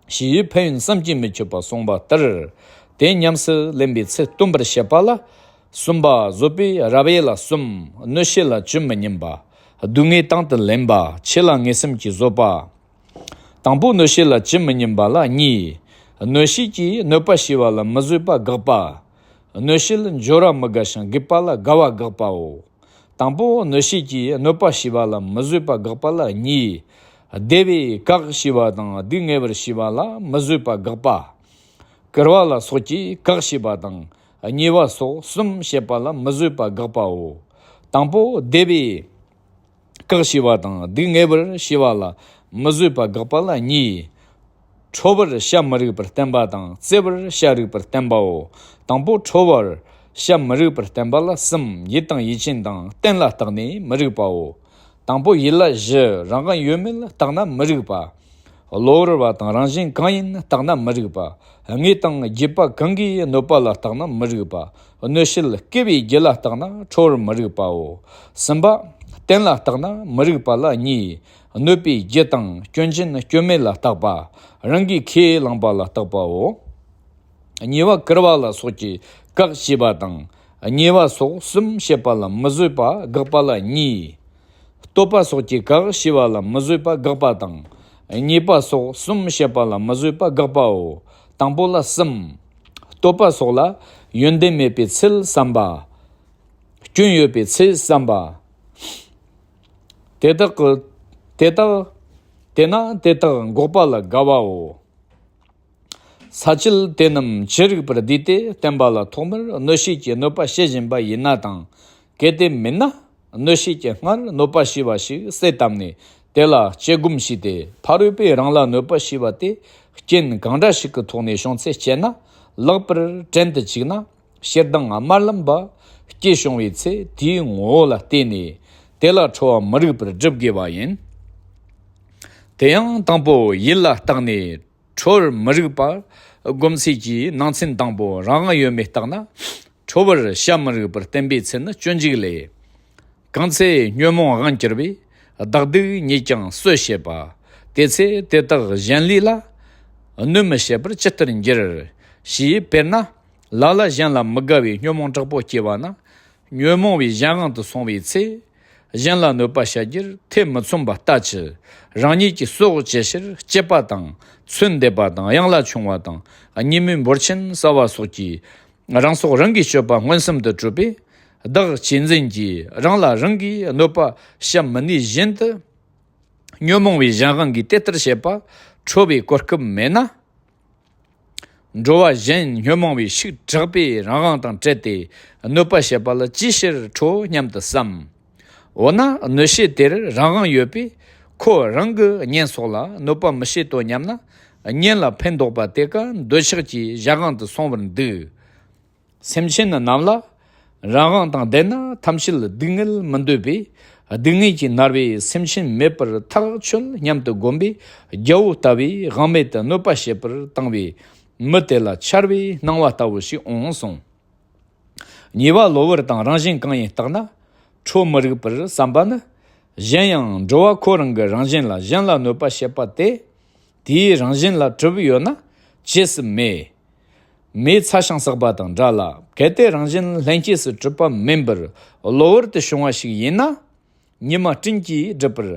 ཞེས་ཕན་ཡོན་བསམ་གྱིས་མི་ཁྱབ་པ་གསུངས་པ་ལྟར། དེ་ཉམས་སུ་ལེན་པའི་ཚུལ་སྟོན་པར་བཤད་པ་ལ། གསུམ་པ་བཟོད་པའི་རབ་དབྱེ་ལ་གསུམ། གནོད་བྱེད་ལ་ཇི་མི་སྙམ་པ། སྡུག་བསྔལ་དང་དུ་ལེན་པ། ཆོས་ལ་ངེས་སེམས་ཀྱིས་བཟོད་པ། དང་པོ་གནོད་བྱེད་ལ་ཇི་མི་སྙམ་པ་ལ་གཉིས། གནོད་བྱེད་ཀྱིས་གནོད་པ་བྱས་པ་ལ་མི་བཟོད་པ་དགག་པ། གནོད་བྱེད་འབྱོར་བ་མི་དགའ་ཞིང་རྒུད་པ་ལ་དགའ་བ་དགག་པའོ། དང་པོ་གནོད་བྱེད་ཀྱིས་གནོད་པ་བྱས་པ་ལ་མི་བཟོད་པ་དགག་པ་ལ་གཉིས། བདེ་བས་བཀག་བྱས་པ་དང་སྡུག་བསྔལ་བར་བྱས་པ་ལ་མི་བཟོད་པ་དགག་པ། བཀུར་བ་ལ་སོགས་ཀྱིས་བཀག་བྱས་པ་དང་། གཉེས་པ་སོགས་གསུམ་བྱེད་པ་ལ་མི་བཟོད་པ་དགག་པའོ། དང་པོ་བདེ་བས་བཀག་བྱས་པ་དང་སྡུག་བསྔལ་བར་བྱས་པ་ལ་མི་བཟོད་པ་དགག་པ་ལ་གཉིས། ཁྲོ་བར་བྱ་མི་རིགས་པར་བསྟན་པ་དང་། བརྩེ་བར་བྱ་རིགས་པར་བསྟན་པའོ། དང་པོ་ཁྲོ་བར་བྱ་མི་རིགས་པར་བསྟན་པ་ལ་གསུམ། ཡིད་དང་ཡིད་ཅན་དང་། རྟེན་ལ་བརྟགས་ནས་མི་རིགས་པའོ། དང་པོ་ཡིད་ལ་བཞི། རང་དབང་ཡོད་མེད་ལ་བརྟགས་ན་མི་རིགས་པ། གློ་བུར་བ་དང་རང་བཞིན་གང་ཡིན་བརྟགས་ན་མི་རིགས་པ། དངོས་དང་བརྒྱུད་པ་གང་གིས་གནོད་པ་ལ་བརྟགས་ན་མི་རིགས་པ། གནོད་བྱེད་སྐྱེ་བའི་རྒྱུ་ལ་བརྟགས་ན་ཁྲོ་བར་མི་རིགས་པའོ། གསུམ་པ། རྟེན་ལ་བརྟགས་ན་མི་རིགས་པ་ལ་གཉིས། གནོད་པའི་རྒྱུ་དང་སྐྱོན་ཅན་སྐྱོན་མེད་ལ་བརྟག་པ། རང་གིས་ཁས་བླངས་པ་ལ་བརྟག་པའོ། གཉིས་པ་བསྐུར་བ་ལ་སོགས་ཀྱི་བཀག་ཅེས་པ་དང་། གཉིས་པ་སོགས་གསུམ་བཤད་པ་ལ་མི་བཟོད་པ་དགག་པ་ལ་གཉིས། བསྟོད་པ་སོགས་ཀྱི་བཀག་ཅེས་པ་ལ་མི་བཟོད་པ་དགག་པ་དང་། གཉིས་པ་སོགས་གསུམ་བཤད་པ་ལ་མི་བཟོད་པ་དགག་པའོ། དང་པོ་ལ་གསུམ། བསྟོད་པ་སོགས་ལ་ཡོན་ཏན་མེད་པའི་ཚུལ་བསམ་པ། སྐྱོན་ཡོད་པའི་ཚུལ་བསམ་པ། དེ་དག་གི། དེ་དག་དེས་ན་དེ་དག་འགོག་པ་ལ་དགའ་བའོ། ས་བཅད་དེ་རྣམས་ཅི་རིགས་པར་བསྡུས་ཏེ་བསྟན་པ་ལ་ཐོག་མར་གནོད་བྱེད་ཀྱི་གནོད་པ་བྱེད་བཞིན་པ་ཡིན་ན་དང་། གལ་ཏེ་མིན་ན། གནོད་བྱེད་ཀྱིས་སྔར་གནོད་པ་བྱས་པ་ཞིག་གསལ་བཏབ་ནས་དེ་ལ་དཔྱད་སྒོམ་བྱས་ཏེ། ཕ་རོལ་པོས་རང་ལ་གནོད་པ་བྱས་པ་དེ་རྐྱེན་གང་འདྲ་ཞིག་གི་ཐོག་ནས་བྱུང་ཚུལ་དཔྱད་ན། ལེགས་པར་དྲན་དུ་བཅུག་ན། ཞེ་སྡང་དམར་ལམ་པ་སྐྱེ་བྱུང་བའི་ཚེ། དེའི་ངོ་བོ་ལ་བལྟས་ནས་དེ་ལ་ཁྲོ་བ་མི་རིགས་པར་སྒྲུབ་དགོས་པ་ཡིན། དེ་ཡང་དང་པོ་ཡིད་ལ་བརྟགས་ནས་ཁྲོ་བར་མི་རིགས་པ་སྒོམ་ཚུལ་གྱི་ནང་ཚན་དང་པོ་རང་དབང་ཡོད་མེད་བརྟགས་ན། ཁྲོ་བར་བྱ་མི་རིགས་པར་བསྟན་པའི་ཚུལ་ནི་སྤྱོད་འཇུག་ལས། གང་ཚེ་ཉོན་མོངས་དབང་གྱུར་པས། བདག་སྡུག་ཉིད་ཀྱང་གསོད་བྱེད་པ། དེ་ཚེ་དེ་དག་གཞན་ལུས་ལ། གནོད་མི་བྱེད་པར་ཇི་ལྟར་འགྱུར། ཞེས་དཔེར་ན། ལ་ལ་གཞན་ལ་མི་དགའ་བའི་ཉོན་མོངས་དྲག་པོ་སྐྱེ་བ་ན། ཉོན་མོངས་པའི་གཞན་དབང་དུ་སོང་བའི་ཚེ། གཞན་ལ་གནོད་པ་བྱ་རྒྱུར་ཐེ་མི་ཚོམ་པ་ལྟ་ཅི། རང་ཉིད་ཀྱི་སྲོག་བཅད་ཕྱིར་སྐྱེས་པ་དང་། ཚོད་འདེབས་པ་དང་། གཡང་ལ་མཆོང་བ་དང་། ཉེས་མེད་འབོར་ཆེན་བསགས་པ་སོགས་ཀྱིས། རང་སྲོག་རང་གིས་གཅོད་པ་མངོན་སུམ་དུ་གྲུབ་པས། བདག་གཅེས་འཛིན་གྱིས་རང་ལ་རང་གིས་གནོད་པ་བྱ་མི་ནུས་བཞིན་དུ། ཉོན་མོངས་པའི་གཞན་དབང་གིས་དེ་ལྟར་བྱེད་པ་ཁྲོ་བའི་གོ་སྐབས་མེད་ན། འགྲོ་བ་གཞན་ཉོན་མོངས་པའི་ཤུགས་དྲག་པོས་རང་དབང་དང་བྲལ་ཏེ་གནོད་པ་བྱེད་པ་ལ་ཅིའི་ཕྱིར་ཁྲོ་སྙམ་དུ་བསམ། འོ་ན་གནོད་བྱེད་དེར་རང་དབང་ཡོད་པས། ཁོ་རང་གི་གཉེན་སོགས་ལ་གནོད་པ་མི་བྱེད་དོ་སྙམ་ན། གཉེན་ལ་ཕན་འདོགས་པ་དེ་ཀ་འདོད་ཆགས་ཀྱི་གཞན་དབང་དུ་སོང་བར་འདུག། སེམས་ཅན་རྣམས་ལ་རང་དབང་དང་ལྡན་ན་ཐམས་ཅད་སྡུག་བསྔལ་མི་འདོད་པས། སྡུག་བསྔལ་གྱིས་མནར་བའི་སེམས་ཅན་མེད་པར་ཐག་ཆོད་སྙམ་དུ་བསྒོམས་པས། རྒྱལ་པོ་ལྟ་བུས་དབང་མེད་དུ་གནོད་པ་བྱེད་པར་བཏང་བས། མི་དེ་ལ་ཆར་པའི་སྣང་བ་ལྟ་བུ་ཞིག་འོང་གསུངས། གཉིས་པ་གློ་བུར་དང་རང་བཞིན་གང་ཡིན་བརྟགས་ན། ཁྲོ་མི་རིགས་པར་བསམ་པ་ནི། གཞན་ཡང་འགྲོ་བ་ཁོ་རང་གི་རང་བཞིན་ལ་གཞན་ལ་གནོད་པ་བྱེད་པ་དེ། དེའི་རང་བཞིན་ལ་གྲུབ་ཡོད་ན་ཅེས་སུ་མེད། མེ་ཚ་ཞིང་བསྲེགས་པ་དང་འདྲ་ལ། གལ་ཏེ་རང་བཞིན་ལྷན་སྐྱེས་སུ་གྲུབ་པ་མིན་པར་གློ་བུར་དུ་བྱུང་བ་ཞིག་ཡིན་ན། ཉི་མ་སྤྲིན་གྱིས་བསྒྲིབས་པར་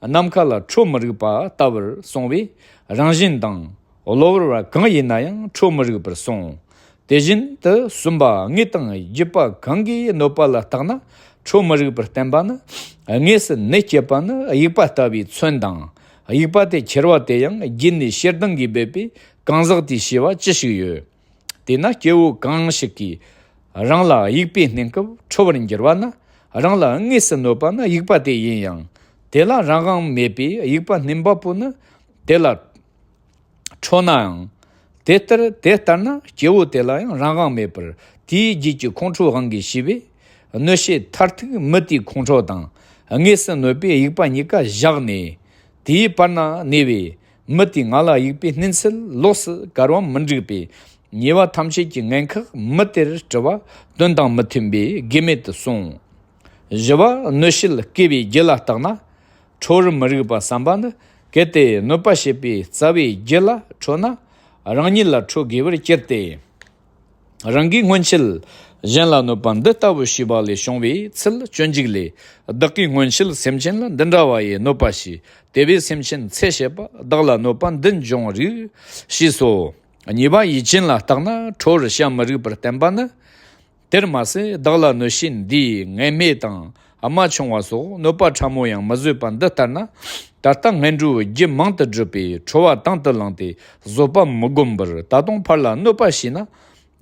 ནམ་མཁའ་ལ་ཁྲོ་མི་རིགས་པ་ལྟ་བུར་སོང་བས། རང་བཞིན་དང་གློ་བུར་བ་གང་ཡིན་ན་ཡང་ཁྲོ་མི་རིགས་པར་གསུངས། དེ་བཞིན་དུ་གསུམ་པ་དངོས་དང་བརྒྱུད་པ་གང་གིས་གནོད་པ་ལ་བརྟགས་ན་ཁྲོ་མི་རིགས་པར་བསྟན་པ་ནི། དངོས་སུ་ནད་བསྐྱེད་པ་ནི་དབྱུག་པ་ལྟ་བུའི་མཚོན་དང་། དབྱུག་པ་དེ་འཁྱེར་བ་དེ་ཡང་རྒྱུད་ནས་ཞེ་སྡང་གིས་སྦད་པའི་གང་ཟག་དེས་བྱས་པ་ཅི་ཞིག་ཡོད། དེས་ན་སྐྱེ་བོ་གང་ཞིག་གིས་རང་ལ་དབྱུག་པས་བསྣུན་སྐབས་ཁྲོ་བར་འགྱུར་བ་ན། རང་ལ་དངོས་སུ་གནོད་པ་ནི་དབྱུག་པ་དེ་ཡིན་ཡང་། དེ་ལ་རང་དབང་མེད་པས་དབྱུག་པ་བསྣུན་པ་པོ་ནི་དེ་ལ་ཁྲོ་ནའང་། དེ་ལྟར་དེ་ལྟར་ན་སྐྱེ་བོ་དེ་ལ་ཡང་རང་དབང་མེད་པར་དེའི་རྒྱུད་ཀྱི་ཁོང་ཁྲོའི་དབང་གིས་ཤི་བས། གནོད་བྱེད་མཐར་ཐུག་མི་དེའི་ཁོང་ཁྲོ་དང་། དངོས་སུ་གནོད་པའི་དབྱུག་པ་གཉིས་ཀ་བཞག་ནས། དེའི་བར་ན་གནས་པས། མི་དེས་ང་ལ་དབྱུག་པས་བསྣུན་ཚུལ་ལོགས་སུ་བཀར་བ་མི་འགྲིག་པས། ཉེས་པ་ཐམས་ཅད་ཀྱི་ངན་ཁག་མི་དེར་སྤྲུལ་བ་དོན་དང་མི་མཐུན་པས་དགོས་མེད་དུ་གསུངས། བཞི་པ་གནོད་བྱེད་སྐྱེ་བའི་རྒྱུ་ལ་བརྟགས་ན། ཁྲོ་བར་མི་རིགས་པ་བསམ་པ་ནི། གལ་ཏེ་གནོད་པ་བྱེད་པའི་རྩ་བའི་རྒྱུ་ལ་ཁྲོ་ན། རང་ཉིད་ལ་ཁྲོ་དགོས་པར་གྱུར་ཏེ། རང་གིས་སྔོན་ཆད་གཞན་ལ་གནོད་པ་འདི་ལྟ་བུ་བྱས་པ་ལས་བྱུང་བའི་ཚུལ་སྤྱོད་འཇུག་ལས། བདག་གིས་སྔོན་ཆད་སེམས་ཅན་ལ་འདི་འདྲ་བ་ཡི་གནོད་པ་བྱས། དེ་བས་སེམས་ཅན་འཚེ་བྱེད་པ། བདག་ལ་གནོད་པ་འདི་འབྱུང་རིགས། ཞེས་སོ། གཉིས་པ་ཡུལ་ཅན་ལ་བརྟགས་ན་ཁྲོ་བར་བྱ་མི་རིགས་པར་བསྟན་པ་ནི། དེར་མ་ཟད་བདག་ལ་གནོད་བྱེད་འདིས་ངན་སྨྲས་དང་རྨ་ཆུང་བ་སོགས་གནོད་པ་ཕྲ་མོ་ཡང་མི་བཟོད་པ་འདི་ལྟར་ན། ད་ལྟ་ངན་འགྲོའི་རྒྱུ་མང་དུ་བསྒྲུབས་པས་ཁྲོ་བ་དང་དུ་བླངས་ཏེ་བཟོད་པ་མི་བསྒོམ་པར་ད་དུང་ཕར་ལ་གནོད་པ་བྱས་ན།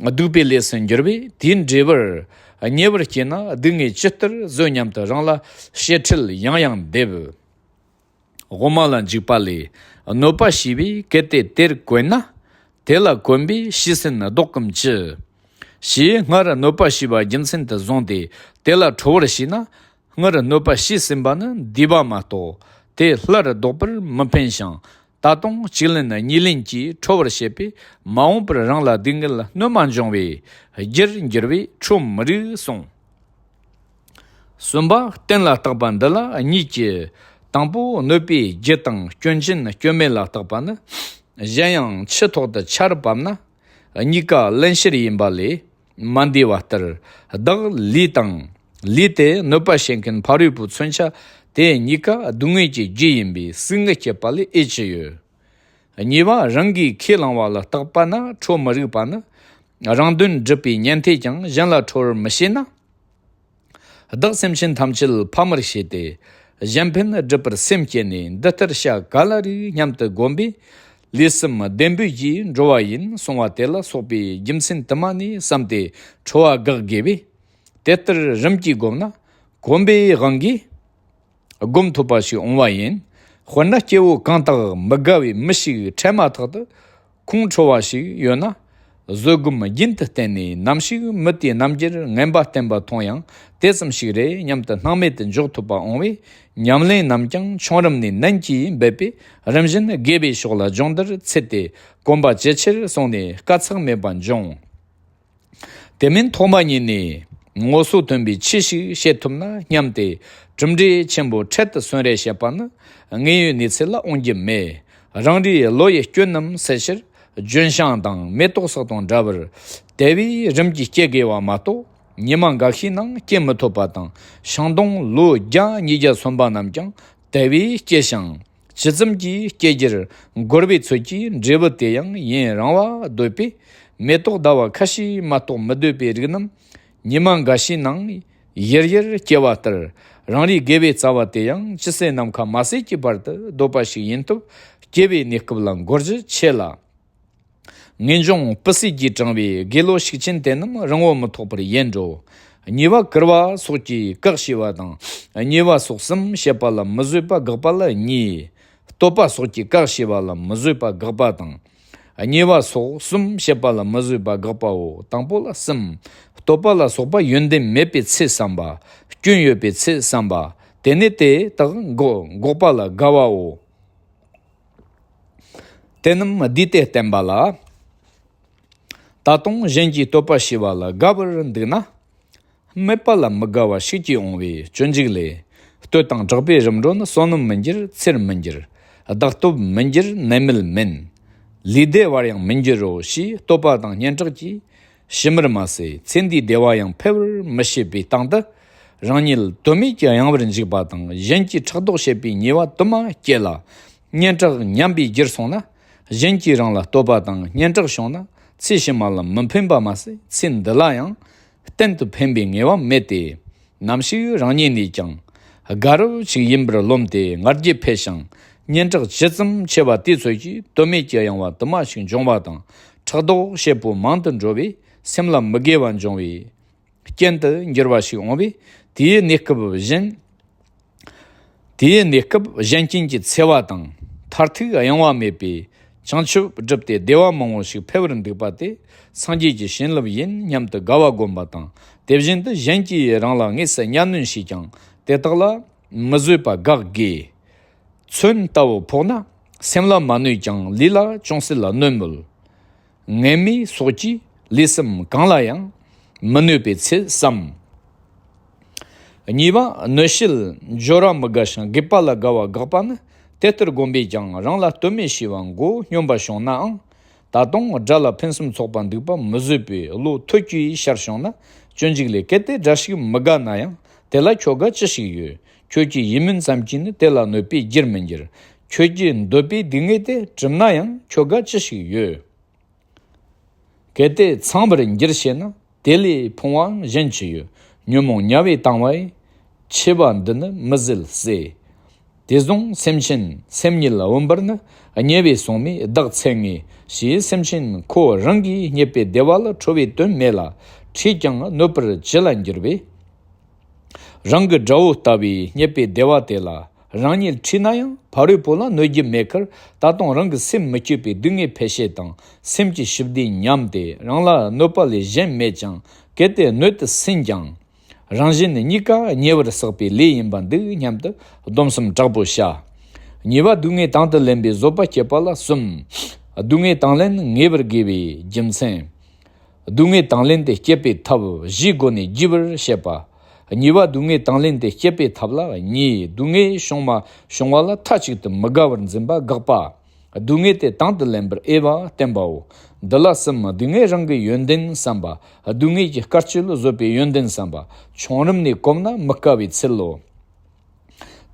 སྡིག་པའི་ལས་སུ་འགྱུར་བས། དེའི་འབྲས་བུར་ཉེ་བར་སྐྱེས་ན་སྡུག་བསྔལ་ཇི་ལྟར་བཟོད་སྙམ་དུ་རང་ལ་བཤད་ཁྲིད་ཡང་ཡང་འདེབས། དབུ་མ་ལ་འཇུག་པ་ལས། གནོད་པ་བྱས་པས་གལ་ཏེ་དེར་གོད་ན། དེ་ལ་གོན་པས་ཤི་ཟིན་ལྡོག་གམ་ཅི། ཞེས་སྔར་གནོད་པ་བྱས་པ་རྒྱུ་མཚན་དུ་བཟུང་སྟེ་དེ་ལ་ཁྲོ་བར་བྱས་ན། སྔར་གནོད་པ་བྱས་ཟིན་པ་ནི་འདས་པ་མ་གཏོགས་དེ་སླར་ལྡོག་པར་མི་ཕན་ཞིང་། ད་དུང་གཅིག་ལན་གཉིས་ལན་གྱིས་ཁྲོ་བར་བྱེད་པས་མ་འོངས་པར་རང་ལ་སྡུག་བསྔལ་སྣོན་མ་འབྱུང་བའི་རྒྱུར་འགྱུར་བས་ཁྲོ་མི་རིགས་གསུངས། གསུམ་པ་གཏན་ལ་བརྟག་པ་འདི་ལ་གཉིས་ཀྱི་ དང་པོ་གནོད་པའི་རྒྱུ་དང་སྐྱོན་ཅན་སྐྱོན་མེད་ལ་བརྟག་པ་ནི། གཞན་ཡང་ཆུ་ཐོག་ཏུ་ཆར་བབས་ན་གཉིས་ཀ་རླན་གཤེར་ཡིན་པ་ལས་མ་འདས་པ་ལྟར། བདག་ལུས་དང་ལུས་དེ་གནོད་པ་བྱེད་མཁན་ཕ་རོལ་པོའི་མཚོན་ཆ་དེ་གཉིས་ཀ་སྡུག་བསྔལ་གྱི་རྒྱུ་ཡིན་པས་ཟུག་རྔུ་སྐྱེད་པ་ལས་ཨེ་ཅི་ཡོད། གཉིས་པ་རང་གིས་ཁས་བླངས་པ་ལ་བརྟག་པ་ན་ཁྲོ་མི་རིགས་པ་ནི། རང་དོན་སྒྲུབ་པའི་ཉན་ཐོས་ཀྱང་གཞན་ལ་ཁྲོ་བར་མི་བྱེད་ན། བདག་སེམས་ཅན་ཐམས་ཅད་ཕམ་པར་བྱས་ཏེ། གཞན་ཕན་སྒྲུབ་པར་སེམས་བསྐྱེད་ནས་འདི་ལྟར་བྱ་ག་ལ་རིགས་སྙམ་དུ་བསྒོམས་པས། ལུས་གསུམ་ལྡེམ་པོའི་རྗེས་འགྲོ་བ་ཡིན་གསུང་བ་དེ་ལ་སོགས་པའི་རྒྱུ་མཚན་དུ་མ་ནས་བསམས་ཏེ་ཁྲོ་བ་དགག་དགོས་པས། དེ་ལྟར་རིམ་གྱིས་བསྒོམས་ན་གོམས་པའི་དབང་གིས། སྒོམ་ཐུབ་པ་ཞིག་འོང་བ་ཡིན། དཔེར་ན་སྐྱེ་བོ་གང་དག་མི་དགའ་བའི་མི་ཞིག་འཕྲད་མ་ཐག་ཏུ་ཁོང་ཁྲོ་བ་ཞིག་ཡོད་ན། བཟོད་སྒོམ་རྒྱུན་དུ་བསྟེན་ནས་ནམ་ཞིག་མི་དེའི་རྣམ་འགྱུར་ངན་པ་བསྟན་པ་མཐོང་ཡང་དེ་ཙམ་ཞིག་རེད་སྙམ་དུ་སྣང་མེད་དུ་འཇོག་ཐུབ་པ་འོང་བས། ཉམས་ལེན་རྣམས་ཀྱང་ཆུང་རིམ་ནས་ནན་གྱིས་འབད་པས། རིམ་བཞིན་དགེ་བའི་ཕྱོགས་ལ་སྦྱོང་བརྡར་ཚུད་དེ་གོམས་པ་ཇེ་ཆེར་སོང་ནས་དཀའ་ཚེགས་མེད་པར་འབྱུང་། དེ་མིན་ཐོག་མ་ཉིད་ནས་ངོ་སོ་མཐོན་པོའི་ཆོས་ཤིག་བྱེད་ཐུབ་ན་སྙམ་སྟེ། གྲུབ་འབྲས་ཆེན་པོ་འཕྲལ་དུ་སོན་རེ་བྱེད་པ་ནི་དངོས་ཡོད་གནས་ཚུལ་ལ་འོང་རྒྱུ་མེད། རང་རེའི་བློ་ཡི་སྐྱོན་རྣམས་སེལ་ཕྱིར་ལྗོན་ཤིང་དང་མེ་ཏོག་སོགས་དང་འདྲ་བར་དེ་བས་རིམ་གྱིས་སྐྱེ་དགོས་པ་མ་གཏོགས། ཉི་མ་འགའ་ཤས་ནང་སྐྱེ་མི་ཐུབ་པ་དང་། ཤིང་སྡོང་ལོ་བརྒྱ་ཉིས་བརྒྱ་སོན་པ་རྣམས་ཀྱང་དེ་བས་སྐྱེ་ཞིང་། ཇི་ཙམ་གྱིས་སྐྱེ་རྒྱུར་འགོར་བའི་ཚོད་ཀྱིས། འབྲས་བུ་དེ་ཡང་ཡུན་རིང་བ་འདོད་པས། མེ་ཏོག་ཟླ་བ་ཁ་ཤས་མ་གཏོགས་མི་འདོད་པའི་རིགས་རྣམས་ཉི་མ་འགའ་ཤས་ནང་ཡུར་ཡུར་སྐྱེ་བ་ལྟར། རང་རེའི་དགེ་བའི་རྩ་བ་དེ་ཡང་ཇི་སྲིད་ནམ་མཁའ་མ་ཟད་ཀྱི་བར་དུ་འདོད་པ་ཞིག་ཡིན་སྟབས། སྐྱེ་བའི་གནས་སྐབས་ལ་འགོར་རྒྱུ་ཆེ་ལ། ངེས་འབྱུང་སྤུ་སྲིད་ཀྱིས་དྲངས་པའི་དགེ་བློ་ཤུགས་ཅན་དེ་རྣམས་རིང་པོ་མི་ཐོགས་པར་ཡལ་འགྲོ། གཉིས་པ་བསྐུར་བ་སོགས་ཀྱིས་བཀག་བྱས་པ་དང་། གཉིས་པ་སོགས་གསུམ་བྱེད་པ་ལ་མི་བཟོད་པ་དགག་པ་ལ་གཉིས། བསྟོད་པ་སོགས་ཀྱིས་བཀག་བྱས་པ་ལ་མི་བཟོད་པ་དགག་པ་དང་། གཉིས་པ་སོགས་གསུམ་བྱེད་པ་ལ་མི་བཟོད་པ་དགག་པའོ། དང་པོ་ལ་གསུམ། བསྟོད་པ་ལ་སོགས་པ་ཡོན་ཏན་མེད་པའི་ཚུལ་བསམ་པ། སྐྱོན་ཡོད་པའི་ཚུལ་བསམ་པ། དེ་ནི་དེ་དག་འགོག་འགོག་པ་ལ་དགའ་བའོ། དེ་རྣམས་བསྡུས་ཏེ་བསྟན་པ་ལ། ད་དུང་གཞན་གྱིས་བསྟོད་པ་བྱས་པ་ལ་དགའ་བར་འདུག་ན། སྨད་པ་ལ་མི་དགའ་བ་ཤུགས་ཀྱིས་འོང་བས་སྤྱོད་འཇུག་ལས། བསྟོད་དང་གྲགས་པའི་རིམ་གྲོ་ནི། བསོད་ནམས་མི་འགྱུར་ཚེར་མི་འགྱུར། བདག་སྟོབས་མི་འགྱུར་ནད་མེད་མིན། ལུས་བདེ་བར་ཡང་མི་འགྱུར་རོ་ཞེས་བསྟོད་པ་དང་སྙན་གྲགས་ཀྱིས་ཞུམ་པར་མ་ཟད། ཚེ་འདིའི་བདེ་བ་ཡང་འཕེལ་བར་མི་བྱེད་པའི་སྟེང་དུ། རང་ཉིད་དོན་མེད་ཀྱི་གཡེང་བར་འཇུག་པ་དང་གཞན་གྱིས་ཕྲག་དོག་བྱེད་པའི་ཉེས་པ་དུ་མ་སྐྱེ་ལ། སྙན་གྲགས་ཉམས་པའི་རྒྱུར་སོང་ན། གཞན་གྱིས་རང་ལ་བསྟོད་པ་དང་སྙན་གྲགས་བྱུང་ན། ཚེ་ཕྱི་མ་ལ་མི་ཕན་པ་མ་ཟད། ཚེ་འདི་ལ་ཡང་གཏན་དུ་ཕན་པའི་ངེས་པ་མེད་དེ། ནམ་ཞིག་རང་ཉིད་ནས་ཀྱང་དགའ་རབ་ཅིག་ཡིན་པར་རློམ་སྟེ་ང་རྒྱལ་འཕེལ་ཞིང་། སྙན་གྲགས་ཇི་ཙམ་ཆེ་བ་དེ་ཚོད་ཀྱིས་དོན་མེད་ཀྱི་གཡེང་བ་དུ་མ་ཞིག་འབྱུང་བ་དང་། ཕྲག་དོག་བྱེད་པོ་མང་དུ་འགྲོ་བས་སེམས་ལ་མི་དགེ་བ་འབྱུང་བའི་རྐྱེན་དུ་འགྱུར་བ་ཞིག་འོང་བས། དེའི་གནས་སྐབས་གཞན། དེའི་གནས་སྐབས་གཞན་རྐྱེན་གྱི་འཚེ་བ་དང་མཐར་ཐུག་གཡེང་བ་མེད་པའི་བྱང་ཆུབ་བསྒྲུབས་ཏེ་བདེ་བ་མང་བོ་ཞིག་འཕེལ་བར་འདུག་པ་དེ་སངས་རྒྱས་ཀྱི་བྱིན་རླབས་ཡིན་སྙམ་དུ་དགའ་བ་བསྒོམ་པ་དང་། དེ་བཞིན་དུ་གཞན་གྱིས་རང་ལ་དངོས་སུ་གཉའ་གནོན་བྱས་ཀྱང་དེ་དག་ལ་མི་བཟོད་པ་དགག་དགོས། མཚོན་ལྟ་བུ་ཕོག་ན་སེམས་ལ་མ་གནོད་ཀྱང་ལུས་ལ་ཅུང་ཟད་ལ་གནོད་མོད། ངན་སྨྲས་སོགས་ཀྱིས་ལུས་སེམས་གང་ལ་ཡང་མི་གནོད་པའི་ཚུལ་བསམ། གཉིས་པ། གནོད་བྱེད་སྦྱོར་བ་མི་དགའ་ཞིང་དགོས་པ་ལ་དགའ་བ་དགག་པ་ནི། དེ་ལྟར་བསྒོམས་པས་ཀྱང་རང་ལ་དོན་མེད་བྱས་པ་མགོ་སྙོམས་པ་བྱུང་ནའང་། ད་དུང་དགྲ་ལ་ཕུན་སུམ་ཚོགས་པ་འདུག་པ་མི་བཟོད་པའི་བློ་ཐོལ་གྱིས་ཤར་བྱུང་ན། སྤྱོད་འཇུག་ལས། གལ་ཏེ་དགྲ་ཞིག་མི་དགའ་ན་ཡང་དེ་ལ་ཁྱོད་དགའ་ཅི་ཞིག་ཡོད། ཁྱོད་ཀྱི་ཡིད་སྨོན་ཙམ་གྱིས་ནི་དེ་ལ་གནོད་པའི་རྒྱུར་མི་འགྱུར། ཁྱོད་ཀྱི་འདོད་པའི་སྡུག་བསྔལ་དེ་གྲུབ་ན་ཡང་ཁྱོད་དགའ་ཅི་ཞིག་ཡོད། གལ་ཏེ་ཚངས་པར་འགྱུར་ཞེ་ན། དེ་ལས་ཕོངས་པའང་གཞན་ཅི་ཡོད། ཉོན་མོངས་དམྱལ་བས་བཏང་བའི། འཆི་བ་འདི་ནི་མི་བཟད་ཟེར། དེ་བཟུང་སེམས་ཅན་སེམས་ཉིད་ལ་འོན་པར་ནི། དམྱལ་བའི་སོང་མོས་བདག་འཚེ་ངེས། ཞེས་སེམས་ཅན་ཁོ་རང་གིས་རྙེད་པའི་བདེ་བ་ལ་ཁྲོ་བའི་དོན་མེད་ལ། ཁྲོས་ཀྱང་གནོད་པར་ཅི་ལ་འགྱུར་བས། རང་གི་དགྲ་བོ་ལྟ་བུའི་རྙེད་པའི་བདེ་བ་དེ་ལ་རང་ཉིད་ཁྲོས་ན་ཡང་ཕ་རོལ་པོ་ལ་གནོད་རྒྱུ་མེད་ཁར། ད་དུང་རང་གི་སེམས་མི་བསྐྱོད་པའི་སྡུག་བསྔལ་འཕེལ་བྱེད་དང་སེམས་ཀྱི་ཞི་བདེ་ཉམས་ཏེ་རང་ལ་གནོད་པ་ལས་གཞན་མེད་ཀྱང་། གལ་ཏེ་གནོད་དུ་ཟིན་ཀྱང་རང་གཞན་གཉིས་ཀ་ཉེ་བར་བསགས་པའི་ལས་ཡིན་པ་འདི་སྙམ་དུ་སྡོམ་གསུམ་དྲག་པོ་བྱ། གཉིས་པ། སྡུག་བསྔལ་དང་དུ་ལེན་པའི་བཟོད་པ་བསྐྱེད་པ་ལ་གསུམ། སྡུག་བསྔལ་དང་ལེན་ངེས་པར་དགོས་པའི་རྒྱུ་མཚན། སྡུག་བསྔལ་དང་ལེན་དེ་བསྐྱེད་པའི་ཐབས་བཞིའི་སྒོ་ནས་རྒྱས་པར་བཤད་པ། གཉིས་པ་སྡུག་བསྔལ་དང་ལེན་དེ་སྐྱེད་པའི་ཐབས་ལ་གཉིས། སྡུག་བསྔལ་བྱུང་མ་བྱུང་བ་ལ་མཐའ་གཅིག་ཏུ་མི་དགའ་བར་འཛིན་པ་དགག་པ། སྡུག་བསྔལ་དེ་དང་དུ་ལེན་པར་འོས་པ་བསྟན་པའོ། འདི་ལ་གསུམ། སྡུག་བསྔལ་རང་གི་ཡོན་ཏན་བསམ་པ། སྡུག་བསྔལ་གྱི་དཀའ་སྤྱད་བཟོད་པའི་ཡོན་ཏན་བསམ་པ། ཆུང་རིམ་ནས་གོམས་ན་མི་དཀའ་བའི་ཚུལ་ལོ།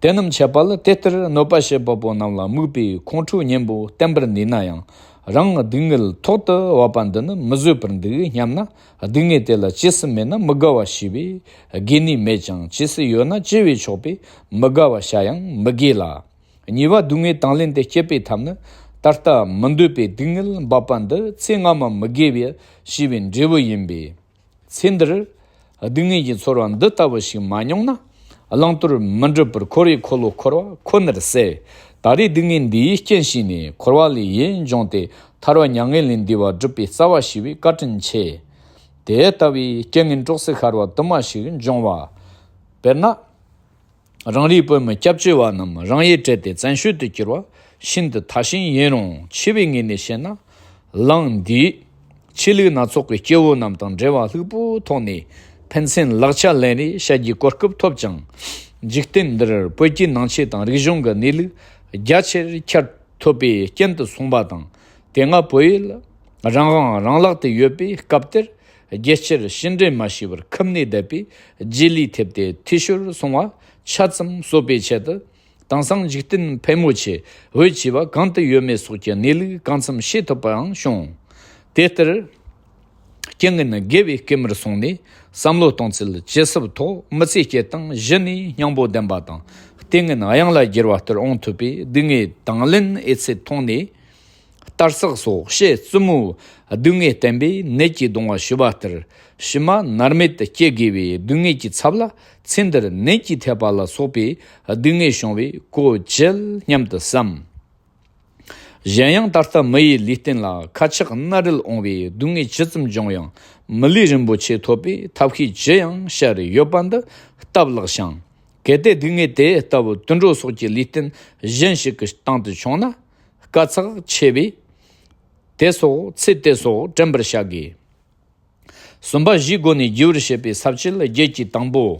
དེ་རྣམས་འཆད་པ་ལ་དེ་ལྟར་གནོད་པ་བྱེད་པ་པོ་རྣམས་ལ་དམིགས་པའི་ཁོང་ཁྲོའི་གཉེན་པོ་བསྟེན་པར་ནུས་ན་ཡང་། རང་སྡུག་བསྔལ་ཐོག་ཏུ་བབ་པ་འདི་ནི་མི་བཟོད་པར་འདུག་སྙམ་ན། སྡུག་བསྔལ་དེ་ལ་ཇི་སྲིད་མེད་ན་མི་དགའ་བ་ཞེས་པས་དགོས་ནི་མེད་ཅིང་། ཇི་སྲིད་ཡོད་ན་ཅི་བས་ཆོག་པས་མི་དགའ་བ་བྱ་ཡང་མི་དགོས་ལ། གཉིས་པ་སྡུག་བསྔལ་དང་ལེན་དེ་སྐྱེད་པའི་ཐབས་ནི། ད་ལྟ་མི་འདོད་པའི་སྡུག་བསྔལ་འབབ་པ་འདི་ཚེ་སྔ་མ་མི་དགེ་བ་བྱས་པའི་འབྲས་བུ་ཡིན་པས། ཚེ་འདིར་སྡུག་བསྔལ་གྱི་ཚོར་བ་འདི་ལྟ་བུ་ཞིག་མ་མྱོང་ན། བླང་དོར་མི་འགྲུབ་པར་འཁོར་བའི་འཁོར་ལོ་འཁོར་བ་ཁོ་ནར་ཟད། ད་རེས་སྡུག་བསྔལ་འདིའི་རྐྱེན་བྱས་ནས་འཁོར་བ་ལས་ཡིད་འབྱུང་སྟེ། ཐར་བ་མྱ་ངན་ལས་འདས་པ་སྒྲུབ་པའི་རྩ་བ་ཞེས་པའི་བཀའ་དྲིན་ཆེ། དེ་ལྟ་བུའི་རྐྱེན་ངན་གྲོགས་སུ་ཤར་བ་དུ་མ་ཞིག་འབྱུང་བ། དཔེར་ན། རང་རེའི་བོད་མི་སྐྱབས་བཅོལ་བ་རྣམས་རང་ཡུལ་བྲལ་ཏེ་བཙན་བྱོལ་དུ་གྱུར་བ་ཤིན་ཏུ་ཐ་ཞན་ཡིན་རུང་། ཆེ་བའི་ངོས་ནས་བཤད་ན། ལམ་འདིས་ཆོས་ལུགས་སྣ་ཚོགས་ཀྱི་སྐྱེ་བོ་རྣམས་དང་འབྲེལ་བ་ལྷུག་པོའི་ཐོག་ནས་ཕན་ཚུན་ལག་ཆ་ལེན་རེས་བྱ་རྒྱུའི་གོ་སྐབས་ཐོབ་ཅིང་། འཇིག་རྟེན་འདིར་བོད་ཀྱི་ནང་ཆོས་དང་རིག་གཞུང་གི་གནས་ལུགས་རྒྱ་ཆེར་ཁྱབ་ཐུབ་པའི་རྐྱེན་དུ་སོང་བ་དང་། དེ་སྔ་བོད་ཡུལ་རང་དབང་རང་བརླག་ཏུ་ཡོད་པའི་སྐབས་དེར། རྒྱལ་སྤྱིར་ཕྱི་འབྲེལ་མ་བྱས་པར་ཁུར་ནས་བསྡད་པའི་རྗེས་ལུས་ཐེབས་ཏེ་འཐུས་ཤོར་སོང་བ་ཆ་ཙམ་གསོ་བའི་ཆེད་དུ། དེང་སང་འཇིག་རྟེན་ཕལ་མོ་ཆེ་བོད་ཅེས་པ་གང་དུ་ཡོད་མེད་སོགས་ཀྱི་གནས་ལུགས་གང་འཚམ་ཤེས་ཐུབ་པའང་བྱུང་། དེ་ལྟར། རྐྱེན་ངན་དགེ་བའི་སྐྱེད་མར་སོང་ནས། བསམ་བློ་གཏོང་ཚུལ་ཇེ་ཟབ་ཐོག་མི་ཚེ་སྐྱེལ་སྟངས་གཞི་ནས་སྙིང་པོ་ལྡན་པ་དང་། ལྟས་ངན་གཡང་ལ་སྒྱུར་བ་ལྟར་འོང་ཐུབ་པས། སྡུག་བསྔལ་དང་ལེན་འོས་ཚད་མཐོང་ནས། གཏར་སྲེག་སོགས་ཕྱི་རྩུབ་མོའི་སྡུག་བསྔལ་བསྟེན་པས་ནད་ཀྱིས་གདུང་བ་ཞི་བ་ལྟར། ཕྱི་མ་མནར་མེད་དུ་སྐྱེ་དགོས་པའི་སྡུག་བསྔལ་གྱི་ཚབ་ལ། ཚེ་འདིར་ནད་ཀྱིས་ཐེབས་པ་ལ་སོགས་པའི་སྡུག་བསྔལ་བྱུང་བས་གོ་ཅི་སྙམ་དུ་བསམ། གཞན་ཡང་ད་ལྟ་མི་ཡི་ལུས་རྟེན་ལ་ཁ་ཆག་མནར་རལ་འོང་བའི་སྡུག་བསྔལ་ཇི་ཙམ་བྱུང་ཡང་། མི་ལུས་རིན་པོ་ཆེ་ཐོབ་པའི་ཐབས་ཤེས་ཅི་ཡང་བྱ་རེ་ཡོད་པ་འདི་སྟབས་ལེགས་ཤིང་། གལ་ཏེ་སྡུག་བསྔལ་དེ་ལྟ་བུ་དུད་འགྲོ་སོགས་ཀྱི་ལུས་རྟེན་གཞན་ཞིག་གི་སྟེང་དུ་བྱུང་ན། དཀའ་ཚེགས་ཆེ་བས། དེ་སོགས་ཚེ་དེ་སོགས་དྲན་པར་བྱ་དགོས། གསུམ་པ་གཞིའི་སྒོ་ནས་རྒྱས་པར་བཤད་པའི་ས་བཅད་བརྒྱད་ཀྱི་དང་པོ།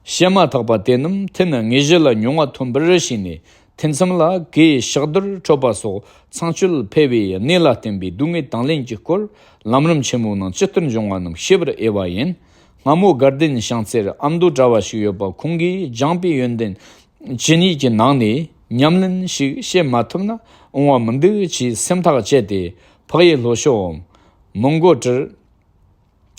བཤད་མ་ཐག་པ་དེ་རྣམས་ཐུན་དངོས་གཞི་ལ་མྱོང་བ་ཐོན་པར་བྱས་ནས། ཐུན་མཚམས་ལ་གོས་ཕྱག་རྡོར་འཕྲོད་པ་སོགས་ཚངས་སྤྱོད་འཕེལ་བའི་གནས་ལ་བརྟེན་པའི་སྡུག་བསྔལ་དང་ལེན་གྱི་སྐོར་ལམ་རིམ་ཆེན་མོའི་ནང་ཇི་ལྟར་འབྱུང་བ་རྣམས་ཤེས་པར་འོས་པ་ཡིན། སྔ་མོ་དགའ་ལྡན་བྱང་རྩེར་ཨ་མདོ་གྲྭ་བ་ཞིག་ཡོད་པ། ཁོང་གིས་སྦྱངས་པའི་ཡོན་ཏན་ཇི་སྙེད་ཀྱི་ནང་ནས་ཉམས་ལེན་ཞིག་བྱེད་མ་ཐུབ་ན་འོང་བ་མི་འདུག་ཅེས་སེམས་ཐག་བཅད་དེ། འཕགས་ཡུལ་ལྷོ་ཕྱོགས་མོན་གྷོ་གྲུར་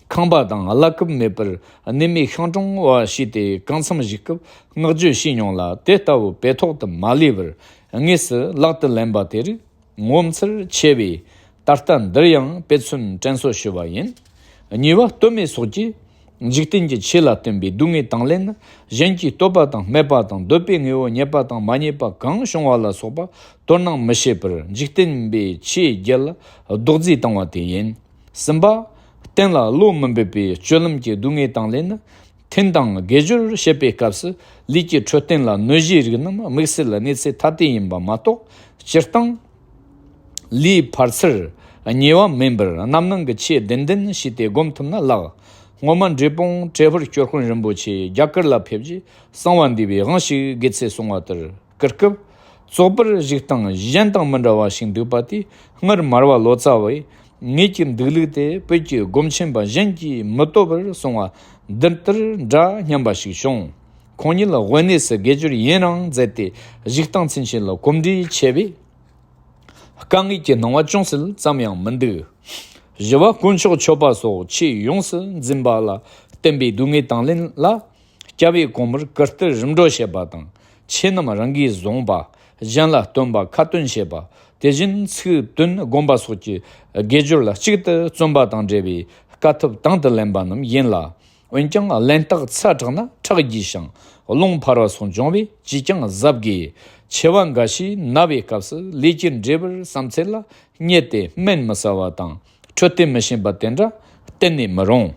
ཁང་པ་དང་གླ་ཁབ་མེད་པར་གནས་མལ་ཤིང་དྲུང་བ་བྱས་ཏེ། གང་འཚམ་བཞུགས་སྐབས་བསྔགས་བརྗོད་བྱས་མྱོང་ལ། དེ་ལྟ་བུ་བེ་ཐོག་ཏུ་མ་ལུས་པར་དངོས་སུ་ལག་ཏུ་ལེན་པ་དེ་རིགས་ངོ་མཚར་ཆེ་བས། ད་ལྟ་འདིར་ཡང་དཔེ་མཚོན་དྲན་གསོ་ཞུ་བ་ཡིན། གཉིས་པ་སྟོད་སྨད་སོགས་ཀྱི་འཇིག་རྟེན་གྱི་ཆོས་ལ་བརྟེན་པའི་སྡུག་བསྔལ་དང་ལེན་ནི། གཞན་གྱིས་བསྟོད་པ་དང་སྨད་པ་དང་། འདོད་པའི་དངོས་པོ་རྙེད་པ་དང་མ་རྙེད་པ་གང་བྱུང་བ་ལ་སོགས་པ་དོ་སྣང་མི་བྱེད་པར། འཇིག་རྟེན་པའི་ཆོས་བརྒྱད་ལ་རྡོག་རྫིས་བཏང་བ་དེ་ཡིན། གསུམ་པ། གཏན་ལ་བློ་མི་འབབ་པའི་སྤྱོད་ལམ་གྱི་སྡུག་བསྔལ་དང་ལེན་ནི། ཐུན་དང་དགེ་སྦྱོར་བྱེད་པའི་སྐབས་སུ་ལུས་ཀྱི་འཕྲོད་བསྟེན་ལ་གནོད་གཞིའི་རིགས་རྣམས་དམིགས་བསལ་གནས་ཚུལ་ཐ་དད་ཡིན་པ་མ་གཏོགས། སྤྱིར་བཏང་ལུས་ཕར་ཚུར་ཉེ་བ་མིན་པར་རྣམ་སྣང་གི་ཆོས་བདེན་བདེན་ཞུས་ཏེ་སྒོམ་ཐུབ་ན་ལེགས། སྔོན་མ་འབྲས་སྤུངས་བྲེ་ཕུར་སྐྱོར་དཔོན་རིན་པོ་ཆེ་རྒྱ་གར་ལ་ཕེབས་རྗེས་གསང་བ་འདུས་པའི་དབང་ཞིག་དགོས་ཚུལ་གསུངས་པ་ལྟར། སྐུ་སྐབས་བཙོག་པར་བཞུགས་སྟངས་གཞན་དང་མི་འདྲ་བ་ཞིག་འདུག་པ་དེས་སྔར་མར་པ་ལོ་ཙཱ་བས། ངེད་ཀྱི་འདུག་ལུགས་དེ་བོད་ཀྱི་སྒོམ་ཆེན་པ་གཞན་གྱིས་མི་བསྟོད་པར་གསུངས་པ་འདི་ལྟར་འདྲ་སྙམ་པ་ཞིག་བྱུང་། ཁོང་ཉིད་དབེན་གནས་སུ་དགེ་སྦྱོར་ཡུན་རིང་མཛད་དེ་བཞུགས་སྟངས་ཚུན་ཆད་ལ་གོམས་འདྲིས་ཆེ་བས། དཀའ་ངལ་གྱི་སྣང་བ་ཅུང་ཟད་ཙམ་ཡང་མི་འདུག་བཞི་པ་དཀོན་མཆོག་མཆོད་པ་སོགས་ཆོས་ཡོངས་སུ་འཛིན་པ་ལ་བརྟེན་པའི་སྡུག་བསྔལ་དང་ལེན་ལ། སྐྱབས་ཡུལ་གོང་མར་གུས་བཏུད་རིམ་གྲོ་བྱེད་པ་དང་། ཆོས་རྣམས་རང་གིས་བཟུང་བ། གཞན་ལ་སྟོན་པ་ཁ་ཏོན་བྱེད་པ། དེ་བཞིན་ཚིག་དོན་བསྒོམ་པ་སོགས་ཀྱི་དགེ་སྦྱོར་ལ་གཅིག་ཏུ་བརྩོན་པ་དང་འབྲེལ་བའི་དཀའ་ཐུབ་དང་དུ་ལེན་པ་རྣམས་ཡིན་ལ། འོན་ཀྱང་ལེན་རྟགས་ཚ་དྲགས་ན་ཁྲག་རྒྱས་ཤིང་རླུང་འཕར་བ་སོགས་འབྱུང་བས་ཅིས་ཀྱང་གཟབ་དགོས། མཆེ་བ་འགའ་ཞིག་ན་བའི་སྐབས་སུ་ལུས་ཀྱི་འབྲས་བུར་བསམ་ཚད་ལ་བསྙད་དེ་སྨན་མི་ཟ་བ་དང་འཕྲོད་བསྟེན་མི་བྱེད་པ་དེ་འདྲ་གཏན་ནས་མི་རུང་།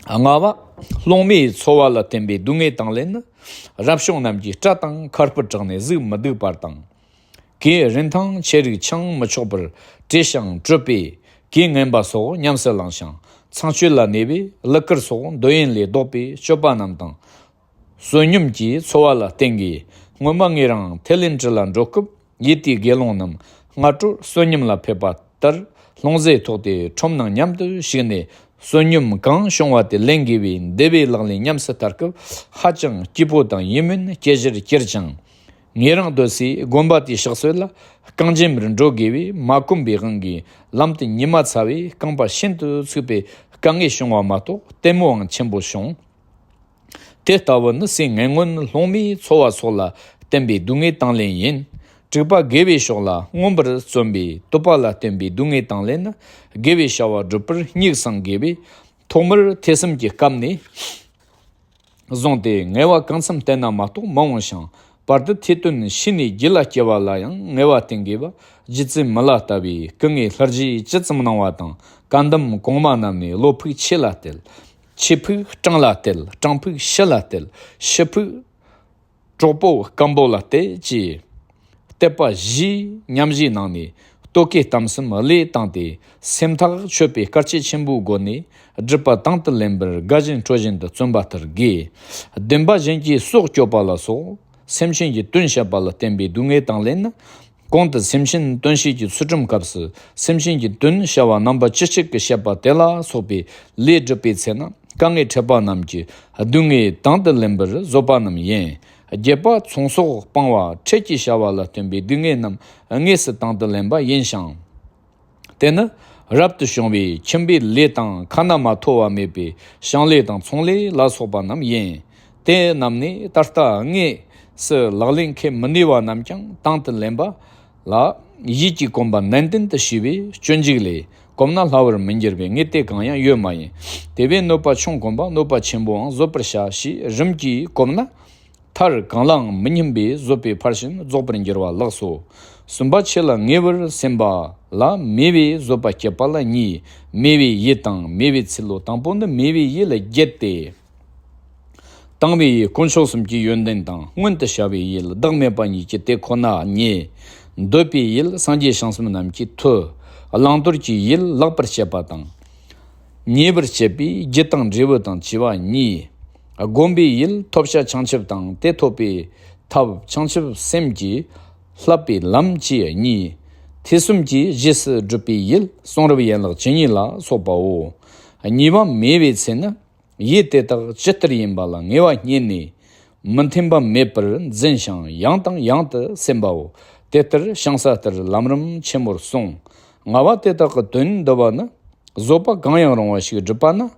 ལྔ་པ། སློང་མོའི་འཚོ་བ་ལ་བརྟེན་པའི་སྡུག་བསྔལ་དང་ལེན་ནི། རབ་བྱུང་རྣམས་ཀྱིས་སྐྲ་དང་ཁ་སྤུ་བྲེགས་ནས་གཟུགས་མི་སྡུག་པར་དང་། གོས་རིན་ཐང་ཆེ་རིགས་འཆང་མི་ཆོག་པར་བྲེས་ཤིང་བཀྲུས་པས་གོས་ངན་པ་སོགས་ཉམས་སུ་བླངས་ཤིང་ ཚངས་སྤྱོད་ལ་གནས་པའི་གླུ་གར་སོགས་འདོད་ཡོན་ལས་ལྡོག་པའི་སྤྱོད་པ་རྣམས་དང་། བསོད་སྙོམས་ཀྱི་འཚོ་བ་ལ་བརྟེན་དགོས། སྔོན་མ་ངེད་རང་ཐེ་ལན་ཀྲི་ལ་འགྲོ་སྐབས་ཡུལ་དེའི་དགེ་སློང་རྣམས་སྔ་དྲོར་བསོད་སྙོམས་ལ་ཕེབས་པ་ལྟར་ལྷུང་བཟེད་ཐོགས་ཏེ་ཁྲོམ་ནང་མཉམ་དུ་ཞུགས་ནས་བསོད་སྙོམས་གང་བྱུང་བ་དེ་ལེན་དགོས་པའི་འདས་པའི་ལག་ལེན་ཉམས་སུ་བསྟར་སྐབས་ཧ་ཅང་སྐྱིད་པོ་དང་ཡིད་སྨོན་སྐྱེ་གཞིར་གྱུར་ཅིང་། ངེད་རང་སྡོད་སའི་དགོན་པ་དེའི་ཕྱག་སྲོལ་ལ་རྐང་རྗེན་མར་འགྲོ་དགོས་པས་མ་གོམས་པའི་དབང་གིས་ལམ་དུ་ཉི་མ་ཚ་བས་རྐང་པ་ཤིན་ཏུ་ཚུགས་པའི་དཀའ་ངལ་བྱུང་བ་མ་གཏོགས་ལྟད་མོའང་ཆེན་པོ་བྱུང་། དེ་ལྟ་བུ་ནི་སའི་ངན་ངོན་སློང་མོའི་འཚོ་བ་སོགས་ལ་བརྟེན་པའི་སྡུག་བསྔལ་དང་ལེན་ཡིན། དྲུག་པ་དགེ་བའི་ཕྱོགས་ལ་མངོན་པར་བརྩོན་པའི་དད་པ་ལ་བརྟེན་པའི་སྡུག་བསྔལ་དང་ལེན་ནི་དགེ་བའི་བྱ་བ་བསྒྲུབ་པར་སྙེག་བསམ་དགོས་པས། ཐོག་མར་ཐོས་བསམ་གྱི་སྐབས་ནས་བཟུང་སྟེ་ངལ་བ་གང་འཚམ་བསྟེན་ན་མ་གཏོགས་མ་འོངས་ཤིང་། བར་དུ་ཐོས་དོན་ཤེས་ནས་རྒྱུད་ལ་སྐྱེ་བ་ལ་ཡང་ངལ་བ་བསྟེན་དགོས་པ། རྗེ་བཙུན་མི་ལ་ལྟ་བུའི་སྐུ་ལྔའི་ལྷར་བཞེས་ཇི་ཙམ་གནང་བ་དང་། བཀའ་གདམས་གོང་མ་རྣམས་ནས་བློ་ཕུགས་ཆོས་ལ་གཏད། ཆོས་ཕུགས་སྤྲང་ལ་གཏད། སྤྲང་ཕུགས་ཕྱི་ལ་གཏད། ཕྱི་ཕུགས་གྲོགས་པོ་སྐམ་པོ་ལ་གཏད་ཅེས། དད་པ་བཞིའི་ཉམས་བཞེས་གནང་ནས་རྟོག་གེ་གཏམ་གསུམ་བློས་བཏང་སྟེ་སེམས་ཐག་ཆོད་པའི་དཀའ་སྤྱད་ཆེན་པོའི་སྒོ་ནས་སྒྲུབ་པ་དང་དུ་ལེན་པར་དགའ་བཞིན་སྤྲོ་བཞིན་དུ་བརྩོན་པ་ལྟར་དགོས། བདེན་པ་གཞན་གྱི་སྲོག་གཅོད་པ་ལ་སོགས་སེམས་ཅན་གྱི་དོན་བྱེད་པ་ལ་བརྟེན་པའི་སྡུག་བསྔལ་དང་ལེན་ནི། གོང་དུ་སེམས་ཅན་དོན་བྱེད་ཀྱི་ཚུལ་ཁྲིམས་སྐབས་སུ་སེམས་ཅན་གྱི་དོན་བྱ་བ་རྣམ་པ་བཅུ་གཅིག་གི་བཤད་པ་དེ་ལ་སོགས་པའི་ལས་སྒྲུབ་པའི་ཚེ་ན་དཀའ་ངལ་འཕྲད་པ་རྣམས་ཀྱི་སྡུག་བསྔལ་དང་དུ་ལེན་པར་བཟོད་པ་རྣམས་ཡིན། བརྒྱད་པ་ཚོང་ཟོག་སྤང་བ་ཁྲལ་གྱི་བྱ་བ་ལ་བརྟེན་པའི་སྡུག་བསྔལ་རྣམས་དངོས་སུ་དང་དུ་ལེན་པ་ཡིན་ཞིང་། དེ་ནི་རབ་ཏུ་བྱུང་བའི་ཁྱིམ་པའི་ལས་དང་ཁ་ན་མ་ཐོ་བ་མེད་པའི་ཞིང་ལས་དང་ཚོང་ལས་ལ་སོགས་པ་རྣམས་ཡིན། དེ་རྣམས་ནི་ད་ལྟ་དངོས་སུ་ལག་ལེན་འཁེལ་མི་ནུས་པ་རྣམས་ཀྱང་དང་དུ་ལེན་པ་ལ་ཡིད་ཀྱིས་གོམས་པ་ནན་ཏན་དུ་བྱས་པའི་སྤྱོད་འཇུག་ལས་གོམས་ན་སླ་བར་མི་འགྱུར་བའི་དངོས་དེ་གང་ཡང་ཡོད་མ་ཡིན། དེ་བས་གནོད་པ་ཆུང་གོམས་པ་གནོད་པ་ཆེན་པོའང་བཟོད་པར་བྱ་ཞེས་རིམ་གྱིས་གོམས་ན། མཐར་གང་ལའང་མི་སྙམ་པའི་བཟོད་པའི་ཕར་ཕྱིན་རྫོགས་པར་འགྱུར་བ་ལགས་སོ། གསུམ་པ་ཆོས་ལ་ངེས་པར་སེམས་པ་ལ་མོས་པའི་བཟོད་པ་བསྐྱེད་པ་ལ་གཉིས། མོས་པའི་ཡིད་དང་མོས་པའི་ཚུལ་ལོ། དང་པོ་ནི་མོས་པའི་ཡིད་ལ་བརྒྱད་དེ། དང་པོའི་ཡིད་དཀོན་མཆོག་གསུམ་གྱི་ཡོན་ཏན་དང་། མངོན་དུ་བྱ་བའི་ཡིད་བདག་མེད་པ་གཉིས་ཀྱི་དེ་ཁོ་ན་ཉིད། འདོད་པའི་ཡིད་སངས་རྒྱས་བྱང་སེམས་རྣམས་ཀྱི་མཐུ། བླང་དོར་གྱི་ཡིད་ལེགས་པར་བྱེད་པ་དང་། ཉེས་པར་སྤྱད་པའི་རྒྱུ་དང་འབྲས་བུ་དང་བཅས་པ་གཉིས། སྒོམ་པའི་ཡུལ་ཐོབ་བྱ་བྱང་ཆུབ་དང་དེ་ཐོབ་པའི་ཐབས་བྱང་ཆུབ་སེམས་ཀྱི་བསླབ་པའི་ལམ་བཅས་གཉིས། ཐོས་བསམ་གྱི་རྗེས་སུ་བསྒྲུབ་པའི་ཡུལ་གསུང་རབ་ཡན་ལག་བཅུ་གཉིས་ལ་སོགས་པའོ། གཉིས་པ་མོས་པའི་ཚེ་ནི་ཡུལ་དེ་དག་ཇི་ལྟར་ཡིན་པ་ལ་ངེས་པ་རྙེད་ནས་མི་མཐུན་པ་མེད་པར་འཛིན་ཞིང་ཡང་དང་ཡང་དུ་སེམས་པའོ། དེ་ལྟར་བྱང་ས་ལྟར་ལམ་རིམ་ཆེན་མོར་གསུངས། ལྔ་པ་དེ་དག་གི་དོན་འདུལ་བ་ནི། བཟོད་པ་གང་ཡང་རུང་བ་ཞིག་བསྒྲུབ་པ་ན།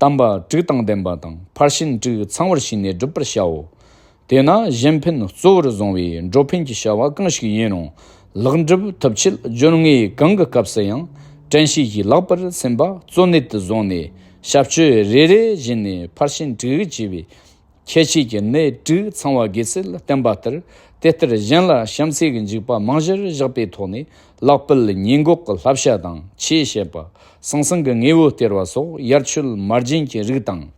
དམ་པ་དྲུག་དང་ལྡན་པ་དང་ཕར་ཕྱིན་དྲུག་ཚང་བར་བྱས་ནས་བསྒྲུབ་པར་བྱའོ། དེས་ན་གཞན་ཕན་གཙོ་བོར་བཟུང་བའི་འགྲོ་ཕན་གྱི་བྱ་བ་གང་ཞིག་ཡིན་རུང་ལེགས་འགྲུབ་ཐོབ་ཆེད་སྦྱོར་དངོས་གང་གི་སྐབས་སུ་ཡང་དྲན་ཤེས་ཀྱིས་ལེགས་པར་སེམས་པ་གཙོ་གནད་དུ་བཟུང་ནས་བྱ་སྤྱོད་རེ་རེ་བཞིན་ནས་ཕར་ཕྱིན་དྲུག་ཅེས་པའི་ཁྱད་ཆོས་ཀྱི་གནད་དྲུག་ཚང་བ་དགོས་ཚུལ་བསྟན་པ་ལྟར། དེ་ལྟར་གཞན་ལ་བྱམས་བརྩེ་གི་འཇུག་པ་རྨང་གཞིར་བཞག་པའི་ཐོག་ནས་ལེགས་སྤེལ་ཉེས་འགོག་གི་བསླབ་བྱ་དང་ཆོས་བཤད་པ། ཟང་ཟིང་གི་དངོས་པོ་སྟེར་བ་སོགས་ཡར་མཆོད་མར་སྦྱིན་གྱི་རིགས་དང་།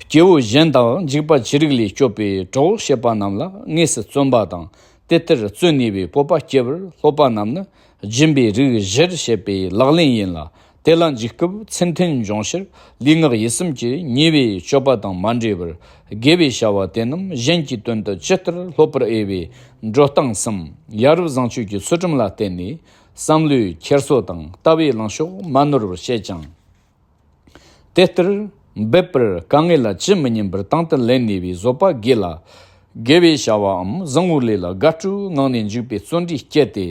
སྐྱེ་བོ་གཞན་དང་འཇིགས་པ་ཅི་རིགས་ལས་སྐྱོབ་པའི་གྲོགས་བྱེད་པ་རྣམས་ལ་དངོས་སུ་བརྩོན་པ་དང་། དེ་ལྟར་བརྩོན་ནུས་པའི་སྤོབས་པ་སྐྱེ་བར་སློབ་པ་རྣམས་ནི་སྦྱིན་པའི་རིགས་བཞིར་བཤད་པའི་ལག་ལེན་ཡིན་ལ། དེ་ལ་འཇུག་སྐབས་མཚན་མཐུན་འབྱུང་ཕྱིར་ལུས་ངག་ཡིད་གསུམ་གྱི་ཉེས་པའི་སྤྱོད་པ་དང་མ་འདྲེས་པར་དགེ་བའི་བྱ་བ་དེ་རྣམས་གཞན་གྱི་དོན་དུ་ཇི་ལྟར་སློབ་པར་འོས་པའི་འགྲོ་སྟངས་སམ་ཡ་རབས་བཟང་སྤྱོད་ཀྱི་ཚུལ་ཁྲིམས་ལ་བརྟེན་ནས་བསམ་བློའི་འཁྱེར་སོ་དང་ལྟ་བའི་ལངས་ཕྱོགས་མ་ནོར་བར་བཤད་ཅིང་། དེ་ལྟར་འབད་པར་དཀའ་ངལ་ལ་ཇི་མི་སྙམ་པར་དང་དུ་ལེན་ནུས་པའི་བཟོད་པ་དགོས་ལ། དགེ་བའི་བྱ་བའམ་བཟང་བོའི་ལས་ལ་དགའ་སྤྲོའི་ངང་ནས་འཇུག་པའི་བརྩོན་འགྲུས་བསྐྱེད་དེ།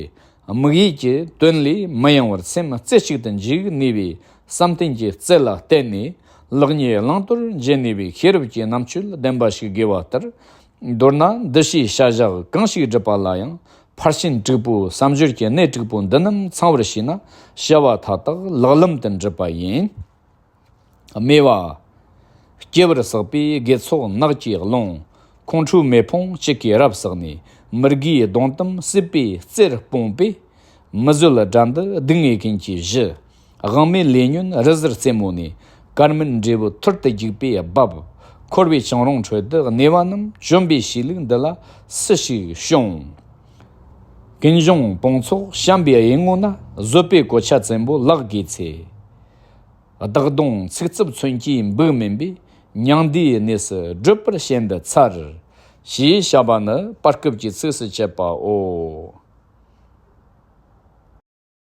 དམིགས་ཡུལ་གྱི་དོན་ལས་མི་ཡེངས་པར་སེམས་རྩེ་གཅིག་ཏུ་འཇུག་ནུས་པའི་བསམ་གཏན་གྱི་རྩལ་ལ་བརྟེན་ནས་ལེགས་ཉེས་བླང་དོར་འབྱེད་ནུས་པའི་ཤེས་རབ་ཀྱི་རྣམ་དཔྱོད་ལྡན་པ་ཞིག་དགོས་པ་ལྟར། མདོར་ན་འདུ་བྱེད་བྱ་བཞག་གང་ཞིག་སྒྲུབ་པ་ལ་ཡང་ཕར་ཕྱིན་དྲུག་པོ་བསམ་སྦྱོར་གྱི་གནད་དྲུག་པོ་འདི་རྣམས་ཚང་བར་བྱས་ན་བྱ་བ་མཐའ་དག་ལེགས་ལམ་དུ་འགྲུབ་པ་ཡིན། སྨེ་བ། སྐྱེ་བར་བསགས་པའི་དགེ་ཚོགས་ནགས་ཀྱི་ཀློང་། ཁོང་ཁྲོའི་མེ་ཕུང་གཅིག་གིས་རབ་བསགས་ནས། མི་དགེའི་སྡོང་དུམ་སྲིད་པའི་རྩེར་སྤུངས་པས། མི་བཟོད་དགྲ་འདི་སྡུག་བསྔལ་ཀུན་གྱི་གཞི། དབང་མེད་ལས་ཉོན་རི་གཟར་རྩེ་མོ་ནས། སྐར་མིན་འབྲས་བུ་ཐུར་དུ་རྒྱུག་པའི་རྦབ། འཁོར་བའི་བྱང་རོང་ཁྲོད་དུ་གནས་པ་རྣམས་བཅོམ་པའི་གཤིས་ལུགས་འདི་ལ་སུ་ཞིག་ཤོང་། ཀུན་འབྱུང་སྤོང་ཚོགས་བྱམས་པའི་གཡུལ་ངོ་ན། བཟོད་པའི་གོ་ཆ་བཙན་པོ་ལག་བགོས་ཚེ། བདག་གདོང་ཚིག་རྩུབ་མཚོན་གྱིས་འབུག་མིན་པས། མྱང་འདས་གནས་སུ་བགྲོད་པར་ཞེན་པའི་ཚར། ཞེས་བྱ་བ་ནི་བར་སྐབས་ཀྱི་ཚིགས་སུ་བཅད་པའོ།